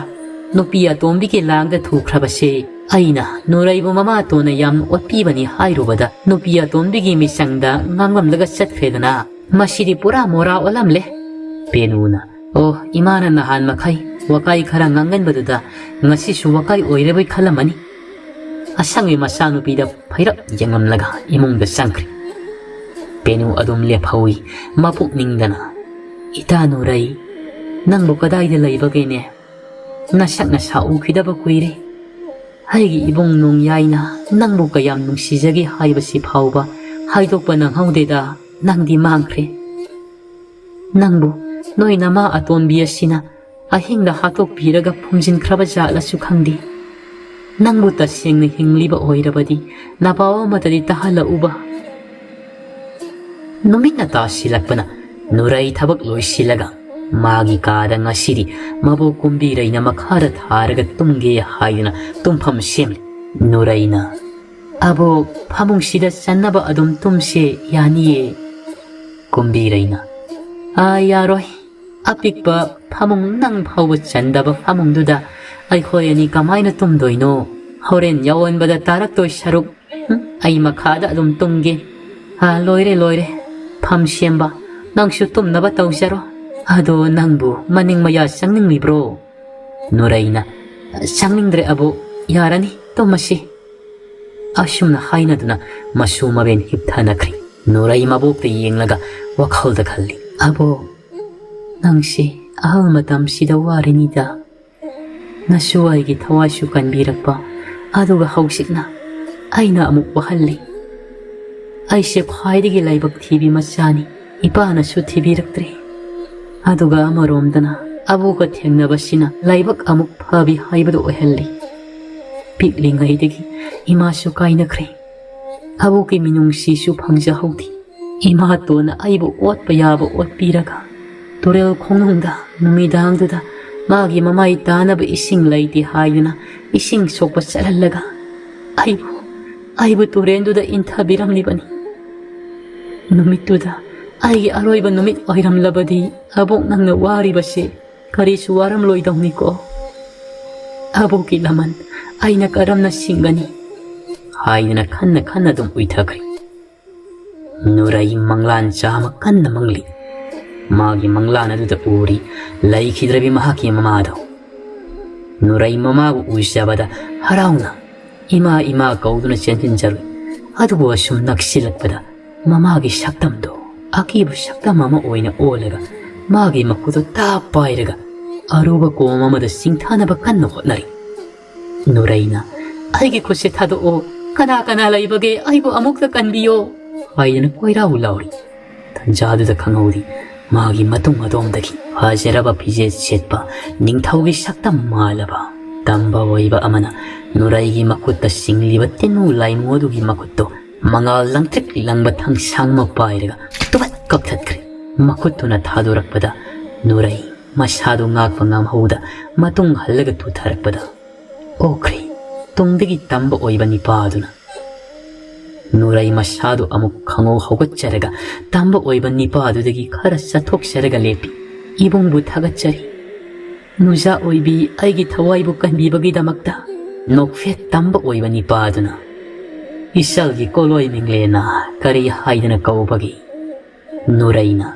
ꯅꯨꯄꯤ ꯑꯇꯣꯝꯕꯤꯒꯤ ꯂꯥꯡꯗ ꯊꯨꯈ꯭ꯔꯕꯁꯦ ꯑꯩꯅ ꯅꯨꯔꯩꯕꯨ ꯃꯃꯥꯇꯣꯟꯅ ꯌꯥꯝ ꯑꯣꯠꯄꯤꯕꯅꯤ ꯍꯥꯏꯔꯨꯕꯗ ꯅꯨꯄꯤ ꯑꯇꯣꯝꯕꯤꯒꯤ ꯃꯤꯆꯪꯗ ꯉꯥꯡꯂꯝꯂꯒ ꯆꯠꯈ꯭ꯔꯦꯗꯅ꯫ ꯃꯁꯤꯗꯤ ꯄꯨꯔꯥ ꯃꯣꯔꯥ ꯑꯣꯜꯂꯝꯂꯦ꯫" ꯄꯦꯅꯨꯅ, "ꯑꯣ, ꯏꯃꯥꯅ ꯅꯍꯥꯟ ꯃꯈꯩ ꯋꯥꯀꯥꯏ ꯈꯔ ꯉꯥꯡꯒꯟꯕꯗꯨꯗ ꯉꯁꯤꯁꯨ ꯋꯥꯀꯥꯏ ꯑꯣꯏꯔꯕꯣꯏ ꯈꯜꯂꯝꯃꯅꯤ꯫" ꯑꯁꯪꯕꯤ ꯃꯆꯥꯅꯨꯄꯤꯗ ꯐꯩꯔꯞ ꯌꯦꯡꯂꯝꯂꯒ ꯏꯃꯨꯡꯗ ꯆꯪꯈ꯭ꯔꯦ꯫ ꯄꯦꯅꯨ ꯑꯗꯨꯝ ꯂꯦꯞꯍꯧꯏ, ꯃꯄꯨꯛꯅꯤꯡꯗꯅ, "ꯏꯇꯥ ꯅꯨꯔꯩ, ꯅꯪꯕꯨ ꯀꯗꯥꯏꯗ ꯂꯩꯕꯒꯦꯅꯦ? ꯅꯁꯛ ꯅꯁꯥ ꯎꯈꯤꯗꯕ ꯀꯨꯏꯔꯦ꯫ ꯑꯩꯒꯤ ꯏꯕꯨꯡ ꯅꯣꯡꯌꯥꯏꯅ ꯅꯪꯕꯨ ꯀꯌꯥꯝ ꯅꯨꯡꯁꯤꯖꯒꯦ ꯍꯥꯏꯕꯁꯤ ꯐꯥꯎꯕ ꯍꯥꯏꯗꯣꯛꯄ ꯅꯪꯍꯧꯗꯦꯗ, ꯅꯪꯗꯤ ꯃꯥꯡꯈ꯭ꯔꯦ꯫ ꯅꯪꯕꯨ ꯅꯣꯏ ꯅꯃꯥ ꯑꯇꯣꯟꯕꯤ ꯑꯁꯤꯅ ꯑꯍꯤꯡꯗ ꯍꯥꯠꯇꯣꯛꯄꯤꯔꯒ ꯐꯨꯝꯖꯤꯟꯈ꯭ꯔꯕ ꯖꯥꯠꯂꯁꯨ ꯈꯪꯗꯦ꯫ ꯅꯪꯕꯨ ꯇꯁꯦꯡꯅ ꯍꯤꯡꯂꯤꯕ ꯑꯣꯏꯔꯕꯗꯤ ꯅꯄꯥꯎ ꯑꯃꯇꯗꯤ ꯇꯥꯍꯜꯂꯛꯎꯕ꯫ ꯅꯨꯃꯤꯠꯅ ꯇꯥꯁꯤꯜꯂꯛꯄꯅ ꯅꯨꯔꯩ ꯊꯕꯛ ꯂꯣꯏꯁꯤꯜꯂꯒ ꯃꯥꯒꯤ ꯀꯥꯗ ꯉꯁꯤꯗꯤ ꯃꯕꯣꯛ ꯀꯨꯝꯕꯤꯔꯩꯅ ꯃꯈꯥꯗ ꯊꯥꯔꯒ ꯇꯨꯝꯒꯦ ꯍꯥꯏꯗꯨꯅ ꯇꯨꯝꯐꯝ ꯁꯦꯝꯂꯤ꯫ ꯅꯨꯔꯩꯅ, "ꯑꯕꯣꯛ, ꯐꯃꯨꯡꯁꯤꯗ ꯆꯟꯅꯕ ꯑꯗꯨꯝ ꯇꯨꯝꯁꯦ, ꯌꯥꯅꯤꯌꯦ?" ꯀꯨꯝꯕꯤꯔꯩꯅ, "ꯑꯥ, ꯌꯥꯔꯣꯏ꯫ ꯑꯄꯤꯛꯄ ꯐꯃꯨꯡ ꯅꯪ ꯐꯥꯎꯕ ꯆꯟꯗꯕ ꯐꯃꯨꯡꯗꯨꯗ ꯑꯩꯈꯣꯏ ꯑꯅꯤ ꯀꯃꯥꯏꯅ ꯇꯨꯝꯗꯣꯏꯅꯣ? ꯍꯣꯔꯦꯟ ꯌꯥꯑꯣꯟꯕꯗ ꯇꯥꯔꯛꯇꯣꯏ ꯁꯔꯨꯛ, ꯍꯨꯝ, ꯑꯩ ꯃꯈꯥꯗ ꯑꯗꯨꯝ ꯇꯨꯝꯒꯦ꯫ ꯑꯥ, ꯂꯣꯏꯔꯦ, ꯂꯣꯏꯔꯦ꯫ ꯐꯝ ꯁꯦꯝꯕ, ꯅꯪꯁꯨ ꯇꯨꯝꯅꯕ ꯇꯧꯖꯔꯣ꯫ ꯑꯗꯣ ꯅꯪꯕꯨ ꯃꯅꯤꯡ ꯃꯌꯥ ꯆꯪꯅꯤꯡꯂꯤꯕ꯭ꯔꯣ?" ꯅꯨꯔꯩꯅ, "ꯆꯪꯅꯤꯡꯗ꯭ꯔꯦ ꯑꯕꯣꯛ, ꯌꯥꯔꯅꯤ, ꯇꯨꯝꯃꯁꯤ꯫" ꯑꯁꯨꯝꯅ ꯍꯥꯏꯅꯗꯨꯅ ꯃꯁꯨ ꯃꯕꯦꯟ ꯍꯤꯞꯊꯅꯈ꯭ꯔꯤ꯫ ꯅꯨꯔꯩ ꯃꯕꯣꯛꯇ ꯌꯦꯡꯂꯒ ꯋꯥꯈꯜꯗ ꯈꯜꯂꯤ, "ꯑꯕꯣꯛ, ꯅꯪꯁꯦ ꯑꯍꯜ ꯃꯇꯝꯁꯤꯗ ꯋꯥꯔꯤꯅꯤꯗ꯫ ꯅꯁꯨ ꯑꯩꯒꯤ ꯊꯋꯥꯏꯁꯨ ꯀꯟꯕꯤꯔꯛꯄ, ꯑꯗꯨꯒ ꯍꯧꯖꯤꯛꯅ ꯑꯩꯅ ꯑꯃꯨꯛ ꯋꯥꯍꯜꯂꯤ꯫ ꯑꯩꯁꯦ ꯈ꯭ꯋꯥꯏꯗꯒꯤ ꯂꯥꯏꯕꯛ ꯊꯤꯕꯤ ꯃꯆꯥꯅꯤ꯫ ꯏꯄꯥꯅꯁꯨ ꯊꯤꯕꯤꯔꯛꯇ꯭ꯔꯦ꯫ ꯑꯗꯨꯒ ꯑꯃꯔꯣꯝꯗꯅ ꯑꯕꯣꯛꯀ ꯊꯦꯡꯅꯕꯁꯤꯅ ꯂꯥꯏꯕꯛ ꯑꯃꯨꯛ ꯐꯕꯤ ꯍꯥꯏꯕꯗꯨ ꯑꯣꯏꯍꯜꯂꯤ꯫ ꯄꯤꯛꯂꯤꯉꯩꯗꯒꯤ ꯏꯃꯥꯁꯨ ꯀꯥꯏꯅꯈ꯭ꯔꯦ꯫ ꯑꯕꯣꯛꯀꯤ ꯃꯤꯅꯨꯡꯁꯤꯁꯨ ꯐꯪꯖꯍꯧꯗꯦ꯫ ꯏꯃꯥꯇꯣꯟꯅ ꯑꯩꯕꯨ ꯑꯣꯠꯄ ꯌꯥꯕ ꯑꯣꯠꯄꯤꯔꯒ ꯇꯨꯔꯦꯜ ꯈꯣꯡꯅꯨꯡꯗ ꯅꯨꯃꯤꯗꯥꯡꯗꯨꯗ ꯃꯥꯒꯤ ꯃꯃꯥꯏ ꯇꯥꯅꯕ ꯏꯁꯤꯡ ꯂꯩꯇꯦ ꯍꯥꯏꯗꯨꯅ ꯏꯁꯤꯡ ꯁꯣꯛꯄ ꯆꯠꯍꯜꯂꯒ ꯑꯩꯕꯨ, ꯑꯩꯕꯨ ꯇꯨꯔꯦꯟꯗꯨꯗ ꯏꯟꯊꯕꯤꯔꯝꯂꯤꯕꯅꯤ꯫ ꯅꯨꯃꯤꯠꯇꯨꯗ ꯑꯩꯒꯤ ꯑꯔꯣꯏꯕ ꯅꯨꯃꯤꯠ ꯑꯣꯏꯔꯝꯂꯕꯗꯤ ꯑꯕꯣꯛ ꯅꯪꯅ ꯋꯥꯔꯤꯕꯁꯦ ꯀꯔꯤꯁꯨ ꯋꯥꯔꯝꯂꯣꯏꯗꯧꯅꯤꯀꯣ꯫ ꯑꯕꯣꯛꯀꯤ ꯂꯃꯟ ꯑꯩꯅ ꯀꯔꯝꯅ ꯁꯤꯡꯒꯅꯤ?" ꯍꯥꯏꯗꯨꯅ ꯈꯟꯅ ꯈꯟꯅ ꯑꯗꯨꯝ ꯎꯏꯊꯈ꯭ꯔꯦ꯫ ꯅꯨꯔꯩ ꯃꯪꯂꯥꯟ ꯆꯥꯃ ꯀꯟꯅ ꯃꯪꯂꯤ꯫ ꯃꯥꯒꯤ ꯃꯪꯂꯥꯟ ꯑꯗꯨꯗ ꯎꯔꯤ ꯂꯩꯈꯤꯗ꯭ꯔꯕꯤ ꯃꯍꯥꯛꯀꯤ ꯃꯃꯥꯗꯣ꯫ ꯅꯨꯔꯩ ꯃꯃꯥꯕꯨ ꯎꯖꯕꯗ ꯍꯔꯥꯎꯅ "ꯏꯃꯥ, ꯏꯃꯥ" ꯀꯧꯗꯨꯅ ꯆꯦꯟꯁꯤꯟꯖꯔꯨꯏ꯫ ꯑꯗꯨꯕꯨ ꯑꯁꯨꯝ ꯅꯛꯁꯤꯜꯂꯛꯄꯗ ꯃꯃꯥꯒꯤ ꯁꯛꯇꯝꯗꯣ ꯑꯀꯤꯕ ꯁꯛꯇꯝ ꯑꯃ ꯑꯣꯏꯅ ꯑꯣꯜꯂꯒ ꯃꯥꯒꯤ ꯃꯈꯨꯠꯇꯣ ꯇꯥꯞ ꯄꯥꯏꯔꯒ ꯑꯔꯨꯕ ꯀꯣꯝ ꯑꯃꯗ ꯆꯤꯡꯊꯅꯕ ꯀꯟꯅ ꯍꯣꯠꯅꯔꯤ꯫ ꯅꯨꯔꯩꯅ, "ꯑꯩꯒꯤ ꯈꯨꯠꯁꯦ ꯊꯥꯗꯣꯛꯑꯣ, ꯀꯅꯥ ꯀꯅꯥ ꯂꯩꯕꯒꯦ, ꯑꯩꯕꯨ ꯑꯃꯨꯛꯇ ꯀꯟꯕꯤꯌꯣ" ꯍꯥꯏꯗꯨꯅ ꯀꯣꯏꯔꯥꯎ ꯂꯥꯎꯔꯤ꯫ ꯇꯟꯖꯥꯗꯨꯗ ꯈꯪꯍꯧꯔꯤ ꯃꯥꯒꯤ ꯃꯇꯨꯡ ꯑꯗꯣꯝꯗꯒꯤ ꯐꯖꯔꯕ ꯐꯤꯖꯦꯠ ꯁꯦꯠꯄ ꯅꯤꯡꯊꯧꯒꯤ ꯁꯛꯇꯝ ꯃꯥꯜꯂꯕ ꯇꯝꯕ ꯑꯣꯏꯕ ꯑꯃꯅ ꯅꯨꯔꯩꯒꯤ ꯃꯈꯨꯠꯇ ꯁꯤꯡꯂꯤꯕ ꯇꯤꯟꯃꯨ ꯂꯥꯏꯃꯨ ꯑꯗꯨꯒꯤ ꯃꯈꯨꯠꯇꯣ ꯃꯉꯥꯜ ꯂꯪꯇ꯭ꯔꯤꯛ ꯂꯪꯕ ꯊꯥꯡꯁꯥꯡ ꯑꯃ ꯄꯥꯏꯔꯒ ꯇꯨꯕꯠ ꯀꯛꯊꯠꯈ꯭ꯔꯦ꯫ ꯃꯈꯨꯠꯇꯨꯅ ꯊꯥꯗꯣꯔꯛꯄꯗ ꯅꯨꯔꯩ ꯃꯁꯥꯗꯨ ꯉꯥꯛꯄ ꯉꯝꯍꯧꯗ ꯃꯇꯨꯡ ꯍꯜꯂꯒ ꯇꯨꯊꯔꯛꯄꯗ ꯑꯣꯈ꯭ꯔꯦ ꯇꯨꯡꯗꯒꯤ ꯇꯝꯕ ꯑꯣꯏꯕ ꯅꯤꯄꯥ ꯑꯗꯨꯅ꯫ ꯅꯨꯔꯩ ꯃꯁꯥꯗꯨ ꯑꯃꯨꯛ ꯈꯪꯍꯧ ꯍꯧꯒꯠꯆꯔꯒ ꯇꯝꯕ ꯑꯣꯏꯕ ꯅꯤꯄꯥ ꯑꯗꯨꯗꯒꯤ ꯈꯔ ꯆꯠꯊꯣꯛꯆꯔꯒ ꯂꯦꯞꯄꯤ꯫ "ꯏꯕꯨꯡꯕꯨ ꯊꯥꯒꯠꯆꯔꯤ꯫ ꯅꯨꯖꯥ ꯑꯣꯏꯕꯤ ꯑꯩꯒꯤ ꯊꯋꯥꯏꯕꯨ ꯀꯟꯕꯤꯕꯒꯤꯗꯃꯛꯇ꯫ ꯅꯣꯛꯐꯦꯠ ꯇꯝꯕ ꯑꯣꯏꯕ ꯅꯤꯄꯥ ꯑꯗꯨꯅ ꯏꯆꯜꯒꯤ ꯀꯣꯂꯣꯏ ꯃꯤꯡꯂꯦꯟꯅ ꯀꯔꯤ ꯍꯥꯏꯗꯅ ꯀꯧꯕꯒꯦ?" ꯅꯨꯔꯩꯅ,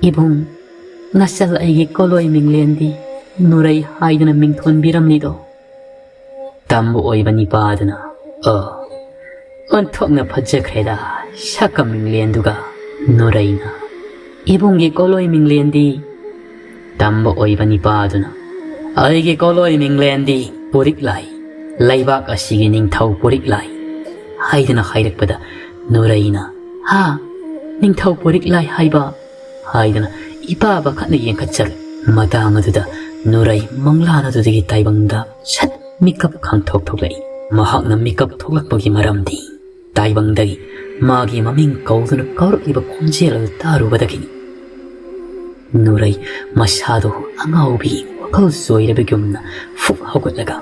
"ꯏꯕꯨꯡ, ꯅꯆꯜ ꯑꯩꯒꯤ ꯀꯣꯂꯣꯏ ꯃꯤꯡꯂꯦꯟꯗꯤ ꯅꯨꯔꯩ ꯍꯥꯏꯗꯨꯅ ꯃꯤꯡꯊꯣꯟꯕꯤꯔꯝꯂꯤꯗꯣ?" ꯇꯝꯕ ꯑꯣꯏꯕ ꯅꯤꯄꯥꯗꯨꯅ, "ꯑ, ꯑꯣꯟꯊꯣꯛꯅ ꯐꯖꯈ꯭ꯔꯦꯗ ꯁꯛꯀ ꯃꯤꯡꯂꯦꯟꯗꯨꯒ!" ꯅꯨꯔꯩꯅ, "ꯏꯕꯨꯡꯒꯤ ꯀꯣꯂꯣꯏ ꯃꯤꯡꯂꯦꯟꯗꯤ?" ꯇꯝꯕ ꯑꯣꯏꯕ ꯅꯤꯄꯥꯗꯨꯅ, "ꯑꯩꯒꯤ ꯀꯣꯂꯣꯏ ꯃꯤꯡꯂꯦꯟꯗꯤ ꯄꯨꯔꯤꯛ ꯂꯥꯏ, ꯂꯩꯕꯥꯛ ꯑꯁꯤꯒꯤ ꯅꯤꯡꯊꯧ ꯄꯨꯔꯤꯛ ꯂꯥꯏ" ꯍꯥꯏꯗꯅ ꯍꯥꯏꯔꯛꯄꯗ ꯅꯨꯔꯩꯅ, "ꯍꯥ? ꯅꯤꯡꯊꯧ ꯄꯨꯔꯤꯛ ꯂꯥꯏ ꯍꯥꯏꯕ?" ꯍꯥꯏꯗꯅ ꯏꯄꯥ ꯄꯥꯈꯠꯅ ꯌꯦꯡꯈꯠꯆꯔꯨꯏ꯫ ꯃꯇꯥꯡ ꯑꯗꯨꯗ ꯅꯨꯔꯩ ꯃꯪꯂꯥꯟ ꯑꯗꯨꯗꯒꯤ ꯇꯥꯏꯕꯪꯗ ꯁꯠ ꯃꯤꯀꯞ ꯈꯪꯊꯣꯛ ꯊꯣꯛꯂꯛꯏ꯫ ꯃꯍꯥꯛꯅ ꯃꯤꯀꯞ ꯊꯣꯛꯂꯛꯄꯒꯤ ꯃꯔꯝꯗꯤ ꯇꯥꯏꯕꯪꯗꯒꯤ ꯃꯥꯒꯤ ꯃꯃꯤꯡ ꯀꯧꯗꯨꯅ ꯀꯧꯔꯛꯂꯤꯕ ꯈꯣꯟꯖꯦꯜ ꯑꯗꯨ ꯇꯥꯔꯨꯕꯗꯒꯤꯅꯤ꯫ ꯅꯨꯔꯩ ꯃꯁꯥꯗꯨ ꯑꯉꯥꯎꯕꯤ ꯋꯥꯈꯜ ꯆꯣꯏꯔꯕꯒꯨꯝꯅ ꯐꯨꯛ ꯍꯧꯒꯠꯂꯒ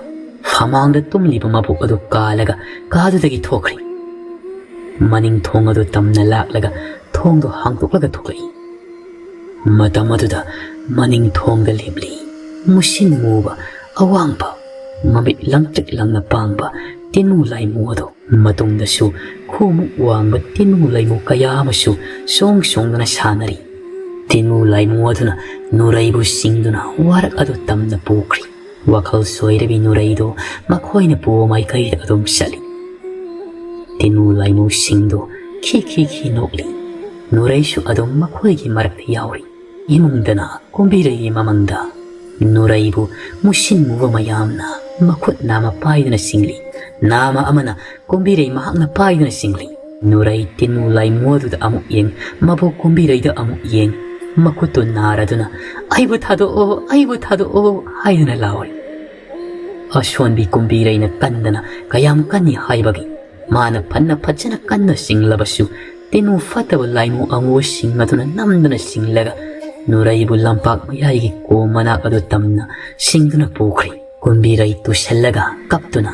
ꯐꯃꯥꯡꯗ ꯇꯨꯝꯂꯤꯕ ꯃꯕꯨꯛ ꯑꯗꯨ ꯀꯥꯜꯂꯒ ꯀꯥꯗꯨꯗꯒꯤ ꯊꯣꯛꯈ꯭ꯔꯦ꯫ ꯃꯅꯤꯡ ꯊꯣꯡ ꯑꯗꯨ ꯇꯝꯅ ꯂꯥꯛꯂꯒ ꯊꯣꯡꯗꯨ ꯍꯥꯡꯗꯣꯛꯂꯒ ꯊꯣꯛꯂꯛꯏ꯫ ꯃꯇꯝ ꯑꯗꯨꯗ ꯃꯅꯤꯡ ꯊꯣꯡꯗ ꯂꯦꯞꯂꯤ ꯃꯨꯁꯤꯟ ꯃꯨꯕ, ꯑꯋꯥꯡꯕ, ꯃꯃꯤꯠ ꯂꯪꯇ꯭ꯔꯤꯛ ꯂꯪꯅ ꯄꯥꯡꯕ ꯇꯤꯟꯃꯨ ꯂꯥꯏꯃꯨ ꯑꯗꯨ꯫ ꯃꯇꯨꯡꯗꯁꯨ ꯈꯨꯃꯨꯛ ꯋꯥꯡꯕ ꯇꯤꯟꯃꯨ ꯂꯥꯏꯃꯨ ꯀꯌꯥ ꯑꯃꯁꯨ ꯆꯣꯡ ꯆꯣꯡꯗꯨꯅ ꯁꯥꯟꯅꯔꯤ꯫ ꯇꯤꯟꯃꯨ ꯂꯥꯏꯃꯨ ꯑꯗꯨꯅ ꯅꯨꯔꯩꯕꯨ ꯆꯤꯡꯗꯨꯅ ꯋꯥꯔꯛ ꯑꯗꯨ ꯇꯝꯅ ꯄꯨꯈ꯭ꯔꯤ꯫ ꯋꯥꯈꯜ ꯆꯣꯏꯔꯕꯤ ꯅꯨꯔꯩꯗꯨ ꯃꯈꯣꯏꯅ ꯄꯨꯕ ꯃꯥꯏꯀꯩꯗ ꯑꯗꯨꯝ ꯆꯠꯂꯤ꯫ ꯇꯤꯟꯃꯨ ꯂꯥꯏꯃꯨꯁꯤꯡꯗꯨ ꯈꯤ ꯈꯤ ꯈꯤ ꯅꯣꯛꯂꯤ꯫ ꯅꯨꯔꯩꯁꯨ ꯑꯗꯨꯝ ꯃꯈꯣꯏꯒꯤ ꯃꯔꯛꯇ ꯌꯥꯎꯔꯤ꯫ ꯏꯃꯨꯡꯗꯅ ꯀꯨꯝꯕꯤꯔꯩꯒꯤ ꯃꯃꯪꯗ ꯅꯨꯔꯩꯕꯨ ꯃꯨꯁꯤꯟ ꯃꯨꯕ ꯃꯌꯥꯝꯅ ꯃꯈꯨꯠ ꯅꯥꯝꯃ ꯄꯥꯏꯗꯨꯅ ꯆꯤꯡꯂꯤ꯫ ꯅꯥꯝꯃ ꯑꯃꯅ ꯀꯨꯝꯕꯤꯔꯩ ꯃꯍꯥꯛꯅ ꯄꯥꯏꯗꯨꯅ ꯆꯤꯡꯂꯤ꯫ ꯅꯨꯔꯩ ꯇꯤꯟꯃꯨ ꯂꯥꯏꯃꯨ ꯑꯗꯨꯗ ꯑꯃꯨꯛ ꯌꯦꯡ, ꯃꯕꯣꯛ ꯀꯨꯝꯕꯤꯔꯩꯗ ꯑꯃꯨꯛ ꯌꯦꯡ, ꯃꯈꯨꯠꯇꯨ ꯅꯥꯔꯗꯨꯅ, "ꯑꯩꯕꯨ ꯊꯥꯗꯣꯛꯑꯣ, ꯑꯩꯕꯨ ꯊꯥꯗꯣꯛꯑꯣ" ꯍꯥꯏꯗꯨꯅ ꯂꯥꯎꯔꯤ꯫ ꯑꯁꯣꯟꯕꯤ ꯀꯨꯝꯕꯤꯔꯩꯅ ꯀꯟꯗꯅ ꯀꯌꯥꯝ ꯀꯟꯅꯤ ꯍꯥꯏꯕꯒꯦ? ꯃꯥꯅ ꯐꯅ ꯐꯖꯅ ꯀꯟꯅ ꯆꯤꯡꯂꯕꯁꯨ, ꯇꯤꯅꯨ ꯐꯠꯇꯕ ꯂꯥꯏꯃꯨ ꯑꯃꯨꯕꯁꯤꯡ ꯑꯗꯨꯅ ꯅꯝꯗꯨꯅ ꯆꯤꯡꯂꯒ ꯅꯨꯔꯩꯕꯨ ꯂꯝꯄꯥꯛ ꯃꯌꯥꯏꯒꯤ ꯀꯣꯝ ꯃꯅꯥꯛ ꯑꯗꯨ ꯇꯝꯅ ꯁꯤꯡꯗꯨꯅ ꯄꯨꯈ꯭ꯔꯤ꯫ ꯀꯨꯝꯕꯤꯔꯩ ꯇꯨꯁꯜꯂꯒ ꯀꯞꯇꯨꯅ,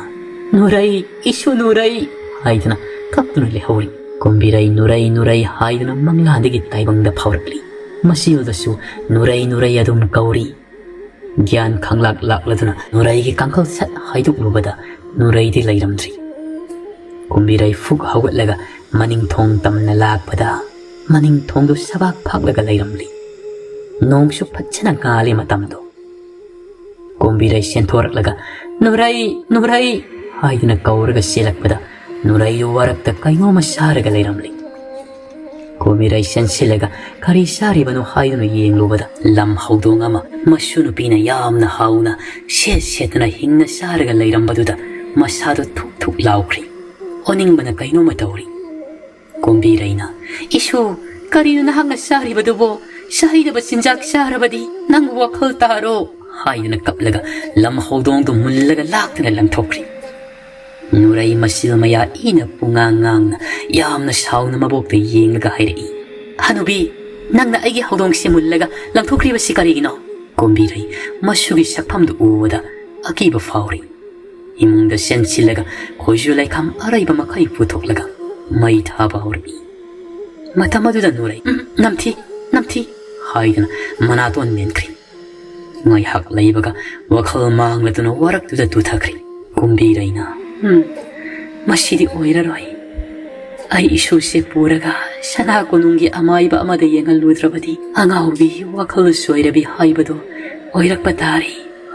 "ꯅꯨꯔꯩ, ꯏꯁꯨ ꯅꯨꯔꯩ!" ꯍꯥꯏꯗꯨꯅ ꯀꯞꯇꯨꯅ ꯂꯩꯍꯧꯔꯤ꯫ ꯀꯨꯝꯕꯤꯔꯩ ꯅꯨꯔꯩ ꯅꯨꯔꯩ ꯍꯥꯏꯗꯨꯅ ꯃꯪꯂꯥꯟꯗꯒꯤ ꯇꯥꯏꯕꯪꯗ ꯐꯥꯎꯔꯛꯂꯤ꯫ ꯃꯁꯤꯗꯁꯨ ꯅꯨꯔꯩ ꯅꯨꯔꯩ ꯑꯗꯨꯝ ꯀꯧꯔꯤ꯫ ꯒ꯭ꯌꯥꯟ ꯈꯪꯂꯥꯛ ꯂꯥꯛꯂꯗꯨꯅ ꯅꯨꯔꯩꯒꯤ ꯀꯥꯡꯈꯜ ꯁꯠ ꯍꯥꯏꯗꯣꯛꯂꯨꯕꯗ ꯅꯨꯔꯩꯗꯤ ꯂꯩꯔꯝꯗ꯭ꯔꯤ꯫ ꯀꯨꯝꯕꯤꯔꯩ ꯐꯨꯛ ꯍꯧꯒꯠꯂꯒ ꯃꯅꯤꯡ ꯊꯣꯡ ꯇꯝꯅ ꯂꯥꯛꯄꯗ ꯃꯅꯤꯡ ꯊꯣꯡꯗꯨ ꯁꯕꯥꯛ ꯐꯥꯛꯂꯒ ꯂꯩꯔꯝꯂꯤ꯫ ꯅꯣꯡꯁꯨ ꯐꯖꯅ ꯉꯥꯜꯂꯤ ꯃꯇꯝꯗꯣ꯫ ꯀꯨꯝꯕꯤꯔꯩ ꯆꯦꯟꯊꯣꯔꯛꯂꯒ, "ꯅꯨꯔꯩ, ꯅꯨꯔꯩ!" ꯍꯥꯏꯗꯨꯅ ꯀꯧꯔꯒ ꯆꯦꯜꯂꯛꯄꯗ ꯅꯨꯔꯩꯗꯨ ꯋꯥꯔꯛꯇ ꯀꯩꯅꯣꯝꯃ ꯆꯥꯔꯒ ꯂꯩꯔꯝꯂꯤ꯫ ꯀꯨꯝꯕꯤꯔꯩ ꯆꯦꯟꯁꯤꯜꯂꯒ ꯀꯔꯤ ꯆꯥꯔꯤꯕꯅꯣ ꯍꯥꯏꯗꯨꯅ ꯌꯦꯡꯂꯨꯕꯗ ꯂꯝ ꯍꯧꯗꯣꯡ ꯑꯃ ꯃꯁꯨ ꯅꯨꯄꯤꯅ ꯌꯥꯝꯅ ꯍꯥꯎꯅ ꯁꯦꯠ ꯁꯦꯠꯇꯅ ꯍꯤꯡꯅ ꯆꯥꯔꯒ ꯂꯩꯔꯝꯕꯗꯨꯗ ꯃꯁꯥꯗꯨ ꯊꯨꯛ ꯊꯨꯛ ꯂꯥꯎꯈ꯭ꯔꯤ꯫ ꯑꯣꯅꯤꯡꯕꯅ ꯀꯩꯅꯣꯝꯃ ꯇꯧꯔꯤ꯫ ꯀꯨꯝꯕꯤꯔꯩꯅ, "ꯏꯁꯨ, ꯀꯔꯤꯅꯣ ꯅꯍꯥꯛꯅ ꯆꯥꯔꯤꯕꯗꯨꯕꯣ? ꯆꯥꯍꯩꯗꯕ ꯆꯤꯟꯖꯥꯛ ꯆꯥꯔꯕꯗꯤ ꯅꯪ ꯋꯥꯈꯜ ꯇꯥꯔꯣ!" ꯍꯥꯏꯗꯨꯅ ꯀꯞꯂꯒ ꯂꯝ ꯍꯧꯗꯣꯡꯗꯨ ꯃꯨꯜꯂꯒ ꯂꯥꯛꯇꯨꯅ ꯂꯪꯊꯣꯛꯈ꯭ꯔꯤ꯫ ꯅꯨꯔꯩ ꯃꯆꯤꯜ ꯃꯌꯥ ꯏꯅ ꯄꯨꯡꯉꯥꯡ ꯉꯥꯡꯅ ꯌꯥꯝꯅ ꯁꯥꯎꯅ ꯃꯕꯣꯛꯇ ꯌꯦꯡꯂꯒ ꯍꯥꯏꯔꯛꯏ, "ꯍꯅꯨꯕꯤ, ꯅꯪꯅ ꯑꯩꯒꯤ ꯍꯧꯗꯣꯡꯁꯦ ꯃꯨꯜꯂꯒ ꯂꯪꯊꯣꯛꯈ꯭ꯔꯤꯕꯁꯤ ꯀꯔꯤꯒꯤꯅꯣ?" ꯀꯨꯝꯕꯤꯔꯩ ꯃꯁꯨꯒꯤ ꯁꯛꯐꯝꯗꯨ ꯎꯕꯗ ꯑꯀꯤꯕ ꯐꯥꯎꯔꯤ꯫ ꯏꯃꯨꯡꯗ ꯆꯦꯟꯁꯤꯜꯂꯒ ꯈꯣꯏꯖꯨ ꯂꯩꯈꯥꯝ ꯑꯔꯩꯕ ꯃꯈꯩ ꯄꯨꯊꯣꯛꯂꯒ ꯃꯩ ꯊꯥꯕ ꯍꯧꯔꯛꯏ꯫ ꯃꯇꯝ ꯑꯗꯨꯗ ꯅꯨꯔꯩ, "ꯎꯝ, ꯅꯝꯊꯤ, ꯅꯝꯊꯤ" ꯍꯥꯏꯗꯨꯅ ꯃꯅꯥꯇꯣꯟ ꯃꯦꯟꯈ꯭ꯔꯤ꯫ ꯉꯥꯏꯍꯥꯛ ꯂꯩꯕꯒ ꯋꯥꯈꯜ ꯃꯥꯡꯂꯗꯨꯅ ꯋꯥꯔꯛꯇꯨꯗ ꯇꯨꯊꯈ꯭ꯔꯤ꯫ ꯀꯨꯝꯕꯤꯔꯩꯅ, "ꯎꯝ, ꯃꯁꯤꯗꯤ ꯑꯣꯏꯔꯔꯣꯏ꯫ ꯑꯩ ꯏꯁꯨꯁꯦ ꯄꯨꯔꯒ ꯁꯅꯥ ꯀꯣꯅꯨꯡꯒꯤ ꯑꯃꯥꯏꯕ ꯑꯃꯗ ꯌꯦꯡꯍꯜꯂꯨꯗ꯭ꯔꯕꯗꯤ ꯑꯉꯥꯎꯕꯤ, ꯋꯥꯈꯜ ꯆꯣꯏꯔꯕꯤ ꯍꯥꯏꯕꯗꯣ ꯑꯣꯏꯔꯛꯄ ꯇꯥꯔꯦ"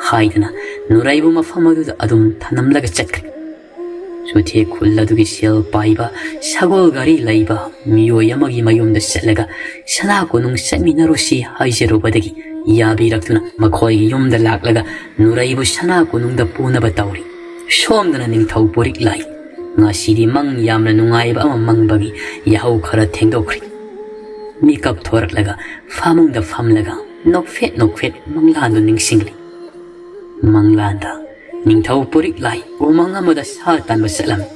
ꯍꯥꯏꯗꯨꯅ ꯅꯨꯔꯩꯕꯨ ꯃꯐꯝ ꯑꯗꯨꯗ ꯑꯗꯨꯝ ꯊꯅꯝꯂꯒ ꯆꯠꯈ꯭ꯔꯦ꯫ ꯆꯨꯊꯦꯛ ꯈꯨꯜ ꯑꯗꯨꯒꯤ ꯁꯦꯜ ꯄꯥꯏꯕ, ꯁꯒꯣꯜ ꯒꯥꯔꯤ ꯂꯩꯕ ꯃꯤꯑꯣꯏ ꯑꯃꯒꯤ ꯃꯌꯨꯝꯗ ꯆꯠꯂꯒ ꯁꯅꯥ ꯀꯣꯅꯨꯡ ꯆꯠꯃꯤꯟꯅꯔꯨꯁꯤ ꯍꯥꯏꯖꯔꯨꯕꯗꯒꯤ ꯌꯥꯕꯤꯔꯛꯇꯨꯅ ꯃꯈꯣꯏꯒꯤ ꯌꯨꯝꯗ ꯂꯥꯛꯂꯒ ꯅꯨꯔꯩꯕꯨ ꯁꯅꯥ ꯀꯣꯅꯨꯡꯗ ꯄꯨꯅꯕ ꯇꯧꯔꯤ꯫ ꯁꯣꯝꯗꯅ ꯅꯤꯡꯊꯧ ꯕꯣꯔꯤꯛ ꯂꯥꯏ꯫ ꯉꯁꯤꯗꯤ ꯃꯪ ꯌꯥꯝꯅ ꯅꯨꯡꯉꯥꯏꯕ ꯑꯃ ꯃꯪꯕꯒꯤ ꯌꯥꯍꯧ ꯈꯔ ꯊꯦꯡꯗꯣꯛꯈ꯭ꯔꯤ꯫ ꯃꯤꯀꯞ ꯊꯣꯔꯛꯂꯒ ꯐꯃꯨꯡꯗ ꯐꯝꯂꯒ ꯅꯣꯛꯐꯦꯠ ꯅꯣꯛꯐꯦꯠ ꯃꯪꯂꯥꯟꯗꯨ ꯅꯤꯡꯁꯤꯡꯂꯤ꯫ ꯃꯪꯂꯥꯟꯗ ꯅꯤꯡꯊꯧ ꯄꯨꯔꯤꯛ ꯂꯥꯏ ꯎꯃꯪ ꯑꯃꯗ ꯁꯥ ꯇꯥꯟꯕ ꯆꯠꯂꯝꯃꯤ꯫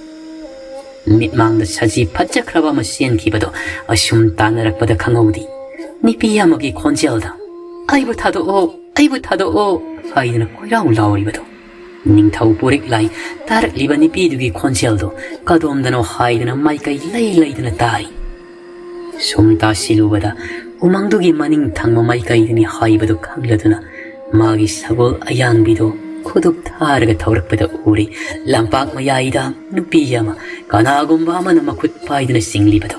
ꯃꯤꯠꯃꯥꯡꯗ ꯁꯖꯤ ꯐꯠꯖꯈ꯭ꯔꯕ ꯑꯃ ꯆꯦꯟꯈꯤꯕꯗꯣ ꯑꯁꯨꯝ ꯇꯥꯟꯅꯔꯛꯄꯗ ꯈꯪꯍꯧꯗꯦ꯫ ꯅꯨꯄꯤ ꯑꯃꯒꯤ ꯈꯣꯟꯖꯦꯜꯗ, "ꯑꯩꯕꯨ ꯊꯥꯗꯣꯛꯑꯣ, ꯑꯩꯕꯨ ꯊꯥꯗꯣꯛꯑꯣ" ꯍꯥꯏꯗꯨꯅ ꯀꯣꯏꯔꯥꯎ ꯂꯥꯎꯔꯤꯕꯗꯣ꯫ ꯅꯤꯡꯊꯧ ꯄꯨꯔꯤꯛ ꯂꯥꯏ ꯇꯥꯔꯛꯂꯤꯕ ꯅꯨꯄꯤꯗꯨꯒꯤ ꯈꯣꯟꯖꯦꯜꯗꯣ ꯀꯗꯣꯝꯗꯅꯣ ꯍꯥꯏꯗꯨꯅ ꯃꯥꯏꯀꯩ ꯂꯩ ꯂꯩꯗꯨꯅ ꯇꯥꯔꯤ꯫ ꯁꯨꯝ ꯇꯥꯁꯤꯜꯂꯨꯕꯗ ꯎꯃꯪꯗꯨꯒꯤ ꯃꯅꯤꯡ ꯊꯪꯕ ꯃꯥꯏꯀꯩꯗꯅꯤ ꯍꯥꯏꯕꯗꯨ ꯈꯪꯂꯗꯨꯅ ꯃꯥꯒꯤ ꯁꯒꯣꯜ ꯑꯌꯥꯡꯕꯤꯗꯨ ꯈꯨꯗꯨꯞ ꯊꯥꯔꯒ ꯊꯧꯔꯛꯄꯗ ꯎꯔꯦ꯫ ꯂꯝꯄꯥꯛ ꯃꯌꯥꯏꯗ ꯅꯨꯄꯤ ꯑꯃ ꯀꯅꯥꯒꯨꯝꯕ ꯑꯃꯅ ꯃꯈꯨꯠ ꯄꯥꯏꯗꯨꯅ ꯆꯤꯡꯂꯤꯕꯗꯨ꯫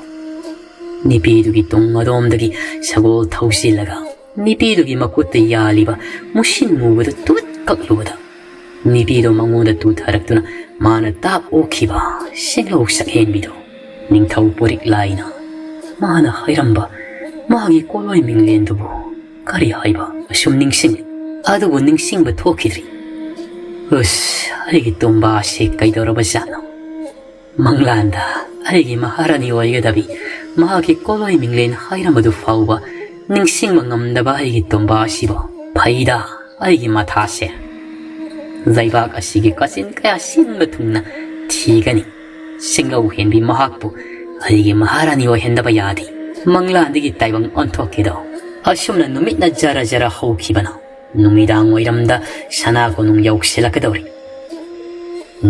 ꯅꯨꯄꯤꯗꯨꯒꯤ ꯇꯨꯡ ꯑꯗꯣꯝꯗꯒꯤ ꯁꯒꯣꯜ ꯊꯧꯖꯤꯜꯂꯒ ꯅꯨꯄꯤꯗꯨꯒꯤ ꯃꯈꯨꯠꯇ ꯌꯥꯜꯂꯤꯕ ꯃꯨꯁꯤꯟ ꯃꯨꯕꯗꯨ ꯇꯨꯠ ꯀꯛꯂꯨꯕꯗ ꯅꯨꯄꯤꯗꯨ ꯃꯉꯣꯟꯗ ꯇꯨꯊꯔꯛꯇꯨꯅ ꯃꯥꯅ ꯇꯥꯞ ꯑꯣꯛꯈꯤꯕ ꯁꯦꯡꯂꯧ ꯁꯛꯍꯦꯟꯕꯤꯗꯨ꯫ ꯅꯤꯡꯊꯧ ꯄꯨꯔꯤꯛ ꯂꯥꯏꯅ ꯃꯥꯅ ꯍꯥꯏꯔꯝꯕ ꯃꯥꯒꯤ ꯀꯣꯂꯣꯏ ꯃꯤꯡꯂꯦꯟꯗꯨꯕꯨ ꯀꯔꯤ ꯍꯥꯏꯕ ꯑꯁꯨꯝ ꯅꯤꯡꯁꯤꯡꯂꯤ꯫ ꯑꯗꯨꯕꯨ ꯅꯤꯡꯁꯤꯡꯕ ꯊꯣꯛꯈꯤꯗ꯭ꯔꯤ꯫ "ꯎꯁ, ꯑꯩꯒꯤ ꯇꯨꯝꯕꯥꯁꯤ ꯀꯩꯗꯧꯔꯕ ꯖꯥꯠꯅꯣ? ꯃꯪꯂꯥꯟꯗ ꯑꯩꯒꯤ ꯃꯍꯥꯔꯥꯅꯤ ꯑꯣꯏꯒꯗꯕꯤ ꯃꯍꯥꯛꯀꯤ ꯀꯣꯂꯣꯏ ꯃꯤꯡꯂꯦꯟ ꯍꯥꯏꯔꯝꯕꯗꯨ ꯐꯥꯎꯕ ꯅꯤꯡꯁꯤꯡꯕ ꯉꯝꯗꯕ ꯑꯩꯒꯤ ꯇꯨꯝꯕꯥ ꯑꯁꯤꯕꯨ꯫ ꯐꯩꯗ ꯑꯩꯒꯤ ꯃꯊꯥꯁꯦ꯫ ꯂꯩꯕꯥꯛ ꯑꯁꯤꯒꯤ ꯀꯥꯆꯤꯟ ꯀꯌꯥ ꯁꯤꯟꯕ ꯊꯨꯡꯅ ꯊꯤꯒꯅꯤ꯫ ꯁꯤꯡꯂꯧ ꯍꯦꯟꯕꯤ ꯃꯍꯥꯛꯄꯨ ꯑꯩꯒꯤ ꯃꯍꯥꯔꯥꯅꯤ ꯑꯣꯏꯍꯟꯗꯕ ꯌꯥꯗꯦ꯫ ꯃꯪꯂꯥꯟꯗꯒꯤ ꯇꯥꯏꯕꯪ ꯑꯣꯟꯊꯣꯛꯀꯦꯗꯣ꯫ ꯑꯁꯨꯝꯅ ꯅꯨꯃꯤꯠꯅ ꯖꯔ ꯖꯔ ꯍꯧꯈꯤꯕꯅ ꯅꯨꯃꯤꯗꯥꯡ ꯋꯥꯏꯔꯝꯗ ꯁꯅꯥ ꯀꯣꯅꯨꯡ ꯌꯧꯁꯤꯜꯂꯛꯀꯗꯧꯔꯤ꯫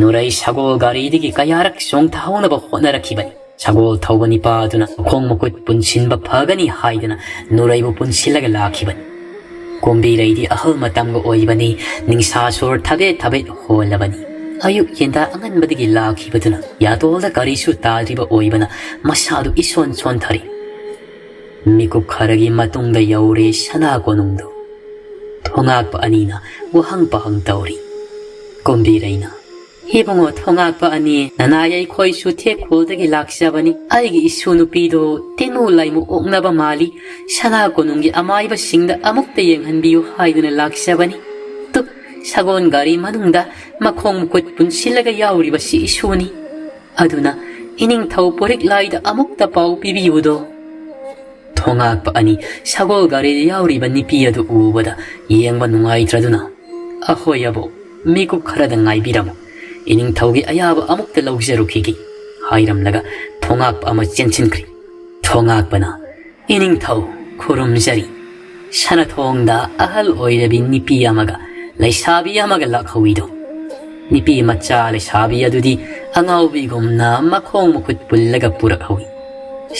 ꯅꯨꯔꯩ ꯁꯒꯣꯜ ꯒꯥꯔꯤꯗꯒꯤ ꯀꯌꯥꯔꯛ ꯆꯣꯡꯊꯍꯧꯅꯕ ꯍꯣꯠꯅꯔꯛꯈꯤꯕꯅꯤ꯫ ꯁꯒꯣꯜ ꯊꯧꯕ ꯅꯤꯄꯥ ꯑꯗꯨꯅ ꯃꯈꯣꯡ ꯃꯈꯨꯠ ꯄꯨꯟꯁꯤꯟꯕ ꯐꯒꯅꯤ ꯍꯥꯏꯗꯨꯅ ꯅꯨꯔꯩꯕꯨ ꯄꯨꯟꯁꯤꯜꯂꯒ ꯂꯥꯛꯈꯤꯕꯅꯤ꯫ ꯀꯨꯝꯕꯤꯔꯩꯗꯤ ꯑꯍꯜ ꯃꯇꯝꯒ ꯑꯣꯏꯕꯅꯤ, ꯅꯤꯡꯁꯥ ꯁꯣꯔ ꯊꯕꯦꯠ ꯊꯕꯦꯠ ꯍꯣꯜꯂꯕꯅꯤ꯫ ꯑꯌꯨꯛ ꯌꯦꯟꯗꯥ ꯑꯉꯟꯕꯗꯒꯤ ꯂꯥꯛꯈꯤꯕꯗꯨꯅ ꯌꯥꯇꯣꯜꯗ ꯀꯔꯤꯁꯨ ꯇꯥꯗ꯭ꯔꯤꯕ ꯑꯣꯏꯕꯅ ꯃꯁꯥꯗꯨ ꯏꯁꯣꯟ ꯁꯣꯟꯊꯔꯤ꯫ ꯃꯤꯀꯨꯞ ꯈꯔꯒꯤ ꯃꯇꯨꯡꯗ ꯌꯧꯔꯦ ꯁꯅꯥ ꯀꯣꯅꯨꯡꯗꯨ꯫ ꯊꯣꯉꯥꯛꯄ ꯑꯅꯤꯅ ꯋꯥꯍꯪ ꯄꯥꯍꯪ ꯇꯧꯔꯤ꯫ ꯀꯨꯝꯕꯤꯔꯩꯅ, "ꯏꯕꯨꯡꯉꯣ ꯊꯣꯉꯥꯛꯄ ꯑꯅꯤ, ꯅꯅꯥꯏ ꯑꯩꯈꯣꯏꯁꯨ ꯊꯦꯛꯈꯣꯜꯗꯒꯤ ꯂꯥꯛꯆꯕꯅꯤ꯫ ꯑꯩꯒꯤ ꯏꯁꯨ ꯅꯨꯄꯤꯗꯣ ꯇꯤꯅꯨ ꯂꯥꯏꯃꯨ ꯑꯣꯛꯅꯕ ꯃꯥꯜꯂꯤ꯫ ꯁꯅꯥ ꯀꯣꯅꯨꯡꯒꯤ ꯑꯃꯥꯏꯕꯁꯤꯡꯗ ꯑꯃꯨꯛꯇ ꯌꯦꯡꯍꯟꯕꯤꯌꯨ ꯍꯥꯏꯗꯨꯅ ꯂꯥꯛꯆꯕꯅꯤ꯫ ꯇꯨ, ꯁꯒꯣꯜ ꯒꯥꯔꯤ ꯃꯅꯨꯡꯗ ꯃꯈꯣꯡ ꯃꯈꯨꯠ ꯄꯨꯟꯁꯤꯜꯂꯒ ꯌꯥꯎꯔꯤꯕꯁꯤ ꯏꯁꯨꯅꯤ꯫ ꯑꯗꯨꯅ ꯏꯅꯤꯡꯊꯧ ꯄꯨꯔꯤꯛ ꯂꯥꯏꯗ ꯑꯃꯨꯛꯇ ꯄꯥꯎ ꯄꯤꯕꯤꯌꯨꯗꯣ"꯫ ꯊꯣꯉꯥꯛꯄ ꯑꯅꯤ ꯁꯒꯣꯜ ꯒꯥꯔꯤꯗ ꯌꯥꯎꯔꯤꯕ ꯅꯨꯄꯤ ꯑꯗꯨ ꯎꯕꯗ ꯌꯦꯡꯕ ꯅꯨꯡꯉꯥꯏꯇ꯭ꯔꯗꯨꯅ, "ꯑꯍꯣꯏ ꯑꯕꯣꯛ, ꯃꯤꯀꯨꯞ ꯈꯔꯗ ꯉꯥꯏꯕꯤꯔꯝꯃꯨ, ꯏꯅꯤꯡꯊꯧꯒꯤ ꯑꯌꯥꯕ ꯑꯃꯨꯛꯇ ꯂꯧꯖꯔꯨꯈꯤꯒꯦ" ꯍꯥꯏꯔꯝꯂꯒ ꯊꯣꯉꯥꯛꯄ ꯑꯃ ꯆꯦꯟꯁꯤꯟꯈ꯭ꯔꯦ꯫ ꯊꯣꯉꯥꯛꯄꯅ, "ꯏꯅꯤꯡꯊꯧ, ꯈꯨꯔꯨꯝꯖꯔꯤ꯫ ꯁꯅꯥꯊꯣꯡꯗ ꯑꯍꯜ ꯑꯣꯏꯔꯕꯤ ꯅꯨꯄꯤ ꯑꯃꯒ ꯂꯩꯁꯥꯕꯤ ꯑꯃꯒ ꯂꯥꯛꯍꯧꯏꯗꯣ꯫ ꯅꯨꯄꯤ ꯃꯆꯥ ꯂꯩꯁꯥꯕꯤ ꯑꯗꯨꯗꯤ ꯑꯉꯥꯎꯕꯤꯒꯨꯝꯅ ꯃꯈꯣꯡ ꯃꯈꯨꯠ ꯄꯨꯜꯂꯒ ꯄꯨꯔꯛꯍꯧꯏ꯫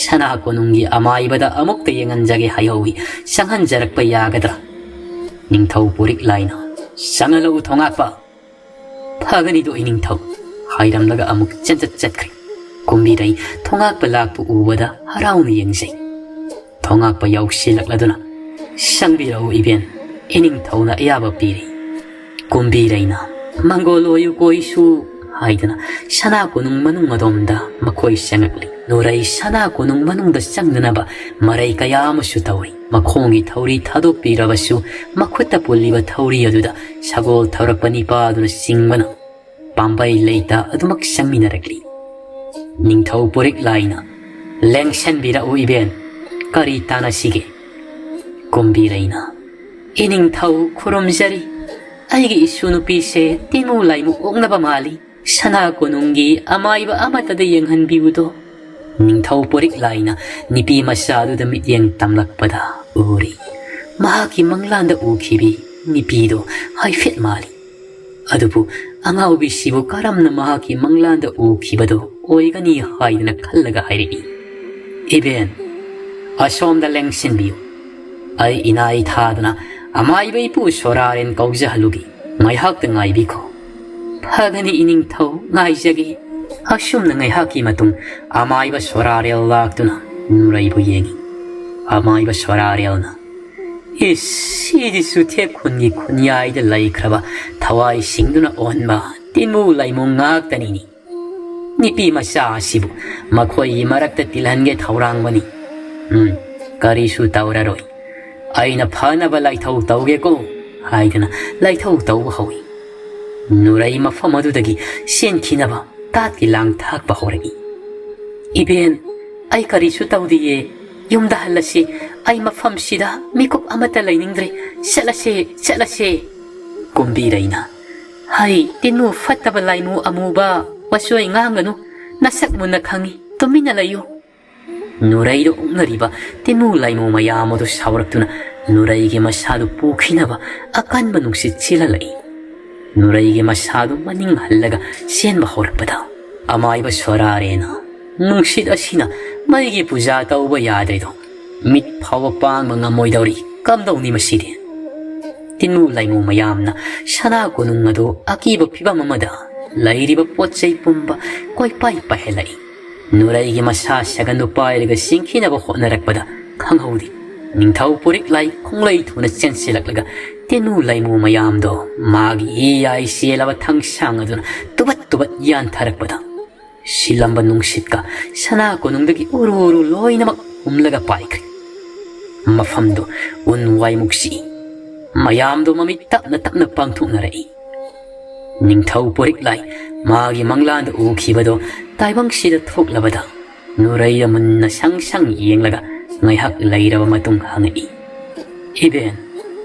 ꯁꯅꯥ ꯀꯣꯅꯨꯡꯒꯤ ꯑꯃꯥꯏꯕꯗ ꯑꯃꯨꯛꯇ ꯌꯦꯡꯍꯟꯖꯒꯦ ꯍꯥꯏꯍꯧꯏ, ꯆꯪꯍꯟꯖꯔꯛꯄ ꯌꯥꯒꯗ꯭ꯔꯥ?" ꯅꯤꯡꯊꯧ ꯄꯨꯔꯤꯛ ꯂꯥꯏꯅ, "ꯆꯪꯍꯜꯂꯛꯎ ꯊꯣꯉꯥꯛꯄ꯫ ꯐꯒꯅꯤꯗꯣ ꯏꯅꯤꯡꯊꯧ" ꯍꯥꯏꯔꯝꯂꯒ ꯑꯃꯨꯛ ꯆꯦꯟꯆꯠ ꯆꯠꯈ꯭ꯔꯦ꯫ ꯀꯨꯝꯕꯤꯔꯩ ꯊꯣꯉꯥꯛꯄ ꯂꯥꯛꯄ ꯎꯕꯗ ꯍꯔꯥꯎꯅ ꯌꯦꯡꯖꯩ꯫ ꯊꯣꯉꯥꯛꯄ ꯌꯥꯎꯁꯤꯜꯂꯛꯂꯗꯨꯅ, "ꯆꯪꯕꯤꯔꯛꯎ ꯏꯕꯦꯟ, ꯏꯅꯤꯡꯊꯧꯅ ꯑꯌꯥꯕ ꯄꯤꯔꯦ"꯫ ꯀꯨꯝꯕꯤꯔꯩꯅ, "ꯃꯪꯒꯣꯜ ꯑꯣꯏꯌꯨꯀꯣ ꯏꯁꯨ" ꯍꯥꯏꯗꯨꯅ ꯁꯅꯥ ꯀꯣꯅꯨꯡ ꯃꯅꯨꯡ ꯑꯗꯣꯝꯗ ꯃꯈꯣꯏ ꯆꯪꯉꯛꯂꯤ꯫ ꯅꯨꯔꯩ ꯁꯅꯥ ꯀꯣꯅꯨꯡ ꯃꯅꯨꯡꯗ ꯆꯪꯗꯅꯕ ꯃꯔꯩ ꯀꯌꯥ ꯑꯃꯁꯨ ꯇꯧꯔꯤ꯫ ꯃꯈꯣꯡꯒꯤ ꯊꯧꯔꯤ ꯊꯥꯗꯣꯛꯄꯤꯔꯕꯁꯨ ꯃꯈꯨꯠꯇ ꯄꯨꯜꯂꯤꯕ ꯊꯧꯔꯤ ꯑꯗꯨꯗ ꯁꯒꯣꯜ ꯊꯧꯔꯛꯄ ꯅꯤꯄꯥꯗꯨꯅ ꯆꯤꯡꯕꯅ ꯄꯥꯝꯕꯩ ꯂꯩꯇ ꯑꯗꯨꯃꯛ ꯆꯪꯃꯤꯟꯅꯔꯛꯂꯤ꯫ ꯅꯤꯡꯊꯧ ꯄꯨꯔꯤꯛ ꯂꯥꯏꯅ, "ꯂꯦꯡꯁꯟꯕꯤꯔꯛꯎ ꯏꯕꯦꯟ, ꯀꯔꯤ ꯇꯥꯟꯅꯁꯤꯒꯦ?" ꯀꯨꯝꯕꯤꯔꯩꯅ, "ꯏꯅꯤꯡꯊꯧ ꯈꯨꯔꯨꯝꯖꯔꯤ, ꯑꯩꯒꯤ ꯏꯁꯨ ꯅꯨꯄꯤꯁꯦ ꯇꯤꯟꯃꯨ ꯂꯥꯏꯃꯨ ꯑꯣꯛꯅꯕ ꯃꯥꯜꯂꯤ꯫ ꯁꯅꯥ ꯀꯣꯅꯨꯡꯒꯤ ꯑꯃꯥꯏꯕ ꯑꯃꯠꯇꯗ ꯌꯦꯡꯍꯟꯕꯤꯌꯨꯗꯣ"꯫ ꯅꯤꯡꯊꯧ ꯄꯨꯔꯤꯛ ꯂꯥꯏꯅ ꯅꯨꯄꯤ ꯃꯆꯥꯗꯨꯗ ꯃꯤꯠꯌꯦꯡ ꯇꯝꯂꯛꯄꯗ ꯎꯔꯤ꯫ ꯃꯍꯥꯛꯀꯤ ꯃꯪꯂꯥꯟꯗ ꯎꯈꯤꯕꯤ ꯅꯨꯄꯤꯗꯣ ꯍꯥꯏꯐꯦꯠ ꯃꯥꯜꯂꯤ꯫ ꯑꯗꯨꯕꯨ ꯑꯉꯥꯎꯕꯤꯁꯤꯕꯨ ꯀꯔꯝꯅ ꯃꯍꯥꯛꯀꯤ ꯃꯪꯂꯥꯟꯗ ꯎꯈꯤꯕꯗꯣ ꯑꯣꯏꯒꯅꯤ ꯍꯥꯏꯗꯅ ꯈꯜꯂꯒ ꯍꯥꯏꯔꯛꯏ, "ꯏꯕꯦꯟ, ꯑꯁꯣꯝꯗ ꯂꯦꯡꯁꯤꯟꯕꯤꯌꯨ꯫ ꯑꯩ ꯏꯅꯥꯏ ꯊꯥꯗꯨꯅ ꯑꯃꯥꯏꯕ ꯏꯄꯨ ꯁꯣꯔꯥꯔꯦꯟ ꯀꯧꯖꯍꯜꯂꯨꯒꯦ꯫ ꯉꯥꯏꯍꯥꯛꯇ ꯉꯥꯏꯕꯤꯈꯣ"꯫ "ꯐꯒꯅꯤ ꯏꯅꯤꯡꯊꯧ, ꯉꯥꯏꯖꯒꯦ"꯫ ꯑꯁꯨꯝꯅ ꯉꯥꯏꯍꯥꯛꯀꯤ ꯃꯇꯨꯡ ꯑꯃꯥꯏꯕ ꯁꯣꯔꯥꯔꯦꯜ ꯂꯥꯛꯇꯨꯅ ꯅꯨꯔꯩꯕꯨ ꯌꯦꯡꯉꯤ꯫ ꯑꯃꯥꯏꯕ ꯁꯣꯔꯥꯔꯦꯜꯅ, "ꯏꯁ, ꯁꯤꯗꯤ ꯆꯨꯊꯦꯛ ꯈꯨꯟꯒꯤ ꯈꯨꯟꯌꯥꯏꯗ ꯂꯩꯈ꯭ꯔꯕ ꯊꯋꯥꯏꯁꯤꯡꯗꯨꯅ ꯑꯣꯟꯕ ꯇꯤꯟꯃꯨ ꯂꯥꯏꯃꯨ ꯉꯥꯛꯇꯅꯤꯅꯤ꯫ ꯅꯨꯄꯤ ꯃꯆꯥ ꯑꯁꯤꯕꯨ ꯃꯈꯣꯏꯒꯤ ꯃꯔꯛꯇ ꯇꯤꯜꯍꯟꯒꯦ ꯊꯧꯔꯥꯡꯕꯅꯤ꯫ ꯎꯝ, ꯀꯔꯤꯁꯨ ꯇꯧꯔꯔꯣꯏ꯫ ꯑꯩꯅ ꯐꯅꯕ ꯂꯥꯏꯊꯧ ꯇꯧꯒꯦꯀꯣ" ꯍꯥꯏꯗꯅ ꯂꯥꯏꯊꯧ ꯇꯧꯕ ꯍꯧꯏ꯫ ꯅꯨꯔꯩ ꯃꯐꯝ ꯑꯗꯨꯗꯒꯤ ꯆꯦꯟꯈꯤꯅꯕ ꯇꯥꯠꯀꯤ ꯂꯥꯡ ꯊꯥꯛꯄ ꯍꯧꯔꯛꯏ꯫ "ꯏꯕꯦꯟ, ꯑꯩ ꯀꯔꯤꯁꯨ ꯇꯧꯗꯤꯌꯦ꯫ ꯌꯨꯝꯗ ꯍꯜꯂꯁꯤ꯫ ꯑꯩ ꯃꯐꯝꯁꯤꯗ ꯃꯤꯀꯨꯞ ꯑꯃꯠꯇ ꯂꯩꯅꯤꯡꯗ꯭ꯔꯦ꯫ ꯆꯠꯂꯁꯦ, ꯆꯠꯂꯁꯦ"꯫ ꯀꯨꯝꯕꯤꯔꯩꯅ, "ꯍꯩ, ꯇꯤꯟꯅꯨ ꯐꯠꯇꯕ ꯂꯥꯏꯃꯨ ꯑꯃꯨꯕ, ꯋꯥꯆꯣꯏ ꯉꯥꯡꯒꯅꯨ, ꯅꯁꯛ ꯃꯨꯟꯅ ꯈꯪꯉꯤ, ꯇꯨꯃꯤꯟꯅ ꯂꯩꯌꯨ꯫" ꯅꯨꯔꯩꯗ ꯑꯣꯛꯅꯔꯤꯕ ꯇꯤꯟꯅꯨ ꯂꯥꯏꯃꯨ ꯃꯌꯥꯝ ꯑꯗꯨ ꯁꯥꯎꯔꯛꯇꯨꯅ ꯅꯨꯔꯩꯒꯤ ꯃꯁꯥꯗꯨ ꯄꯨꯈꯤꯅꯕ ꯑꯀꯟꯕ ꯅꯨꯡꯁꯤꯠ ꯁꯤꯜꯍꯜꯂꯛꯏ꯫ ꯅꯨꯔꯩꯒꯤ ꯃꯁꯥꯗꯨ ꯃꯅꯤꯡ ꯍꯜꯂꯒ ꯆꯦꯟꯕ ꯍꯧꯔꯛꯄꯗ, ꯑꯃꯥꯏꯕ ꯁꯣꯔꯥꯔꯦꯅ ꯅꯨꯡꯁꯤꯠ ꯑꯁꯤꯅ ꯃꯩꯒꯤ ꯄꯨꯖꯥ ꯇꯧꯕ ꯌꯥꯗ꯭ꯔꯦꯗꯣ, ꯃꯤꯠ ꯐꯥꯎꯕ ꯄꯥꯡꯕ ꯉꯝꯃꯣꯏꯗꯧꯔꯤ, ꯀꯝꯗꯧꯅꯤ ꯃꯁꯤꯗꯤ? ꯇꯤꯟꯅꯨ ꯂꯥꯏꯃꯨ ꯃꯌꯥꯝꯅ ꯁꯅꯥ ꯀꯣꯅꯨꯡ ꯑꯗꯨ ꯑꯀꯤꯕ ꯐꯤꯕꯝ ꯑꯃꯗ ꯂꯩꯔꯤꯕ ꯄꯣꯠ ꯆꯩ ꯄꯨꯝꯕ ꯀꯣꯏꯄꯥꯏ ꯄꯥꯏꯍꯜꯂꯛꯏ꯫ ꯅꯨꯔꯩꯒꯤ ꯃꯁꯥ ꯁꯒꯟꯗꯨ ꯄꯥꯏꯔꯒ ꯆꯤꯡꯈꯤꯅꯕ ꯍꯣꯠꯅꯔꯛꯄꯗ ꯈꯪꯍꯧꯗꯦ꯫ ꯅꯤꯡꯊꯧ ꯄꯨꯔꯤꯛ ꯂꯥꯏ ꯈꯣꯡꯂꯩ ꯊꯨꯅ ꯆꯦꯟꯁꯤꯜꯂꯛꯂꯒ ꯇꯤꯟꯅꯨ ꯂꯥꯏꯃꯨ ꯃꯌꯥꯝꯗꯣ ꯃꯥꯒꯤ ꯏ ꯌꯥꯏ ꯆꯦꯜꯂꯕ ꯊꯥꯡꯁꯥꯡ ꯑꯗꯨꯅ ꯇꯨꯕꯠ ꯇꯨꯕꯠ ꯌꯥꯟꯊꯔꯛꯄꯗ, ꯁꯤꯜꯂꯝꯕ ꯅꯨꯡꯁꯤꯠꯀ ꯁꯅꯥ ꯀꯣꯅꯨꯡꯗꯒꯤ ꯎꯔꯨ ꯎꯔꯨ ꯂꯣꯏꯅꯃꯛ ꯍꯨꯝꯂꯒ ꯄꯥꯏꯈ꯭ꯔꯦ꯫ ꯃꯐꯝꯗꯨ ꯎꯟ ꯋꯥꯏꯃꯨꯛ ꯆꯤꯛꯏ꯫ ꯃꯌꯥꯝꯗꯣ ꯃꯃꯤꯠ ꯇꯞꯅ ꯇꯞꯅ ꯄꯥꯡꯊꯣꯛꯅꯔꯛꯏ꯫ ꯅꯤꯡꯊꯧ ꯄꯨꯔꯤꯛ ꯂꯥꯏ ꯃꯥꯒꯤ ꯃꯪꯂꯥꯟꯗ ꯎꯈꯤꯕꯗꯣ ꯇꯥꯏꯕꯪꯁꯤꯗ ꯊꯣꯛꯂꯕꯗ, ꯅꯨꯔꯩꯗ ꯃꯨꯟꯅ ꯁꯪ ꯁꯪ ꯌꯦꯡꯂꯒ ꯉꯥꯏꯍꯥꯛ ꯂꯩꯔꯕ ꯃꯇꯨꯡ ꯍꯪꯉꯛꯏ, "ꯏꯕꯦꯟ,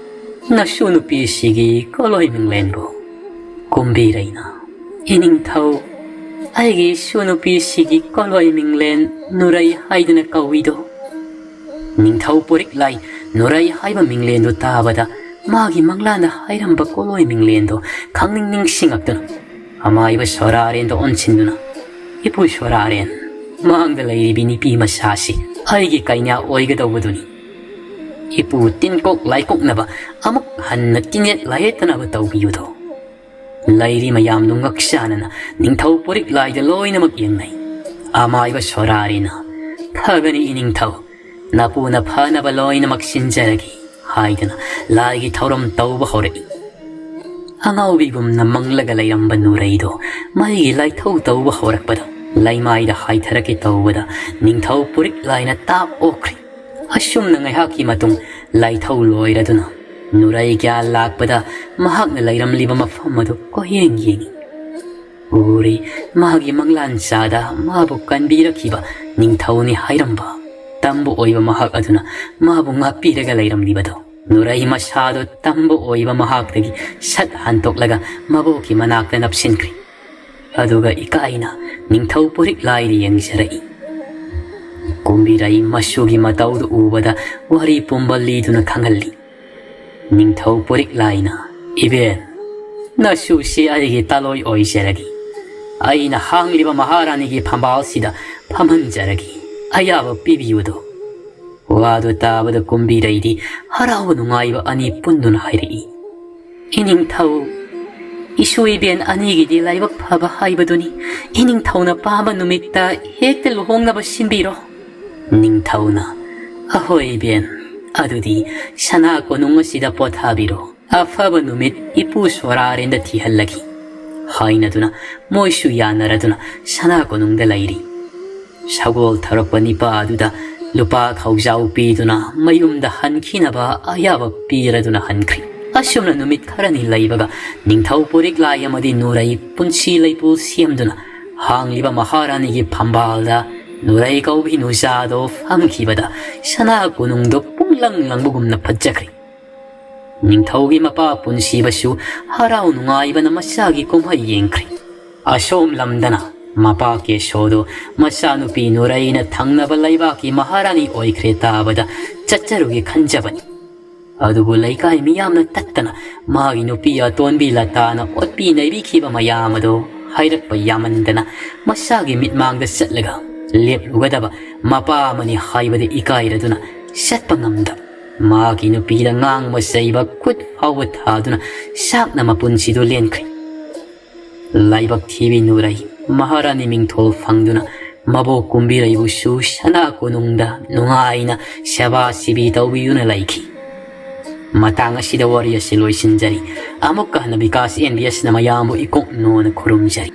ꯅꯁꯨ ꯅꯨꯄꯤꯁꯤꯒꯤ ꯀꯣꯂꯣꯏ ꯃꯤꯡꯂꯦꯟꯕꯨ?" ꯀꯨꯝꯕꯤꯔꯩꯅ, "ꯏꯅꯤꯡꯊꯧ, ꯑꯩꯒꯤ ꯏꯁꯨ ꯅꯨꯄꯤꯁꯤꯒꯤ ꯀꯣꯂꯣꯏ ꯃꯤꯡꯂꯦꯟ ꯅꯨꯔꯩ ꯍꯥꯏꯗꯨꯅ ꯀꯧꯏꯗꯣ?" ꯅꯤꯡꯊꯧ ꯄꯨꯔꯤꯛ ꯂꯥꯏ ꯅꯨꯔꯩ ꯍꯥꯏꯕ ꯃꯤꯡꯂꯦꯟꯗꯨ ꯇꯥꯕꯗ, ꯃꯥꯒꯤ ꯃꯪꯂꯥꯟꯗ ꯍꯥꯏꯔꯝꯕ ꯀꯣꯂꯣꯏ ꯃꯤꯡꯂꯦꯟꯗꯣ ꯈꯪꯅꯤꯡ ꯅꯤꯡꯁꯤꯡꯉꯛꯇꯨꯅ, ꯑꯃꯥꯏꯕ ꯁꯣꯔꯥꯔꯦꯟꯗ ꯑꯣꯟꯁꯤꯟꯗꯨꯅ, "ꯏꯄꯨ ꯁꯣꯔꯥꯔꯦꯟ, ꯃꯥꯡꯗ ꯂꯩꯔꯤꯕꯤ ꯅꯨꯄꯤ ꯃꯆꯥꯁꯤ ꯑꯩꯒꯤ ꯀꯩꯅꯥ ꯑꯣꯏꯒꯗꯧꯕꯗꯨꯅꯤ꯫ ꯏꯄꯨ ꯇꯤꯟꯀꯣꯛ ꯂꯥꯏꯀꯣꯛꯅꯕ ꯑꯃꯨꯛ ꯍꯟꯅ ꯇꯤꯟꯌꯦꯠ ꯂꯥꯏꯌꯦꯠꯇꯅꯕ ꯇꯧꯕꯤꯌꯨꯗꯣ꯫" ꯂꯩꯔꯤ ꯃꯌꯥꯝꯗꯨ ꯉꯛ ꯆꯥꯟꯅꯅ ꯅꯤꯡꯊꯧ ꯄꯨꯔꯤꯛ ꯂꯥꯏꯗ ꯂꯣꯏꯅꯃꯛ ꯌꯦꯡꯅꯩ꯫ ꯑꯃꯥꯏꯕ ꯁꯣꯔꯥꯔꯤꯅ, "ꯐꯒꯅꯤ ꯏꯅꯤꯡꯊꯧ, ꯅꯄꯨꯅ ꯐꯅꯕ ꯂꯣꯏꯅꯃꯛ ꯁꯤꯟꯖꯔꯒꯦ" ꯍꯥꯏꯗꯨꯅ ꯂꯥꯏꯒꯤ ꯊꯧꯔꯝ ꯇꯧꯕ ꯍꯧꯔꯛꯏ꯫ ꯑꯉꯥꯎꯕꯤꯒꯨꯝꯅ ꯃꯪꯂꯒ ꯂꯩꯔꯝꯕ ꯅꯨꯔꯩꯗꯣ ꯃꯩꯒꯤ ꯂꯥꯏꯊꯧ ꯇꯧꯕ ꯍꯧꯔꯛꯄꯗ, ꯂꯩꯃꯥꯏꯗ ꯍꯥꯏꯊꯔꯛꯀꯦ ꯇꯧꯕꯗ ꯅꯤꯡꯊꯧ ꯄꯨꯔꯤꯛ ꯂꯥꯏꯅ ꯇꯥꯞ ꯑꯣꯛꯈ꯭ꯔꯦ꯫ ꯑꯁꯨꯝꯅ ꯉꯥꯏꯍꯥꯛꯀꯤ ꯃꯇꯨꯡ ꯂꯥꯏꯊꯧ ꯂꯣꯏꯔꯗꯨꯅ ꯅꯨꯔꯩ ꯒ꯭ꯌꯥꯟ ꯂꯥꯛꯄꯗ ꯃꯍꯥꯛꯅ ꯂꯩꯔꯝꯂꯤꯕ ꯃꯐꯝ ꯑꯗꯨ ꯀꯣꯏꯌꯦꯡ ꯌꯦꯡꯏ꯫ ꯎꯔꯤ, ꯃꯥꯒꯤ ꯃꯪꯂꯥꯟ ꯆꯥꯗ ꯃꯥꯕꯨ ꯀꯟꯕꯤꯔꯛꯈꯤꯕ ꯅꯤꯡꯊꯧꯅꯤ ꯍꯥꯏꯔꯝꯕ ꯇꯝꯕ ꯑꯣꯏꯕ ꯃꯍꯥꯛ ꯑꯗꯨꯅ ꯃꯥꯕꯨ ꯉꯥꯛꯄꯤꯔꯒ ꯂꯩꯔꯝꯂꯤꯕꯗꯣ꯫ ꯅꯨꯔꯩ ꯃꯁꯥꯗꯣ ꯇꯝꯕ ꯑꯣꯏꯕ ꯃꯍꯥꯛꯇꯒꯤ ꯁꯠ ꯍꯟꯇꯣꯛꯂꯒ ꯃꯕꯣꯛꯀꯤ ꯃꯅꯥꯛꯇ ꯅꯞꯁꯤꯟꯈ꯭ꯔꯦ꯫ ꯑꯗꯨꯒ ꯏꯀꯥꯏꯅ ꯅꯤꯡꯊꯧ ꯄꯨꯔꯤꯛ ꯂꯥꯏꯗ ꯌꯦꯡꯖꯔꯛꯏ꯫ ꯀꯨꯝꯕꯤꯔꯩ ꯃꯁꯨꯒꯤ ꯃꯇꯧꯗꯨ ꯎꯕꯗ ꯋꯥꯔꯤ ꯄꯨꯝꯕ ꯂꯤꯗꯨꯅ ꯈꯪꯍꯜꯂꯤ꯫ ꯅꯤꯡꯊꯧ ꯄꯨꯔꯤꯛ ꯂꯥꯏꯅ, "ꯏꯕꯦꯟ, ꯅꯁꯨꯁꯤ ꯑꯩꯒꯤ ꯇꯥꯂꯣꯏ ꯑꯣꯏꯖꯔꯒꯦ꯫ ꯑꯩꯅ ꯍꯥꯡꯂꯤꯕ ꯃꯍꯥꯔꯥꯅꯤꯒꯤ ꯐꯝꯕꯥꯜꯁꯤꯗ ꯐꯝꯍꯟꯖꯔꯒꯦ꯫ ꯑꯌꯥꯕ ꯄꯤꯕꯤꯌꯨꯗꯣ꯫" ꯋꯥꯗꯨ ꯇꯥꯕꯗ ꯀꯨꯝꯕꯤꯔꯩꯗꯤ ꯍꯔꯥꯎꯕ ꯅꯨꯡꯉꯥꯏꯕ ꯑꯅꯤ ꯄꯨꯟꯗꯨꯅ ꯍꯥꯏꯔꯛꯏ, "ꯏꯅꯤꯡꯊꯧ, ꯏꯁꯨ ꯏꯕꯦꯟ ꯑꯅꯤꯒꯤꯗꯤ ꯂꯥꯏꯕꯛ ꯐꯕ ꯍꯥꯏꯕꯗꯨꯅꯤ꯫ ꯏꯅꯤꯡꯊꯧꯅ ꯄꯥꯝꯕ ꯅꯨꯃꯤꯠꯇ ꯍꯦꯛꯇ ꯂꯨꯍꯣꯡꯅꯕ ꯁꯤꯟꯕꯤꯔꯣ꯫" ꯅꯤꯡꯊꯧꯅ, "ꯑꯍꯣꯏ ꯏꯕꯦꯟ, ꯑꯗꯨꯗꯤ ꯁꯅꯥ ꯀꯣꯅꯨꯡ ꯑꯁꯤꯗ ꯄꯣꯊꯥꯕꯤꯔꯣ꯫ ꯑꯐꯕ ꯅꯨꯃꯤꯠ ꯏꯄꯨ ꯁꯣꯔꯥꯔꯦꯟꯗ ꯊꯤꯍꯜꯂꯒꯦ꯫" ꯍꯥꯏꯅꯗꯨꯅ ꯃꯣꯏꯁꯨ ꯌꯥꯅꯔꯗꯨꯅ ꯁꯅꯥ ꯀꯣꯅꯨꯡꯗ ꯂꯩꯔꯤ꯫ ꯁꯒꯣꯜ ꯊꯧꯔꯛꯄ ꯅꯤꯄꯥ ꯑꯗꯨꯗ ꯂꯨꯄꯥ ꯈꯧꯖꯥꯎ ꯄꯤꯗꯨꯅ ꯃꯌꯨꯝꯗ ꯍꯟꯈꯤꯅꯕ ꯑꯌꯥꯕ ꯄꯤꯔꯗꯨꯅ ꯍꯟꯈ꯭ꯔꯤ꯫ ꯑꯁꯨꯝꯅ ꯅꯨꯃꯤꯠ ꯈꯔꯅꯤ ꯂꯩꯕꯒ ꯅꯤꯡꯊꯧ ꯄꯨꯔꯤꯛ ꯂꯥꯏ ꯑꯃꯗꯤ ꯅꯨꯔꯩ ꯄꯨꯟꯁꯤ ꯂꯩꯄꯨ ꯁꯦꯝꯗꯨꯅ ꯍꯥꯡꯂꯤꯕ ꯃꯍꯥꯔꯥꯅꯤꯒꯤ ꯐꯝꯕꯥꯜꯗ ꯅꯨꯔꯩ ꯀꯧꯕꯤ ꯅꯨꯖꯥꯗꯣ ꯐꯝꯈꯤꯕꯗ ꯁꯅꯥ ꯀꯣꯅꯨꯡꯗꯣ ꯄꯨꯡꯂꯪ ꯂꯪꯕꯒꯨꯝꯅ ꯐꯖꯈ꯭ꯔꯦ꯫ ꯅꯤꯡꯊꯧꯒꯤ ꯃꯄꯥ ꯄꯨꯟꯁꯤꯕꯁꯨ ꯍꯔꯥꯎ ꯅꯨꯡꯉꯥꯏꯕꯅ ꯃꯆꯥꯒꯤ ꯀꯨꯝꯍꯩ ꯌꯦꯡꯈ꯭ꯔꯦ꯫ ꯑꯁꯣꯝ ꯂꯝꯗꯅ ꯃꯄꯥ ꯀꯦꯁꯣꯗꯣ ꯃꯆꯥꯅꯨꯄꯤ ꯅꯨꯔꯩꯅ ꯊꯪꯅꯕ ꯂꯩꯕꯥꯛꯀꯤ ꯃꯍꯥꯔꯥꯅꯤ ꯑꯣꯏꯈ꯭ꯔꯦ ꯇꯥꯕꯗ ꯆꯠꯆꯔꯨꯒꯦ ꯈꯟꯖꯕꯅꯤ꯫ ꯑꯗꯨꯕꯨ ꯂꯩꯀꯥꯏ ꯃꯤꯌꯥꯝꯅ ꯇꯠꯇꯅ ꯃꯥꯒꯤ ꯅꯨꯄꯤ ꯑꯇꯣꯟꯕꯤ ꯂꯇꯥꯅ ꯑꯣꯠꯄꯤ ꯅꯩꯕꯤꯈꯤꯕ ꯃꯌꯥꯝ ꯑꯗꯣ ꯍꯥꯏꯔꯛꯄ ꯌꯥꯃꯟꯗꯅ ꯃꯆꯥꯒꯤ ꯃꯤꯠꯃꯥꯡꯗ ꯆꯠꯂꯒ ꯂꯦꯞꯂꯨꯒꯗꯕ ꯃꯄꯥ ꯑꯃꯅꯤ ꯍꯥꯏꯕꯗ ꯏꯀꯥꯏꯔꯗꯨꯅ ꯆꯠꯄ ꯉꯝꯗꯕ, ꯃꯥꯒꯤ ꯅꯨꯄꯤꯗ ꯉꯥꯡꯕ ꯆꯩꯕ ꯈꯨꯠ ꯐꯥꯎꯕ ꯊꯥꯗꯨꯅ ꯆꯥꯛꯅ ꯃꯄꯨꯟꯁꯤꯗꯨ ꯂꯦꯟꯈ꯭ꯔꯦ꯫ ꯂꯥꯏꯕꯛ ꯊꯤꯕꯤ ꯅꯨꯔꯩ ꯃꯍꯥꯔꯥꯅꯤ ꯃꯤꯡꯊꯣꯜ ꯐꯪꯗꯨꯅ ꯃꯕꯣꯛ ꯀꯨꯝꯕꯤꯔꯩꯕꯨꯁꯨ ꯁꯅꯥ ꯀꯣꯅꯨꯡꯗ ꯅꯨꯡꯉꯥꯏꯅ ꯁꯦꯕꯥ ꯁꯤꯕꯤ ꯇꯧꯕꯤꯗꯨꯅ ꯂꯩꯈꯤ꯫ ꯃꯇꯥꯡ ꯑꯁꯤꯗ ꯋꯥꯔꯤ ꯑꯁꯤ ꯂꯣꯏꯁꯤꯟꯖꯔꯤ꯫ ꯑꯃꯨꯛꯀ ꯍꯟꯅ ꯕꯤꯀꯥꯁ ꯑꯦꯟ ꯕꯤ ꯑꯦꯁꯅ ꯃꯌꯥꯝꯕꯨ ꯏꯀꯣꯛꯅꯣꯅ ꯈꯨꯔꯨꯝꯖꯔꯤ꯫